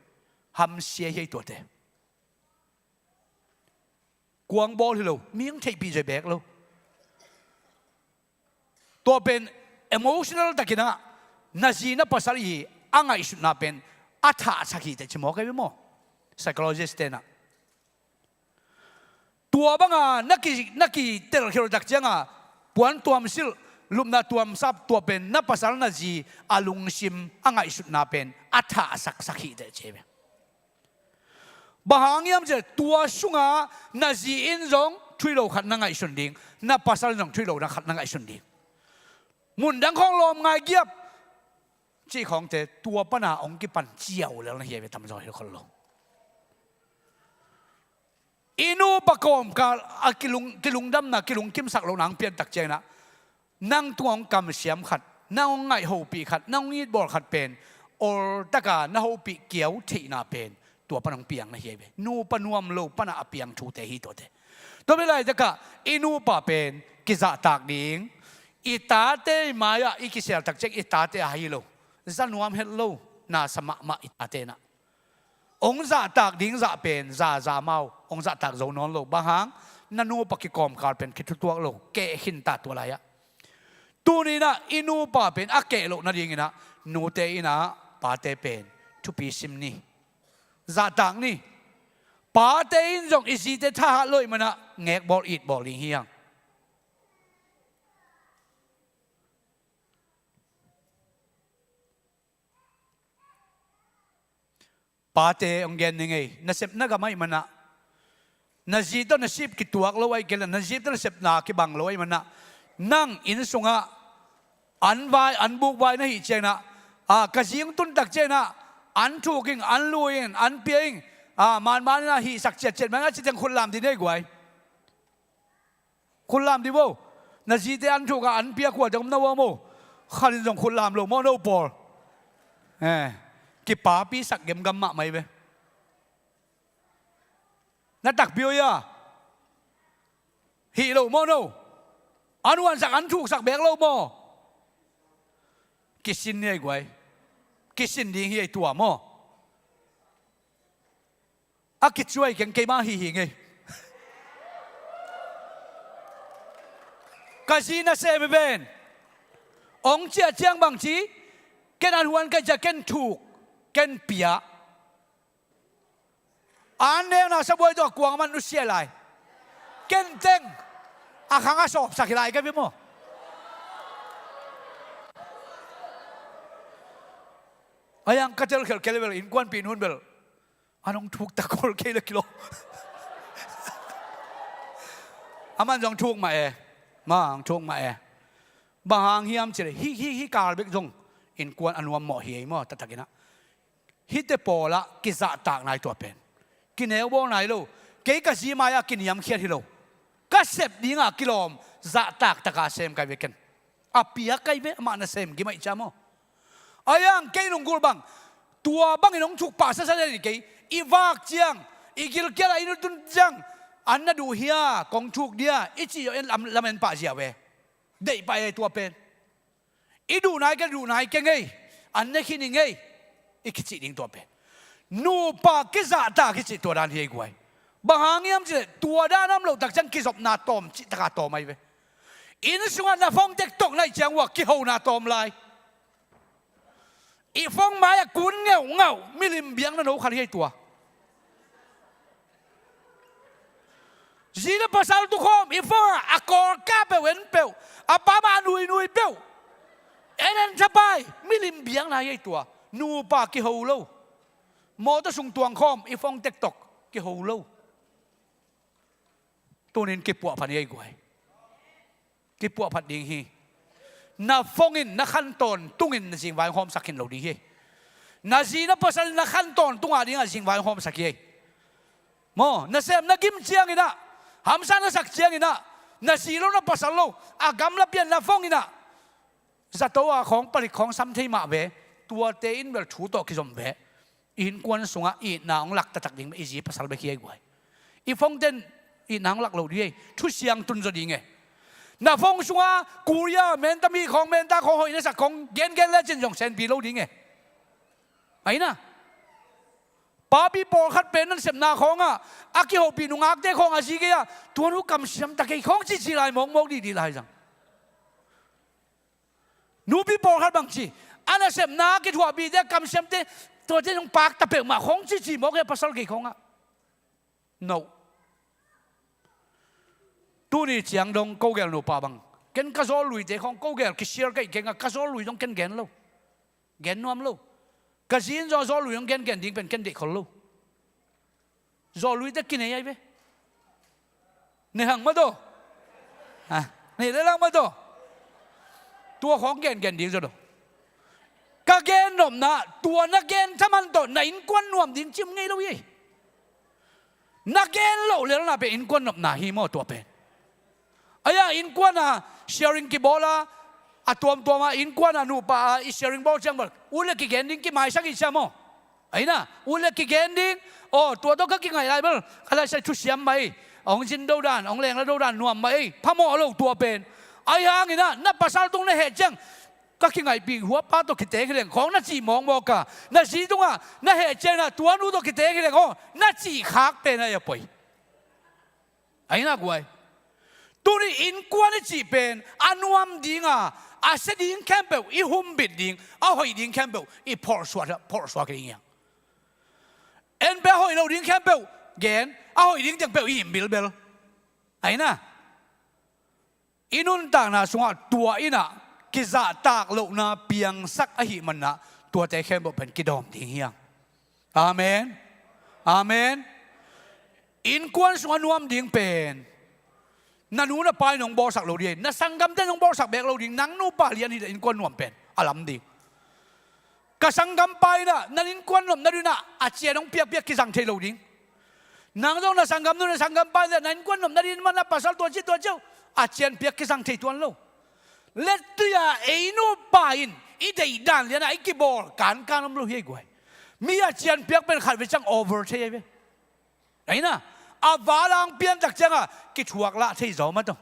Hamsia hi ei tuate. Kuang bawl hi lo, mi hong theihpih zoi bek lo. Tua pen emotional takinah na zi na pasal i a ngaihsutna pen a thahsak hi teh ci mawk ahi ve maw. Psychologist tenah tua banga na ki, na kitelkhial tak cianga puan tuam silh, lupna tuam sap, tua pen na pasal na zi a lungsim a ngaihsutna pen a thahsaksak hi teh ci ahi ve. Bang hang hiam cih leh tua sunga na zi in zong thuilo khat na ngaihsun ding, na pasal in zong thuilo khat na ngaihsun ding. Mundang khawng lawm ngai giap cih khawngte tua pana hong kipan ciau lel na hi ahi ve, tamzaw hi khol lo. I nupa kawmkal a kilung, kilungdamna, kilungkimsak lohna hong piantak cianginah nang tungah hong kamsiam khat, nang hong ngaih hopih khat, nang hong itbawl khat pen oltaka na hopih kiau theihna pen tua pan hong piang na hi ahi ve. Nupa nuam lo pana a piang thute hi tuate. Tua bek laitakah i nupa pen kizahtak ding, i tate i mai-ah i kisialtak ciang i tate a hi lo, za nuam het lo, nasa mahmah i tate nah. Hong zahtak ding zah pen zaza mau, hong zahtak zo nawn lo. Bang hang? Na nupa kikawmkal pen kithutuak lo, keh khinta tua lai-ah. Tuninah i nupa pen a keh loh nadinginah nute innah pate pen thupi sim ni. Zahtak ni. Pate in zong i zite thahat lo ih manah ngekbawl itbawl ding hi hang. Pate hong gen ning ei, nasep na gam ahih manah, na zi tawh nasip kituak lo ahih kei leh, na zi tawh nasepna kibang lo ahih manah, nang inn sungah an vai, an buk vai na hih cianginah, a, ka zi hong tuntak cianginah an thuk ing, an lui ing, an pia ing, a, manmaninah hihsak ciatciat mah ing a ci ciang khut lam dih ni ei guai. Khut lam dih vo. Na zite an thuk a an pia khua teng om na ua maw. Khat in zong khut lam lo maw no pawl. Eh, kipapi sak gemgam mahmah hi ve. Na takpi uh hia? Hih lo maw no. An huansak an thuksak bek lo maw. Kisin ni ei guai. Kisin ding hi ei tua maw. A kicuai keng keimah hihing ei. Ka zi nasem hi ven. Hong ciah ciang bang ci, ken an huan ka hih ciang ken thuk, ken pia. An neuna sabuai tawh a kuang man nusia lai. Ken teng a khang a sawpsak hi lai ka hi maw. A yang ka telkhial kei le bel innkuanpih nun bel an hong thuk tak kol kei le kilawm. Aman zong thuk mah e. Ma hong thuk mah e. Bang hang hiam cih leh hih, hih, hih kal bek zong innkuan a nuam mawh hi ei maw, taktak in ah. Hihte pawlah kizahtak nai tua pen. Kineu bawl nai lo. Kei ka zi mai-ah kiniamkhiat hi lo. Ka sep dingah kilawm zahtak taka sem kai ve ken. A piak kai ve, amah nasem gim ahih ciang maw. Ahi hang kei lunggulh bang, tua bangin hong thuk pah sasa le ni kei. I vak ciang, i gilkial ah i nutun ciang, an na duh hia, kong thuk dia, i cih zawh in lam, lamen pah ziau ve. Deih pah ei tua pen. I duh nai kei, duh nai kei ngei. An ne khin i ngei. I kicih ding tua pen. Nupa kizahtak i cih tua dan hi ei guai. Bang hang hiam cih leh tua dan a om loh tak ciang kizopna tawm cih taka tawm ahi ve. Inn sungah na phone tek tok na hih ciang uh ah kihona tawm lai. I phone mai-ah kun ngeuhngauh milim biakna no khat hi ei tua. Zi le pasal tukhawm i phone ah a kawlka peuh en peuh, a pa mah a nuinui peuh. En en thapai, milim biakna hi ei tua. Nupa kiho lo. Mawtaw sung tuangkhawm i phone tek tok kiho lo. Tunin kipuah phan hi ei guai. Kipuah phat ding hi. Na phone in na khan tawntungin na zingvai hong hawmsak khin lo ding hi. Na zi na pasal in na khan tawntung a dingah zingvai hong hawmsak hi. Maw, na sem na gim ciangin ah, hamsa na sak ciangin ah, na zi lo na pasal lo a gamla pian na phone in ah, zato a khawng palik khawng sam thei mah ve. Tuate in bel thu tawh kizom ve. I innkuan sungah itna hong lak taktak ding bek i zi pasal bek hi ei guai. I phone ten itna hong lak lo ding ei. Thusiang tun zaw ding e. Na phone sungah Korea menta mi khawng, menta khawng hoih na sak khawng gengen lecin zong senpi lo ding e. Ahi na. Papi pawlkhat pen nan sepna khawngah a kihopih nungakte khawng a zi gei-ah, tua nu kamsiam ta kei khawng cici lai mawkmawk dihdih lai zang. Nupi pawlkhat bang ci, a nasepna a kithuahpihte, a kamsiamte, tuate nung pakta peuhmah khawng cici mawk hi a, pasal gei khawngah. No. Tuni ciang dong ko gel nupa bang, ken ka zawlluite khawng ko gel kisiar ka hih kengah, ka zawllui dong ken gen lo. Gen nuam lo. Ka zi in zaw zawllui dong gengen ding pen ken deih khol lo. Zawlluite kinei ahi ve. Nei hang mataw. Ha, nei le lang mataw. Tua khawng gengen ding zaw lo. Ka gen nopna, tua na gen thaman tawh na innkuan nuam ding cim ngei lo hi. Na gen loh lelna pen innkuan nopna hi maw tua pen. Ahi a innkuan a sharing kibawl a, a tuamtuam a innkuan a nupa a i sharing bawl ciang bel, ut le kigen ding kimaisak i cia maw. Ahi na, ut le kigen ding. Aw, tua tawh ka kingaih lai bel, ka laisai thusiam mah ei. Hong zin do dan, hong lengla do dan nuam mah ei. Phamawh lo tua pen. Ahi hangin ah na pasal tung na heh ciang, ka kingaihpih hua pa tawh kiteng hi leng khawng na cih mawkmawk a, na zi tungah na heh ciang ah tua nu tawh kiteng hi leng aw, na cih khak pen ahi a poi. Ahi na guai. Tuni innkuan i cih pen a nuam dinga, a sia ding khempeuh i humbit ding, a hoih ding khempeuh i phorhsuak, phorhsuak ding hi hang. En pen a hoih lo ding khempeuh gen, a hoih ding teng peuh i im bilbel. Ahi na. I nuntakna sungah tua in ah kizahtak lohna piangsak ahih manin ah tuate khempeuh pen kidawm ding hi hang. Amen. Amen. Innkuan sungah nuam ding pen na nu na pa in hong bawlsak lo ding, na sanggamte in hong bawlsak beek lo ding, nang nupa lian hi leh innkuan nuam pen a lam ding. Ka sanggampa in ah na innkuan nopna dingin ah a cian hong piakpiak kizang thei lo ding. Nang zong na sanggamnu na sanggampa in ah na innkuan nopna dingin mah na pasal tua ci tua ci uh, a cian piak kizang thei tuan lo. Lettui a ei nupa in i deih dan lian ah i kibawl kankan om lo hi ei guai. Mi a cian piak pen khat ve ciang over thei ahi ve. Ahi na, a valang piantak ciangah kithuak lah thei zaw mataw.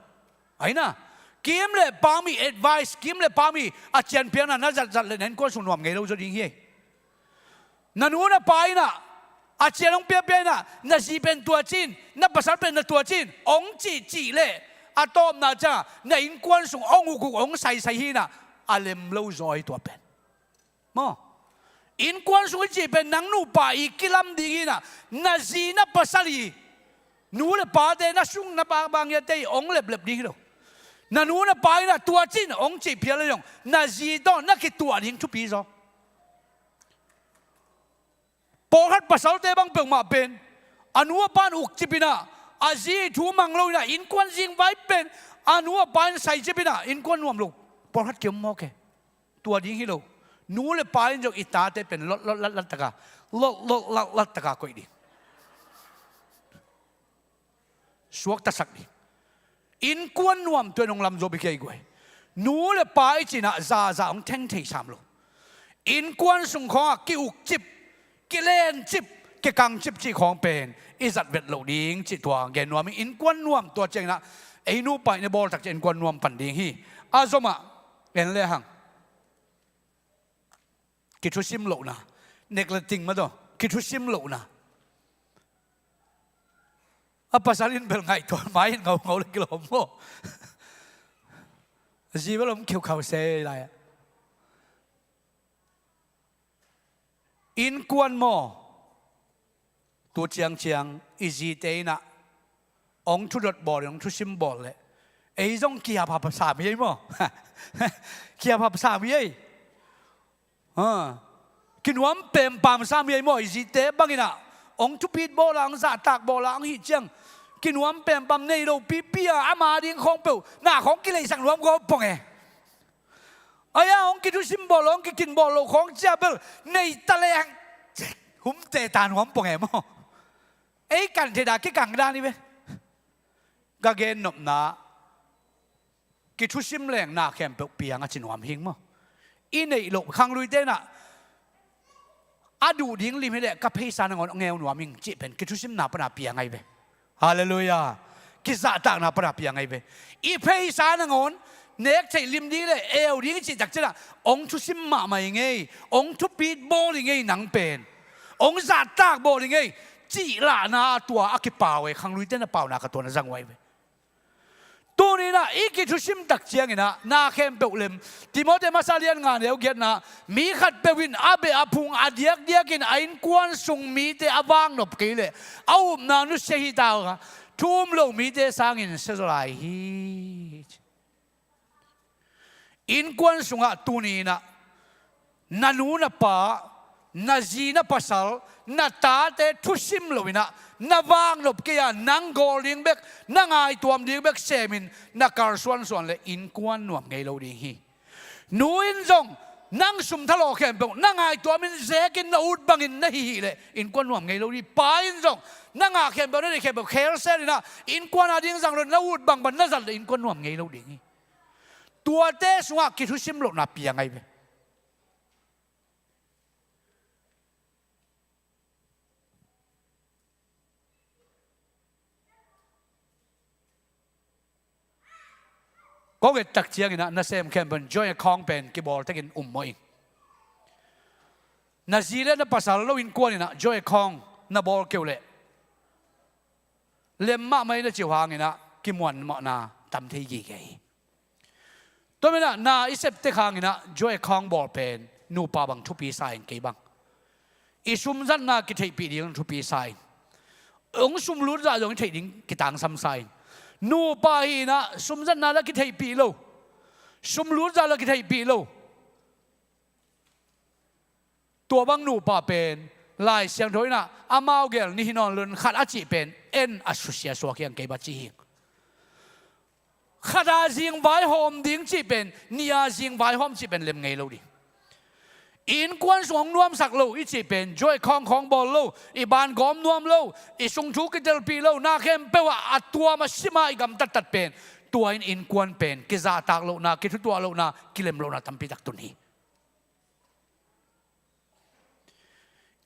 Ahi na, kim le pang mi advice, kim le pang mi a cianpiakna na zatzat le na innkuan sung nuam ngei lo zaw ding hi ei. Na nu na pa in ah a cian hong piapia in ah, na zi pen tua ci in, na pasal pen na tua ci in hong cihcih leh a tawpna ciangah na innkuan sung hong ukuk hong saisai hi in ah, a lem lo zaw hi tua pen. Maw? Innkuan sung i cih pen nang nupa i kilam ding hi in ah, na zi na pasal i nu le pate na sung na pa bang hiate i hong leplep ding hi lo. Na nu na pa in ah tua ci in hong cih phial le zong na zi tawh na kituah ding thupi zaw. Pawlkhat pasalte bang peuhmah pen a nu a pa in ukcip in ah, a zi thu mang lo in ah innkuan zingvai pen a nu a pa in saicip in ah innkuan nuam lo. Pawlkhat kiom mawk e. Tua ding hi lo. Nu le pa in zong i tate pen lot lot lat lat taka, lot lot lat lat taka koih ding. Suaktasak ding. Innkuan nuam tua in hong lamzaw bek hi ei guai. Nu le pa i cinah zaza hong theng thei sam lo. Innkuan sung khawngah ki-ukcip, kilencip, kikangcip cih khawng pen i zat vet loh ding cih tua gen nuam hi. Innkuan nuam tua cianginah ei nupa in i bawltak ciah innkuan nuam pan ding hi. A zomah en le hang. Kithusim lohna. Neglecting mah tawh kithusim lohna. A pasal in bel ngaihtuah mai in ngaungau le kilawm maw? Zi bel om khiukhau se lai-ah. Innkuan maw? Tu ciangciang i zite inah hong thudot bawl, hong thusim bawl leh ei zong kihaphap sam hi ei maw? Kihaphap sam hi ei. Ha. Kinuam pempam sam hi ei maw? I zite banginah hong thupit bawla, hong zahtak bawla hong hih ciang kinuam pempam nei lo pipi a, ama ding khawng peuh na khawng kileihsak nuam gawp pong e. Ai-a hong kithusim bawl lo, hong kikin bawl lo khawng cia bel nei ta le hang, humte ta nuam pong e maw? Ei kan thei da kikang dan hi ve. Ka gen nopna, kithusim leng na khempeuh piang a ci nuam hing maw? I neih loh khangluite inah a duh ding lim hi leh ka pheisa nangawn ngeu nuam hing cih pen kithusimna pana piang ahi ve. Halleluiah. Kizahtakna pana piang ahi ve. I pheisa nangawn nek theih lim ding le eu ding i cihtak cianah hong thusim mahmah hi ngei, hong thupit bawl hi ngei nang pen, hong zahtak bawl hi ngei, cih lahna tua a kipau ei, khangluite na pauna ka tua na zang uh ahi ve. Tuninah i kithusimtak cianginah na khempeuh lem. Timote masa lian nga neu giatna, mi khatpeuh in a beh a phung a diakdiakin a innkuan sung mite a vangnop kei leh a upna nusia hi ta uh a, thu um lo mite sangin siazaw lai hi. Innkuan sungah tuninah na nu na pa, na zi na pasal, na tate thusim loinah na vangnop kei a, nang gawl ding bek, na ngaihtuam ding bek semin na kalsuansuan le innkuan nuam ngei lo ding hi. Nu in zong nang sum thalawh khempeuh na ngaihtuamin zekin na ut bangin na hihih leh innkuan nuam ngei lo ding. Pa in zong na ngah khempeuh, na neih khempeuh khelselinah innkuan a ding zang lo na ut bangbang na zat leh innkuan nuam ngei lo ding hi. Tuate sungah kithusim lohna piang ahi ve. Ko ngettak cianginah nasem khempeuh in joint account pen kibawl takin um mawh ing. Na zi le na pasal lo innkuan inah joint account na bawl keu leh lem mahmah in a ciu hanginah kimuan mawhna tam thei gige hi. Tua menah na i septek hanginah joint account bawl pen nupa bang thupi sa in kei bang. I sumzatna kitheihpih ding thupi sa in. Hong sumlut zah zong i theih ding kitangsam sa in. Nupa hinah sumzatna la kitheihpih lo. Sumlut zah la kitheihpih lo. Tua bang nupa pen Lai Siangtho inah amau gel ni hi nawn lun khat a cih pen en a susia suak hiang kei ba ci hi. Khat a zing vaihawm ding cih pen ni a zing vaihawm cih pen lem ngei lo ding. I innkuan sung hong nuamsak lo i cih pen joint account khawng bawl lo, i ban gawm nuam lo, i sung thu kitelpih lo, na khempeuh ah a tuam a sima i gamtattat pen tua in innkuan pen kizahtak lohna, kithutuah lohna, kilem lohna tampitak tun hi.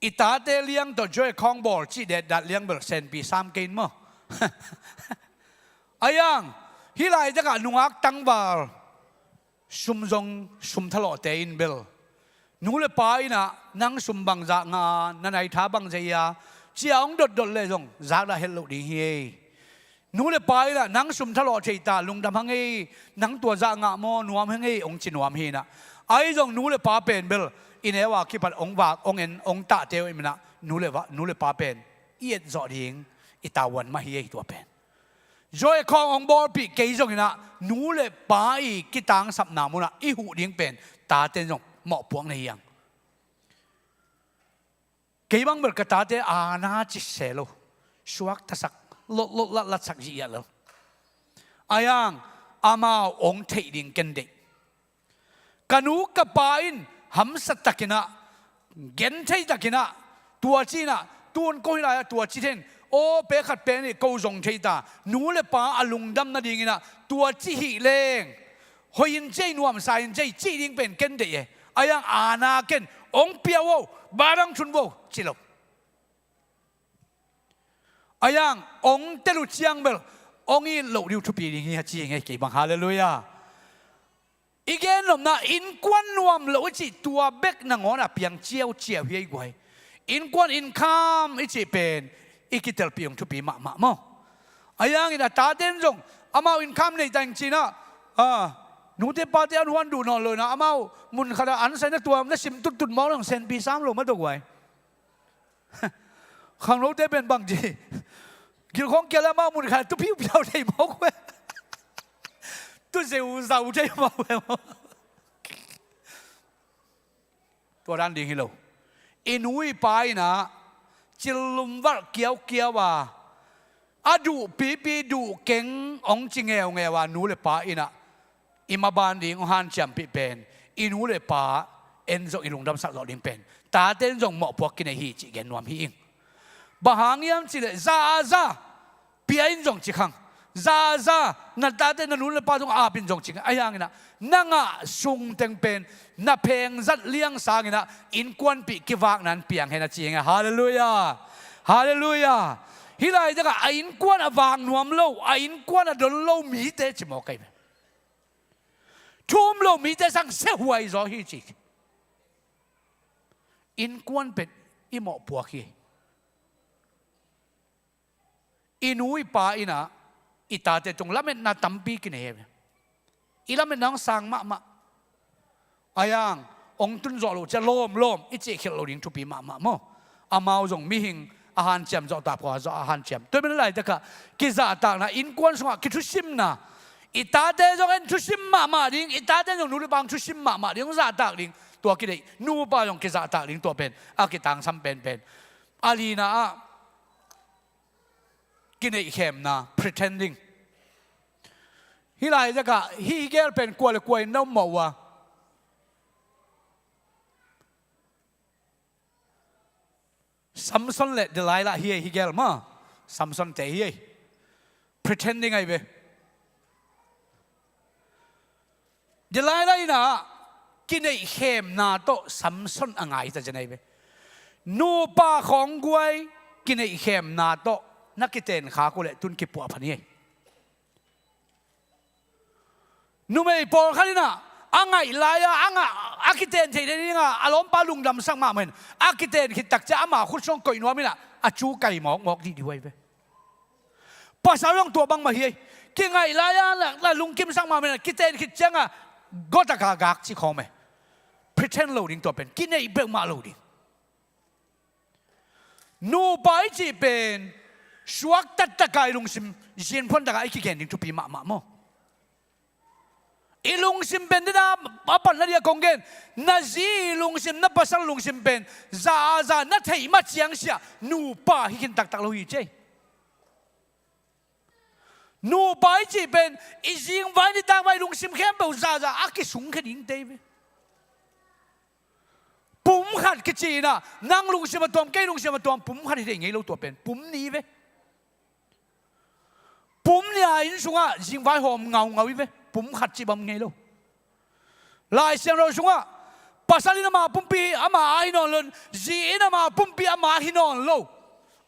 I tate liang tawh joint account bawl cih detdat liang bel senpi sam kei in maw? Aiang, hih laitakah nungak tangval sum zong sum thalawhte in bel nu le pa inah nang sum bangzah ngah a, na naitha bangzah hi a, cia hong dotdot leh zong zakdah het loh ding hi ei. Nu le pa inah nang sum thalawh thei ta, lungdam hang ei, nang tua zah ngah maw, nuam hang ei, hong ci nuam hi inah. Ahi zong nu le pa pen bel i neu a kipat hong vak, hong en, hong tahte uh i minah nu le va, nu le pa pen i etzawh ding i tavuan mah hi ei tua pen. Joint account hong bawlpih kei zonginah nu le pa i kitangsapna munah i huh ding pen taten zong mawhpuak na hiang. Kei bang bel ka tate aana ci se lo. Suaktasak, lotlot latlatsak zihziah lo. Aiang, amau hong theih ding ken deih. Ka nu ka pa in hamsa takinah, genthei takinah, tua cinah, tun ko hi lai-ah tua ci then, aw, pe khat pe nih ko zong thei ta, nu le pa a lungdam nadinginah tua ci hih leng, hoih in cei, nuamsa in cei cih ding pen ken deih e. Ayang ana ken, ong pia uh, badang thun uh ci lo. Ayang ong tel uh ciang bel ong it loh ding uh thupi ding hi a ci hi ngei kei bang. Halleluiah. I gen nopna, innkuan nuam lo i cih tua bek nangawn a piang ciauciau hi ei guai. Innkuan innkham i cih pen i kitelpih ung thupi mahmah maw. Ayangin a taten zong amau innkham nei ta ing cinah, a, nute pate an huan duh nawn lo inah amau mun khatah an saina tua na sim tuttut mawk leng senpi sam lo mah tawh guai. Khangnote pen bangci, gilkhong kia le amau mun khat tu piupiau thei mawk uh e. Tu zeuzau thei mawk uh e maw. Tua dan ding hi lo. I nu i pa inah cillum valh kiaukiau a, a duh pipi duh keng ong ci ngeungeu a nu le pa inah i maban ding ong hanciampih pen, i nu le pa en zong i lungdamsak zawh ding pen, taten zong mawhpuak kinei hi cih gen nuam hi ing. Bang hang hiam cihleh za a za pia in zong ci khang, za a za na tate na nu le pa zong ap in zong ci khang. Ahi hanginah na ngah sung teng pen na phengzat liang sanginah innkuanpih kivakna in piang hen a ci hi ngei. Halleluiah. Halleluiah. Hih laitakah a innkuan a vak nuam lo, a innkuan a don lo mite ci mawk ahi ve. Thu um lo mite sang siahuai zaw hi ci. Innkuan pen i mawhpuak hi. I nu i pa inah i tate tung lametna tampi kinei hi. I lametna hong sang mahmah. Ayang ong tun zawh loh cia lawmlawm i cihkhelh lo ding thupi mahmah maw. Amau zong mihing a hanciam zawh tak khua zawh a hanciam. Tua i min laitakah kizahtakna innkuan sungah kithusimna, i tate zong en thusim mahmah ding, i tate zong nu le pa hong thusim mahmah ding, hong zahtak ding, tua kideih, nupa zong kizahtak ding, tua pen a kitangsam penpen. A lina ah kineihkhemna, pretending. Hih laitakah hih gel pen kua le kua in na um mawh uh a, Samson le Delilah hi ei, hih gel maw. Samson te hi ei. Pretending ahi ve. Delilah inah kineihkhemna tawh Samson a ngai ta zen ahi ve. Nupa khawng guai kineihkhemna tawh na kiten khak uh leh tun kipuah phan hi ei. Numei pawlkhat inah a ngaih lai-a a ngah, a kiten theih ding a, a lawmpa lungdamsak mahmah in a kiten khit tak ciah ama khut sung koih nuam inah a cu kai mawkmawk dih dih uh ahi ve. Pasal zong tua bangmah hi ei. Kingaih lai-a na, na lungkimsak mahmah in a kiten khit ciangah gawtaka gak ci khawm e. Pretend lo ding tua pen, kineih peuhmah lo ding. Nupa i cih pen suak taktaka i lungsim, zinphuan taka i kigen ding thupi mahmah maw. I lungsim pen dena a pan nading a kong gen, na zi lungsim, na pasal lungsim pen za a za na theih ma ciang siah nupa hi khin taktak lo hi ci ei. Nupa i cih pen i zingvai nitakvai lungsim khempeuh za a za a kisungkhia dingte hi ve. Pum khat kici inah nang lungsim a tuam, kei lungsim a tuam, pum khat hi thei ngei lo tua pen. Pum nih hi ve. Pum nih a inn sungah zingvai hawm ngaungau hi ve. Pum khat cih bang ngei lo. Lai Siangtho sungah pasal in ama pumpi ama a hi nawn lo, zi in ama pumpi ama a hi nawn lo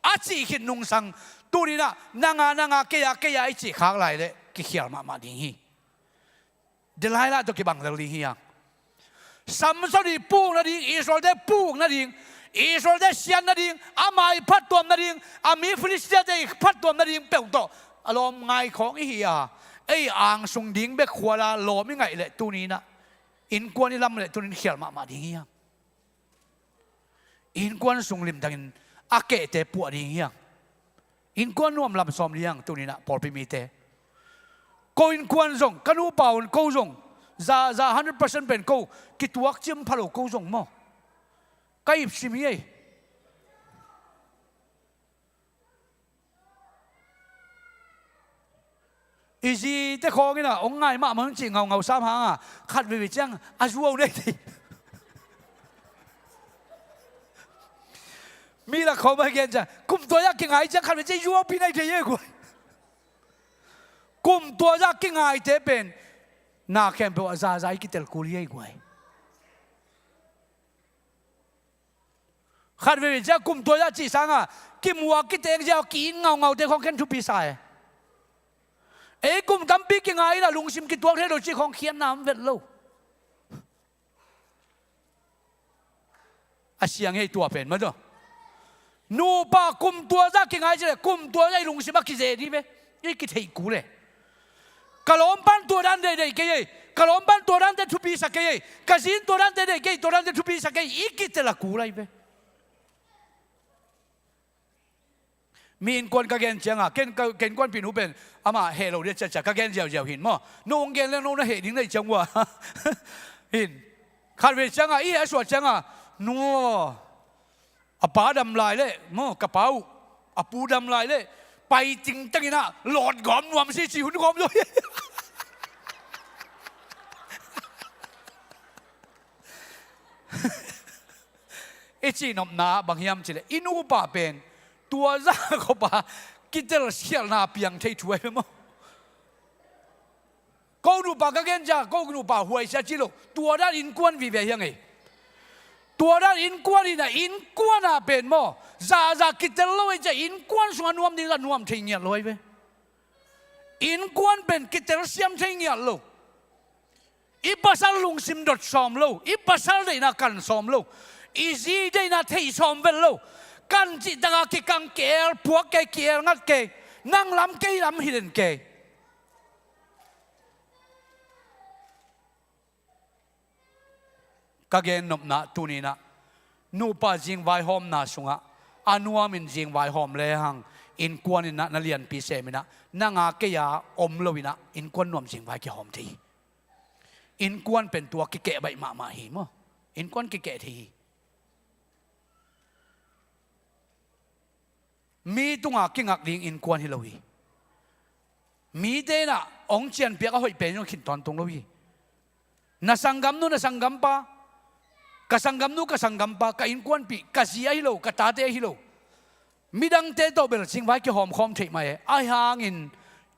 a cih khit nungsang, tuni inah nanga nanga, kei a kei a i cih khak lai leh kikhial mahmah ding hi. Delilah tawh kibang lel ding hi hang. Samson i puk nading, Israelte puk nading, Israelte siat nading, ama i phattuam nading, a mi Filistiate i phattuam nading peuh tawh a lawm ngai khawng i hi a, ei angsung ding bek khuala lawm i ngaih leh tuni inah innkuan i lam leh tuni in khial mahmah ding hi hang. Innkuan sung limtakin a kehte puah ding hi hang. Innkuan nuam lam sawm ding hi hang tuni inah pawlpi mite. Ko innkuan zong, ka nupa un ko zong, za, za hundred percent pen ko, kituak cim pha lo ko zong maw. Ka ipsim hi ei. I zite khawng in ah hong ngai mahmah un cih ngaungau sam hang a, khat veivei ciang a zuau nei thei. Mi lak khawng mah gen ciang kum tua zah kingai ciang khat veivei ciang zuaupi nei thei ei guai. Kum tua zah kingaite pen na khempeuh ah zaza i kitel kul hi ei guai. Khat veivei ciang kum tua zah cih sangin kimuak kiteng ziau ki-it ngaungaute khawng khen thupi sa e. Ei kum tampi kingai in ah lungsim kituak thei lo cih khawng khiatna om vet lo. A siang hi ei tua pen mah tawh. Nupa kum tua zah kingai cileh kum tua zah i lungsim a kize dih ve. I kitheih kul e. Ka lawmpan tua dan deihdeih kei ei. Ka lawmpan tua dante thupi sa kei ei. Ka zin tua dante deih kei, tua dante thupi sa kei ei. I kitel a kul ahi ve. Mi innkuan ka gen cianga, ken ka, ka innkuanpih nu pen amah heh lo dia ciacia ka gen ziauziau hin maw. No hong gen leng no na heh ding na hih ciang ua. Hin. Khat vei cianga i heh a suah cianga, nu aw, a pa dam lai leh maw, ka pa uh a pu dam lai leh pai tingtang in ah lawt gawm nuam si ci hun gawm zaw hi. I cihnopna bang hiam cileh i nupa pen tua zah khop a kitel khialhna piang thei thu ahi maw? Ko nupa ka gen cia, ko nupa huaisia ci lo. Tua dan innkuan vive hiang ei. Tua dan innkuan in ah innkuan ah pen maw, zahzah kitel lo ei cia innkuan sungah nuam ding zah nuam thei ngiat lo ahi ve. Innkuan pen kitel siam thei ngiat lo. I pasal lungsim dot sawm lo, i pasal deihna kan sawm lo, i zi deihna theih sawm vet lo. Kan cih taka kikang ki-el puak kei, ki-el ngat kei, nang lam kei lam hi den kei. Ka gennopna tuninah nupa zingvaihawmna sungah a nuamin zingvaihawm lehang innkuan innah na lianpi seminah nanga kei-a om loinah innkuan nuam zingvai kihawm thei hi. Innkuan pen tua kikeh baih mahmah hi maw? Innkuan kikeh thei hi. Mi tunga kingak ding innkuan hi lo hi. Mite inah hong cianpiak a hoih pen zong khin tawntung lo hi. Na sanggamnu na sanggampa, ka sanggamnu ka sanggampa, ka innkuanpih, ka zi ahi lo, ka tate ahi lo. Midangte tawh bel zingvai kihawmkhawm theih mah e. Ahi hangin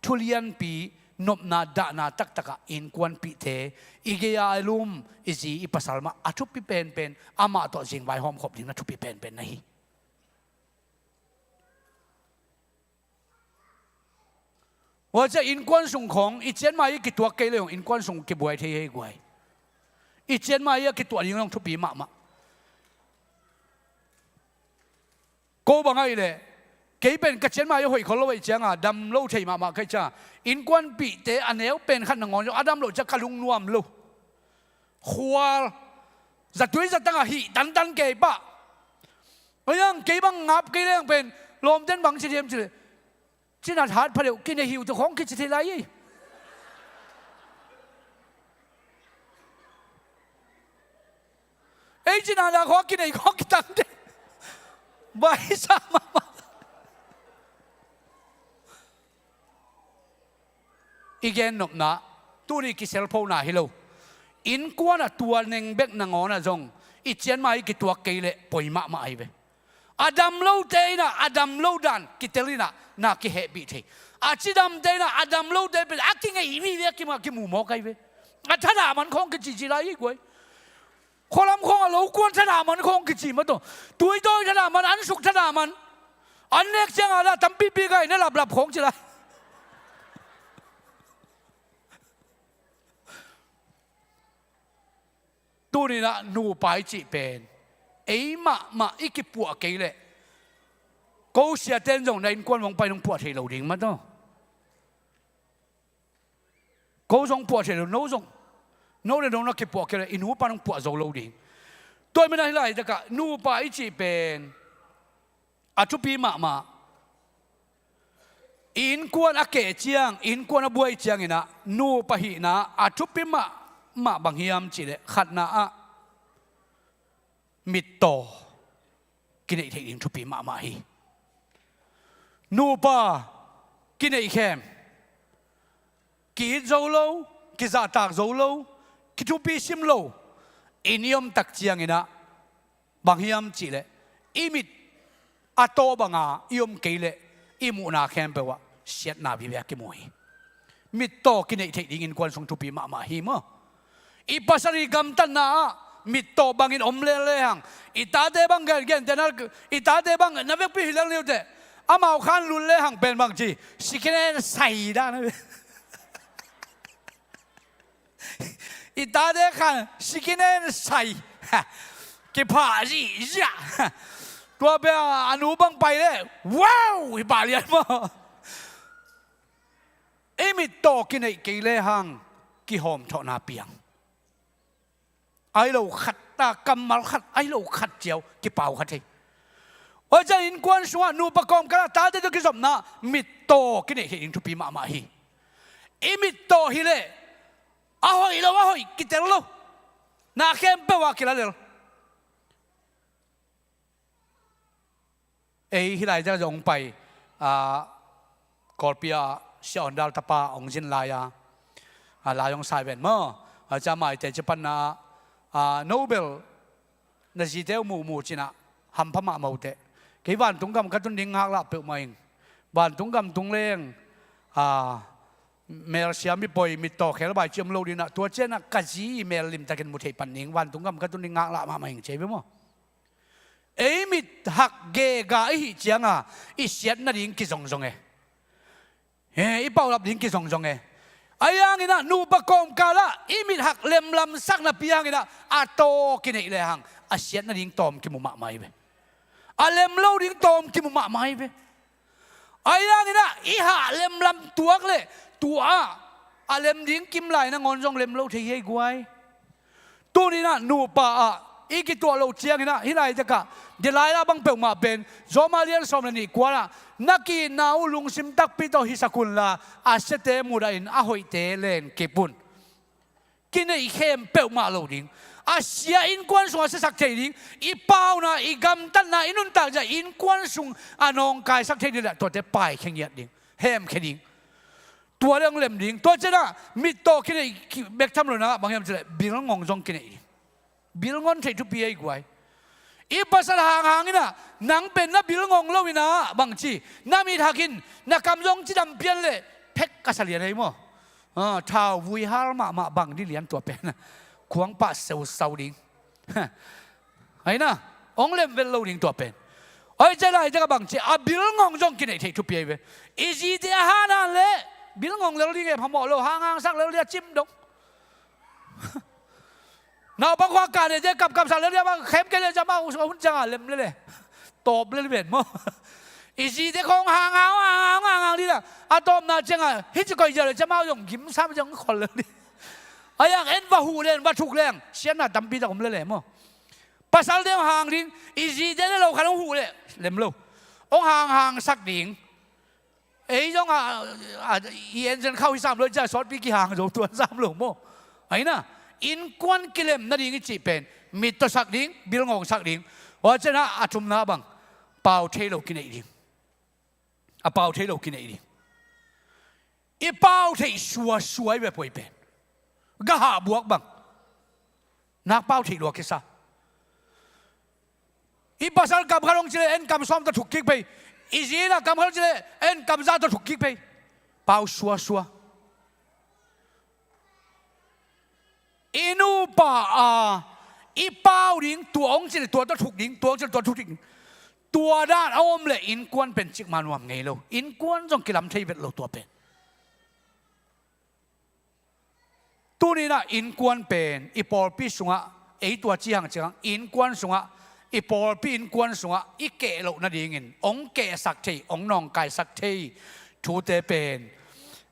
thulianpi nopna dahna taktakah innkuanpihte i gei-a a lum i zi i pasal mah a thupi penpen amah tawh zingvai hawmkhop ding na thupi penpen na hi. Huacia innkuan sung khawng i cianmai i kituak kei le hong innkuan sung kibuai thei hei guai. I cianmai i a kituah ding hong thupi mahmah. Ko bang ahih leh kei pen ka cianmai i hoih khol lo ahih cianga dam lo thei mahmah ka hih cianga innkuanpihte a neu pen khat nangawn zong a dam loh ciang ka lungnuam lo. Khual zatui zatangah hih tantan kei pah. Ayang kei bang ngap kei leng pen lawmten bang ci thiam cileh cinat hat phadeuh kinei hiu tawh khawng kici thei lai ei. Ei cinat a khawng kinei khawng kitang te baisa mahmah. I gennopna tuni kiselphona hi lo. Innkuan a tua neng bek nangawnah zong i cianmai i kituak kei leh poi mahmah ahi ve. A dam lote inah a dam lo dan kitel inah na kihehpih thei. A cidamte inah a dam lote pen a kingeih vive a kimah kimu mawk ahi ve. A thadah man khawng kicici lai hi guai. Khualam khawng a lo kuan thadah man khawng kici mah tawh. Tuitawi thadah man, ansuk thadah man. An nek cianga lah tampipi gai na laplap khawng ci lai. Tuninah nupa i cih pen ei mahmah i kipuah kei leh ko siaten zong na innkuan hong pai nong puah thei lo ding mah tawh. Ko zong puah thei lo, no zong, no le no na kipuah kei le i nupa nong puah zo lo ding. Tua i minah hih laitakah nupa i cih pen a thupi mahmah. I innkuan a keh ciang, i innkuan a buai cianginah nupa hihna a thupi mahmah bang hiam cihleh khatna ah mittaw kineih theih ding thupi mahmah hi. Nupa kineihkhem, ki-it zo lo, kizahtak zo lo, kithupi sim lo inn i om tak ciangin ah, bang hiam cihleh, i mit a taw banga i om kei leh i muhna khempeuh ah siatna vive a kimu hi. Mittaw kineih theih ding innkuan sung thupi mahmah hi maw. I pasal i gamtatna ah mittaw bangin om lel lehang, i tate bang gen, gente na, i tate bang na vekpi hi lel ni uh teh, amau khan lut lehang pen bang ci, second hand sai dan. I tate khan second hand sai. Kiphah zihziah. Tua pen a nu bang pai leh, wow, hi pah lian maw. I mittaw kineih kei lehang kihawmthawhna piang. Ai lo khat, ta kammal khat, ai lo khat ciau kipau kha thei. Oi, ciah innkuan sungah nupa kawmkal ah tate tawh kizopna mittaw kineih theih ding thupi mahmah hi. I mittaw hileh a hoih lo, a hoih kitel lo. Na khempeuh ah kila lel. Ei hih lai ciang zong hong pai, ah, Kawlpi ah Sia Awn Dal tapa hong zin lai a, ah, lai hong sai ven maw. Ah, ciah maite ci panna ah, ah, no bel na zite uh muhmuh cinah hampha mahmah uh teh. Kei vantung gam ka tun ding ngaklah peuhmah ing. Vantung gam tung leng, ah, melsiam i poi mittaw khelbai ci om lo dinah, tua cianah ka zi i mel limtakin mu thei pan ding, vantung gam ka tun ding ngaklah mahmah ing ci ve maw. Ei mit hak gega i hih cianga i siat nading kizongzong e. He, i paulap ding kizongzong e. Ahi hanginah nupa kawmkalah i mit hak lemlamsak napi hanginah a taw kineih lehang a siat nading tawm kimu mahmah hi ve. A lem lo ding tawm kimu mahmah hi ve. Ahi hanginah i hah lemlam tuak leh tua ah a lem ding kim lai nangawn zong lem lo thei hi ei guai. Tuninah nupa ah i kituah loh cianginah hih laitakah Delilah bang peuhmah pen Rom a lian sawm le nih kuanah na ki-itna uh lungsim takpi tawh hisak unla a siate mudahin a hoihte len kip un. Kineih khem peuhmah lo ding. A sia innkuan sungah siasak thei ding. I pauna, i gamtatna, i nuntak zia innkuan sung a nawngkaisak thei ding le tuate paikhia ngiat ding, hemkhia ding. Tua le hong lem ding. Tua cianah mittaw kineih bek tham lo inah bang hiam cileh bilngong zong kineih ding. Bilngon theih thupi ei guai. I pasal hanghang inah nang pen na bilngong lo inah bangci, na mit hakin na kam zong cidam pian leh phek ka sa lian ei maw. Ah, thau vui hal mahmah bang di lian tua pen. Khuang pah seusau ding. Aina hong lem vel lo ding tua pen. Oi, ciah lai ciah ka bangci, a bilngong zong kineih theih thupi ei ve. I zite a hana leh bilngong lel ding e, phamawh lo, hanghangsak lel ding a cim dong. Naupang khua kah nete kapkapsak lel ding a, bang khem kei leh ciah amau hun cianga lem lel e. Tawp lel ven maw. I zite khong hanghang hanghang hanghang ding a, a tawpna cianga hih ci koih ziau leh ciah amau zong gimsam ciang khol lel ding. A yang en va huh leng va thuk leng siatna tampi tak om lel e maw. Pasalte hong hang ding, i zite le lo khat hong huh leh lem lo. Hong hanghangsak ding. Ei zong a, a, i engine khauh hi sam lo, ciah sawtpi kihang zo tuan sam lo maw. Aina innkuan kilem nading i cih pen mittawsak ding, bilngongsak ding. Ua cianah a thumna bang pau thei lo kineih ding. A pau thei lo kineih ding. I pau theih suasua i ve puai pen. Gahah buak bang. Nak pau theih lua kisa. I pasal kam khat hong cileh en kam sawm tawh thuk kik pei. I zi inah kam khat hong cileh en kam za tawh thuk kik pei. Pau suasua. I nupa a i pau ding tua hong cileh tua tawh thuk ding, tua hong cileh tua thuk ding. Tua dan a om leh innkuan pen cikmah nuam ngei lo. Innkuan zong kilam thei vet lo tua pen. Tuninah innkuan pen i pawlpi sungah, ei tua cihang ciang innkuan sungah, i pawlpi innkuan sungah i keh loh nadingin hong kehsak thei, hong nawngkaisak thei thute pen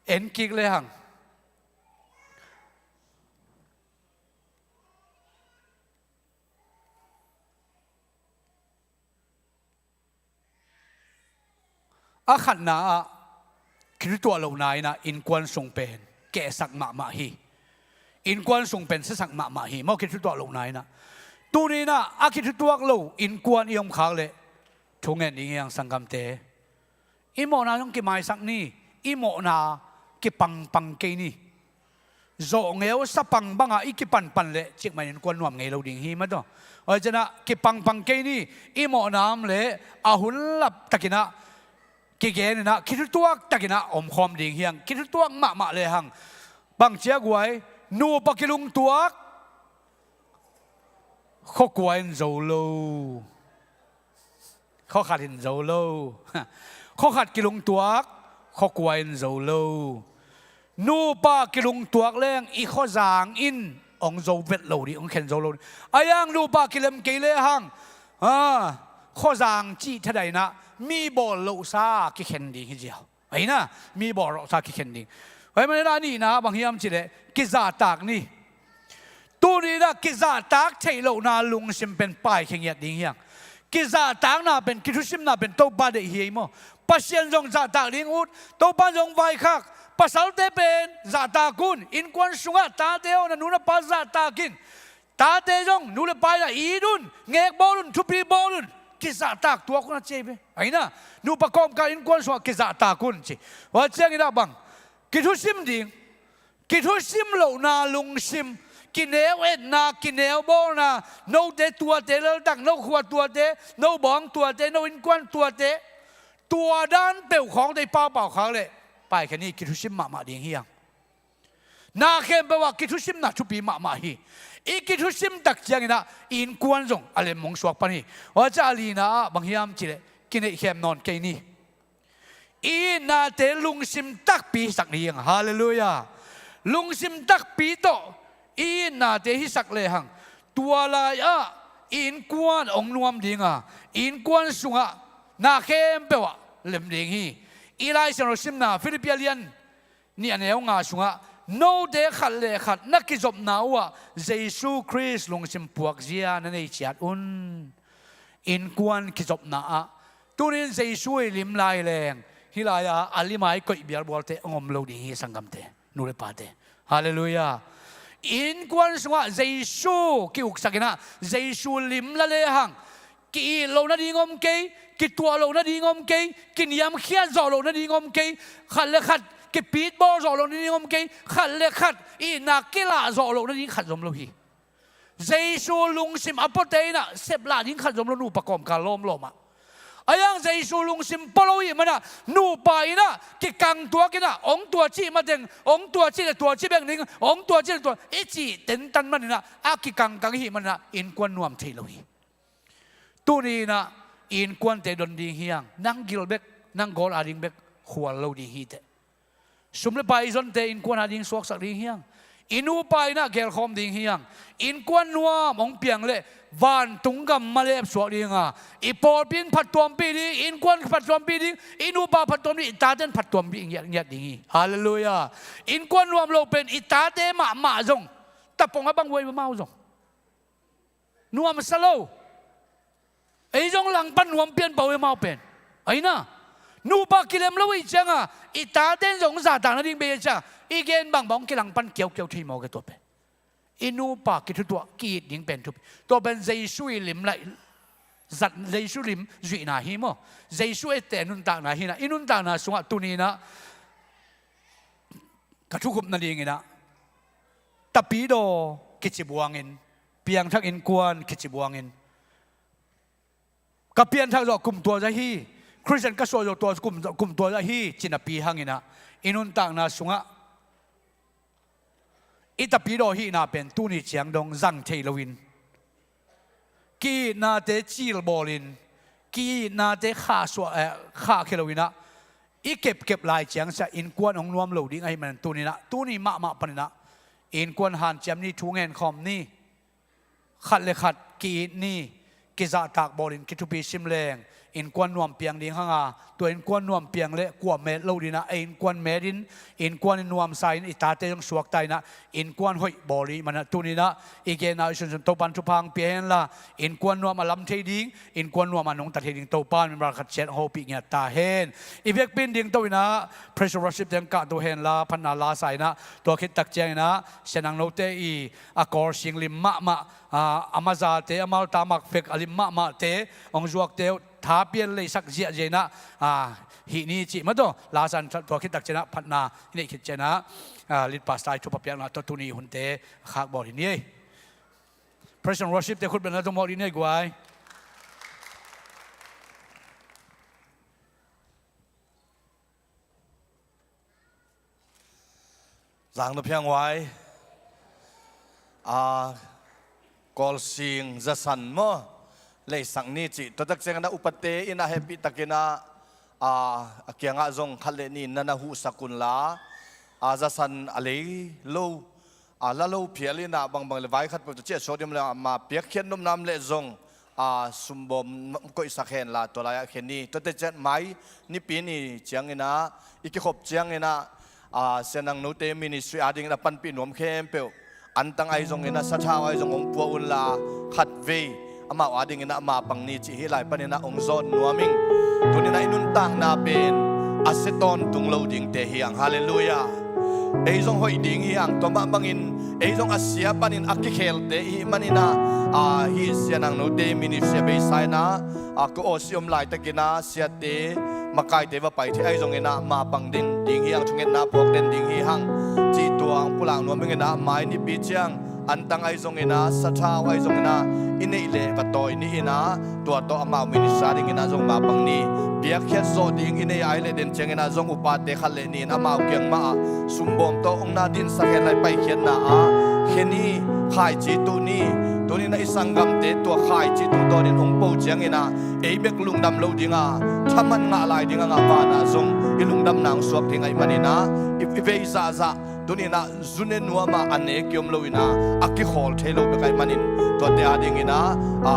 en kik lehang. A khatna ah, kithutuah lohna inah innkuan sung pen kehsak mahmah hi. Innkuan sung pen siasak mahmah hi. Maw, kithutuah lohna inah. Tuni inah a kithutuak lo innkuan i om khak leh thu ngen ding hi hang sanggamte. I mawhna zong kimaisak ni. I mawhna kipangpang kei ni. Zawhngeu sapang bangah i kipanpan leh cikmah in innkuan nuam ngei lo ding hi mataw. Oi cianah kipangpang kei ni. I mawhna om leh a hun laptakinah kigeninah kithutuak takinah omkhawm ding hiang. Kithutuak mahmah lehang bang ciaguai, nupa kilungtuak, khuakua in zo lo. Khuakhat in zo lo. Khuakhat kilungtuak, khuakua in zo lo. Nupa kilungtuak leng i khuazang in hong zo vet lo dih, hong khen zo lo dih. Ayang nupa kilem kei lehang, ah, khuazang cih thadainah mi bawl lohsa kikhen ding hi ziau. Aina, mi bawl lohsa kikhen ding. Hoi manina a nihna bang hiam cileh kizahtak ni. Tuninah kizahtak theih lohna lungsim pen paikhia ngiat ding hiang. Kizahtakna pen, kithusimna pen Topa deih hi ei maw? Pasian zong zahtak ding ut, Topa zong vaikhak. Pasalte pen zahtak un, innkuan sungah tate aw, na nu na pa zahtak in. Tate zong nu le pa inah it un, ngek bawl un, thupi bawl un. Kizahtak tuak un a ci ei ve. Aina, nupa kawmkal innkuan sungah kizahtak un ci. Hua cianginah bang, kithusim ding. Kithusim lohna lungsim, kineu etna, kineu bawlna, note tuate laltak, no khua tuate, no bawng tuate, no innkuan tuate, tua dan peuh khawngte i paupau khak leh paikhia ni. Kithusim mahmah ding hiang. Na khempeuh ah kithusimna thupi mahmah hi. I kithusim tak cianginah i innkuan zong a lem hong suak pan hi. Hua ciah a lina ah bang hiam cileh kineihkhem nawn kei ni. I itnate lungsim takpi hisak ni hiang. Halleluiah. Lungsim takpi tawh i itnate hisak lehang, tua lai-ah i innkuan hong nuam dinga, i innkuan sungah na khempeuh ah lem ding hi. I Lai Siangtho simna Filippi a lian nih a neu nga sungah, note khat le khat na kizopna uhah Jesu Khrist lungsim puakzia na nei ciat un. Innkuan kizopna ah tunin Jesu i lim lai leng hih lai-ah a lima i koih bialbualte hong om lo ding hi, sanggamte, nu le pate. Halleluiah. Innkuan sungah Jesu ki-uksakinah Jesu lim la lehang ki-it loh nading om kei, kituah loh nading om kei, kiniamkhiat zawh loh nading om kei, khat le khat kipitbawl zawh loh nading om kei, khat le khat itna kilah zawh loh nading khat zom lo hi. Jesu lungsim a puate inah seplah ding khat zom lo, nupa kawmkal lawmlawmah. Ayang Jesu lungsim pua lo ih manah nupa inah kikangtuak inah hong tua cih mateng, hong tua cih le tua cih bek ning, hong tua cih le tua i cih tentan maninah a kikangkang ihih manah innkuan nuam thei lo hi. Tuni inah innkuante don ding hiang, nang gil bek, nang gawl ading bek khual lo ding hiteh. Sum le pai i zonte innkuan ading suaksak ding hiang. I nupa inah gelkhawm ding hiang. Innkuan nuam hong piang leh vantung gam malep suak dinga, i pawlpi in phattuampih ding, innkuan phattuampih ding, i nupa phattuam ding, i tate in phattuampih ngiatngiat ding hi. Halleluiah. Innkuan nuam lo pen i tate mahmah zong tapong a bang uh ei ve, amau zong nuamsa lo. Ei zong langpan nuam pian pah uh ei, amau pen. Aina, nupa kilem lo ih cianga i tate in zong zahtak nading bei a cianga i gen bangbang hong kilangpan kiaukiau thei mawk e. Tua pen i nupa kithutuah ki-it ding pen thupi. Tua pen Jesu i lim laih zat, Jesu lim zuihna hi maw? Jesu ette nuntakna hi inah, i nuntakna sungah tuni inah ka thukhupna dinginah tapidaw kici buangin, piangthak innkuan kici buangin, ka pianthak zawh kum tua zah hi, Khristian ka suah zawh tua kum, kum tua zah hi, ci napi hanginah i nuntakna sungah i tapidaw hihna pen tuni ciang dong zang thei loin, ki-itnate cilbawlin, ki-itnate khahsuah, eh, khahkhia loinah i kepkep lai ciangsia innkuan hong nuam lo ding ahih manin tuninah, tuni mahmah paninah innkuan hanciam ni, thu ngenkhawm ni. Khat le khat ki-it ni, kizahtak bawlin kithupi sim leng innkuan nuam piang ding hanga, tua innkuan nuam piang le kua met lo dinah ei innkuan metin, innkuan in nuamsa in i tate zong suakta inah innkuan hoih bawl ih manah tuninah i genna i sunsun Topan thupha hong pia henla, innkuan nuam a lam thei ding, innkuan nuam a nungta thei ding Topan mimal khat ciat hong hopih ngiat ta hen. I vekpi in dingto inah praise worship te hong kahto henla, phatna lasa inah, tua khittak cianginah sianang note i a kawlsing lim mahmah, a, a mazate, a malta makfek a lim mahmahte hong zuakte uh tha pian leisak ziahziah inah, ah, hih ni cih mah tawh, la san tua khit tak cianah phatna i neih khit cianah, ah, lead pastor i thupha piakna tawh tuni hunte khak bawl hi ni ei. Praise and worship te khut bengna tawh mawh hi ni ei guai. Zang na phiang huai. A, Kawlsing zasan maw, leisak ni cih. Tua tak ciangin a upate inah hehpih takinah, a, a kiangah zong khat le nih na na huhsak unla, a, zasan a lei lo, a, la lo phial inah bangbang le vai khat peuh tawh ciah suak ding le ama piakkhiat nopna om leh zong, a, sumbawm koihsak henla tua lai-ah khen ni. Tuate ciat mai nipi ni cianginah i kikhop cianginah, a, Sia Nang Note Ministry adingin a panpih nuam khempeuh antang ahi zonginah sathau ahi zong hong pua unla khatvei amau adinginah mapang ni cih hih lai paninah hong zawn nuam ing. Tuninah i nuntakna pen a sia tawntung lo dingte hi ang. Halleluiah. Ei zong hoih ding hi ang, tua mah bangin ei zong a sia panin a kikhelte i hih maninah, a, hih Sia Nang Note Ministry a beisa inah, a, ko aw si om laitakinah siate makaite va pai thei ahi zonginah mapang ding, ding hi ang, thungetna phawk den ding hi hang cih tua hong pulak nuam inginah mai nipi ciang antang ahi zonginah sathau ahi zonginah i neih leh va tawi ni inah tua tawh amau ministry dinginah zong mapang ni. Piakkhiat zawh ding i nei ahi leh den cianginah zong upate khat le nih in amau kiang mahah sumbawm tawh hong na dinsak hen lai paikhiatna ah khen hi. Khaici tuh ni. Tuninah i sanggamte tua khaici tuh dawnin hong po cianginah ei bek lungdam lo dinga thaman ngah lai ding a ngah vanah zong i lungdamna hong suak thei ngaih maninah i, i vei zahzah tuninah zune nuamah a nek i om loinah a kikhawl thei lo bek ahi manin tuate adinginah, a,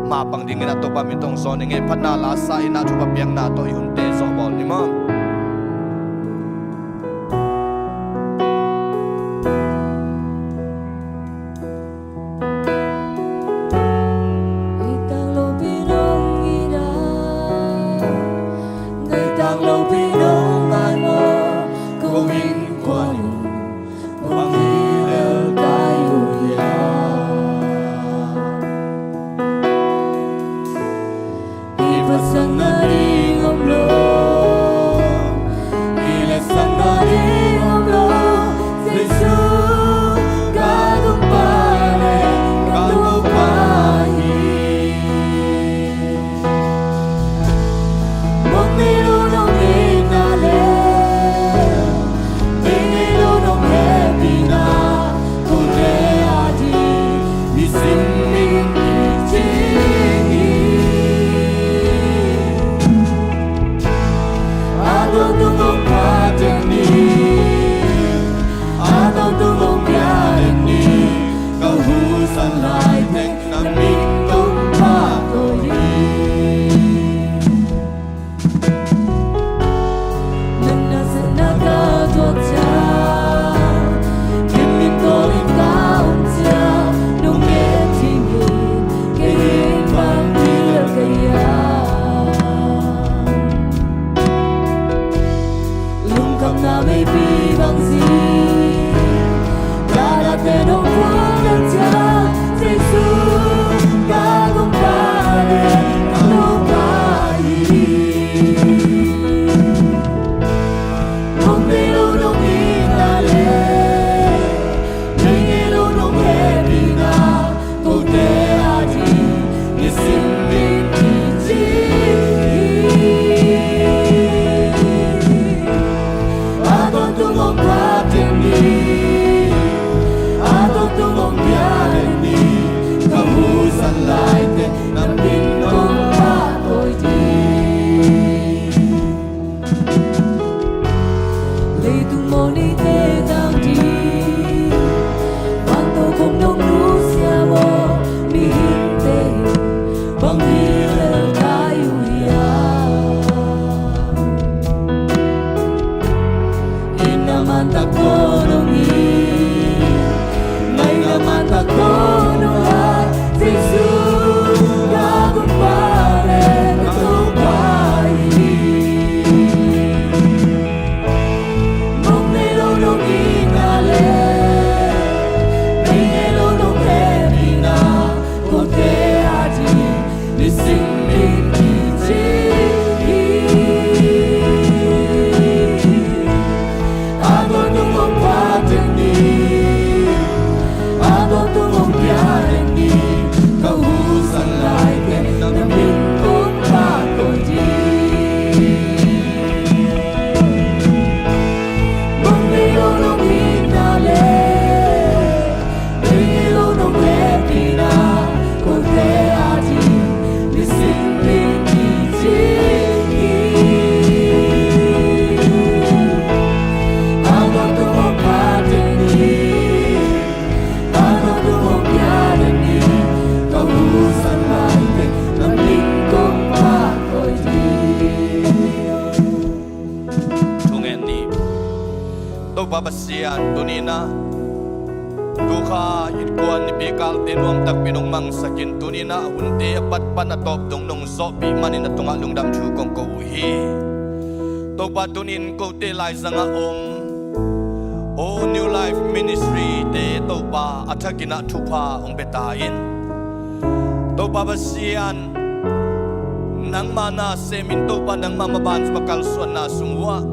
mapang dinginah Topa min tawh hong zawn ing ei. Phatna lasa inah thupha piakna tawh i hunte zawhbawl ni maw. Ngai tang lo pi nong ina, ngai tang lo pi nong ngai mo, ko in kuan in, bang hi lel kai u hia. I pasang na ding om lo, i lasang na ding om lo, Jesu ka gumpa le ka gumpa hi. Mong ni lu nong ni Pa Pasian, tuni-in ah tukha innkuan nipi kalte nuam takpi nong mangsakin, tuni-in ah hunte a pat pan a tawp dong nong zawhpih manin a tungah lungdam thu kong ko uh hi. Topa, tuni-in kote laizangah om aw New Life Ministry te Topa a thakin ah thupha hong pia ta in. Topa Pasian, nangma na semin Topa nangma maban sung a kalsuanna sung uh ah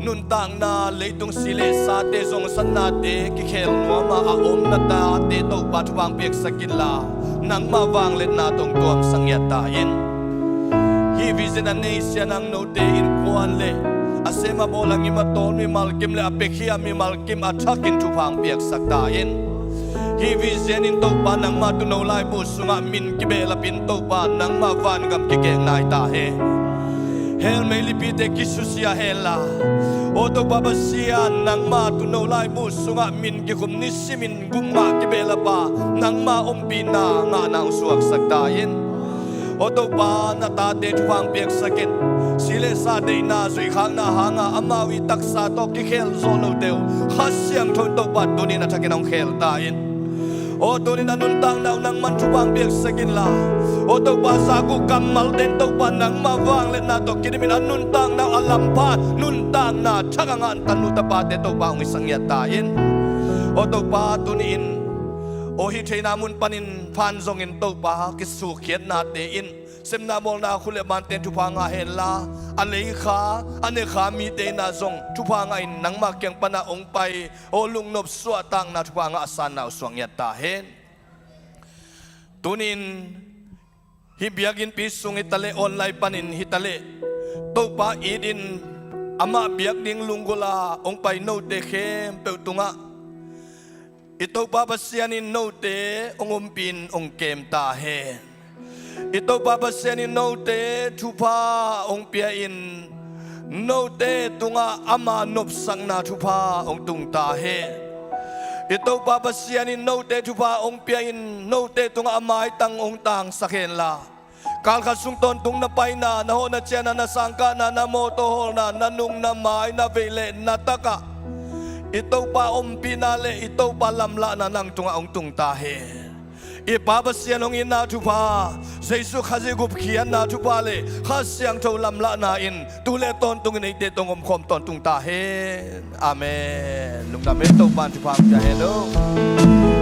nuntakna, leitung si le sate zongsatnate kikhel nuam a a omna tate Topa thupha hong piaksak inla, nangma vangliatna tawh hong tuamsak ngiat ta in. Hih vision a nei Sia Nang Note innkuan le a sem a bawl a ngim a tawl mimal kim le a piakhia mimal kim a thakin thupha hong piaksak ta in. Hih vision in Topa nangma tuuno laibu sungah min kibehlapin Topa nangma vangam kikek nai ta hen. Hell meilipite kisusia henla, aw Topa Pasian, nangma tuuno laibu sungah min kikhum nisimin gupmah kibehlap a nangma ompihna ngahna hong suaksak ta in. Aw Topa, na tate thupha hong piaksak in. Si le sa deihna zuihkhakna hanga amau ii taksa tawh kikhel zawh lote uh Kha Siangtho in Topa tuni-in a thakin hong khel ta in. Aw tuni-in a nuntakna uh nangman thupha hong piaksak inla, aw Topa, zak uh kammalte in Topa nangma vangliatna tawh kidimin a nuntakna uh a lampha nuntakna thak a ngah tan nu tapate Topa hong hisak ngiat ta in. Aw Topa, tuni-in aw hih theihna mun panin phan zongin Topa kisukkhiatnate in, sepna bawlna khut le bante in thupha ngah henla, a leikha a nekha mite in ah zong thupha ngahin nangma kiang panah hong pai aw lungnop suahtakna thupha ngah a sanna uh suak ngiat ta hen. Tuni-in hih biakinnpi sung hi taleh online panin hi taleh, Topa itin amah biak ding lunggulh a hong pai note khempeuh tungah i Topa Pasian in note hong umpihin hong kem ta hen. I Topa Pasian in note thupha hong pia-in note tungah ama nopsakna thupha hong tung ta hen. I Topa Pasian in note thupha hong pia-in note tungah a maitang hong tangsak henla, kalkhat sung tawntung na paina, na hawhna ciahna, na sangkahna, na mawtaw hawlna, na nung na mai, na veih le na takah i Topa ompihna le i Topa lamlahna nang tungah hong tung ta hen. I Pa Pasian hong itna thupha, Jesuh Khazih gupkhiatna thupha le Kha Siangtho lamlahna in tu le tawntungin eite tawh hong omkhawm tawntung ta hen. Amen. Lungdam hen. Topa in thupha hong pia hen aw.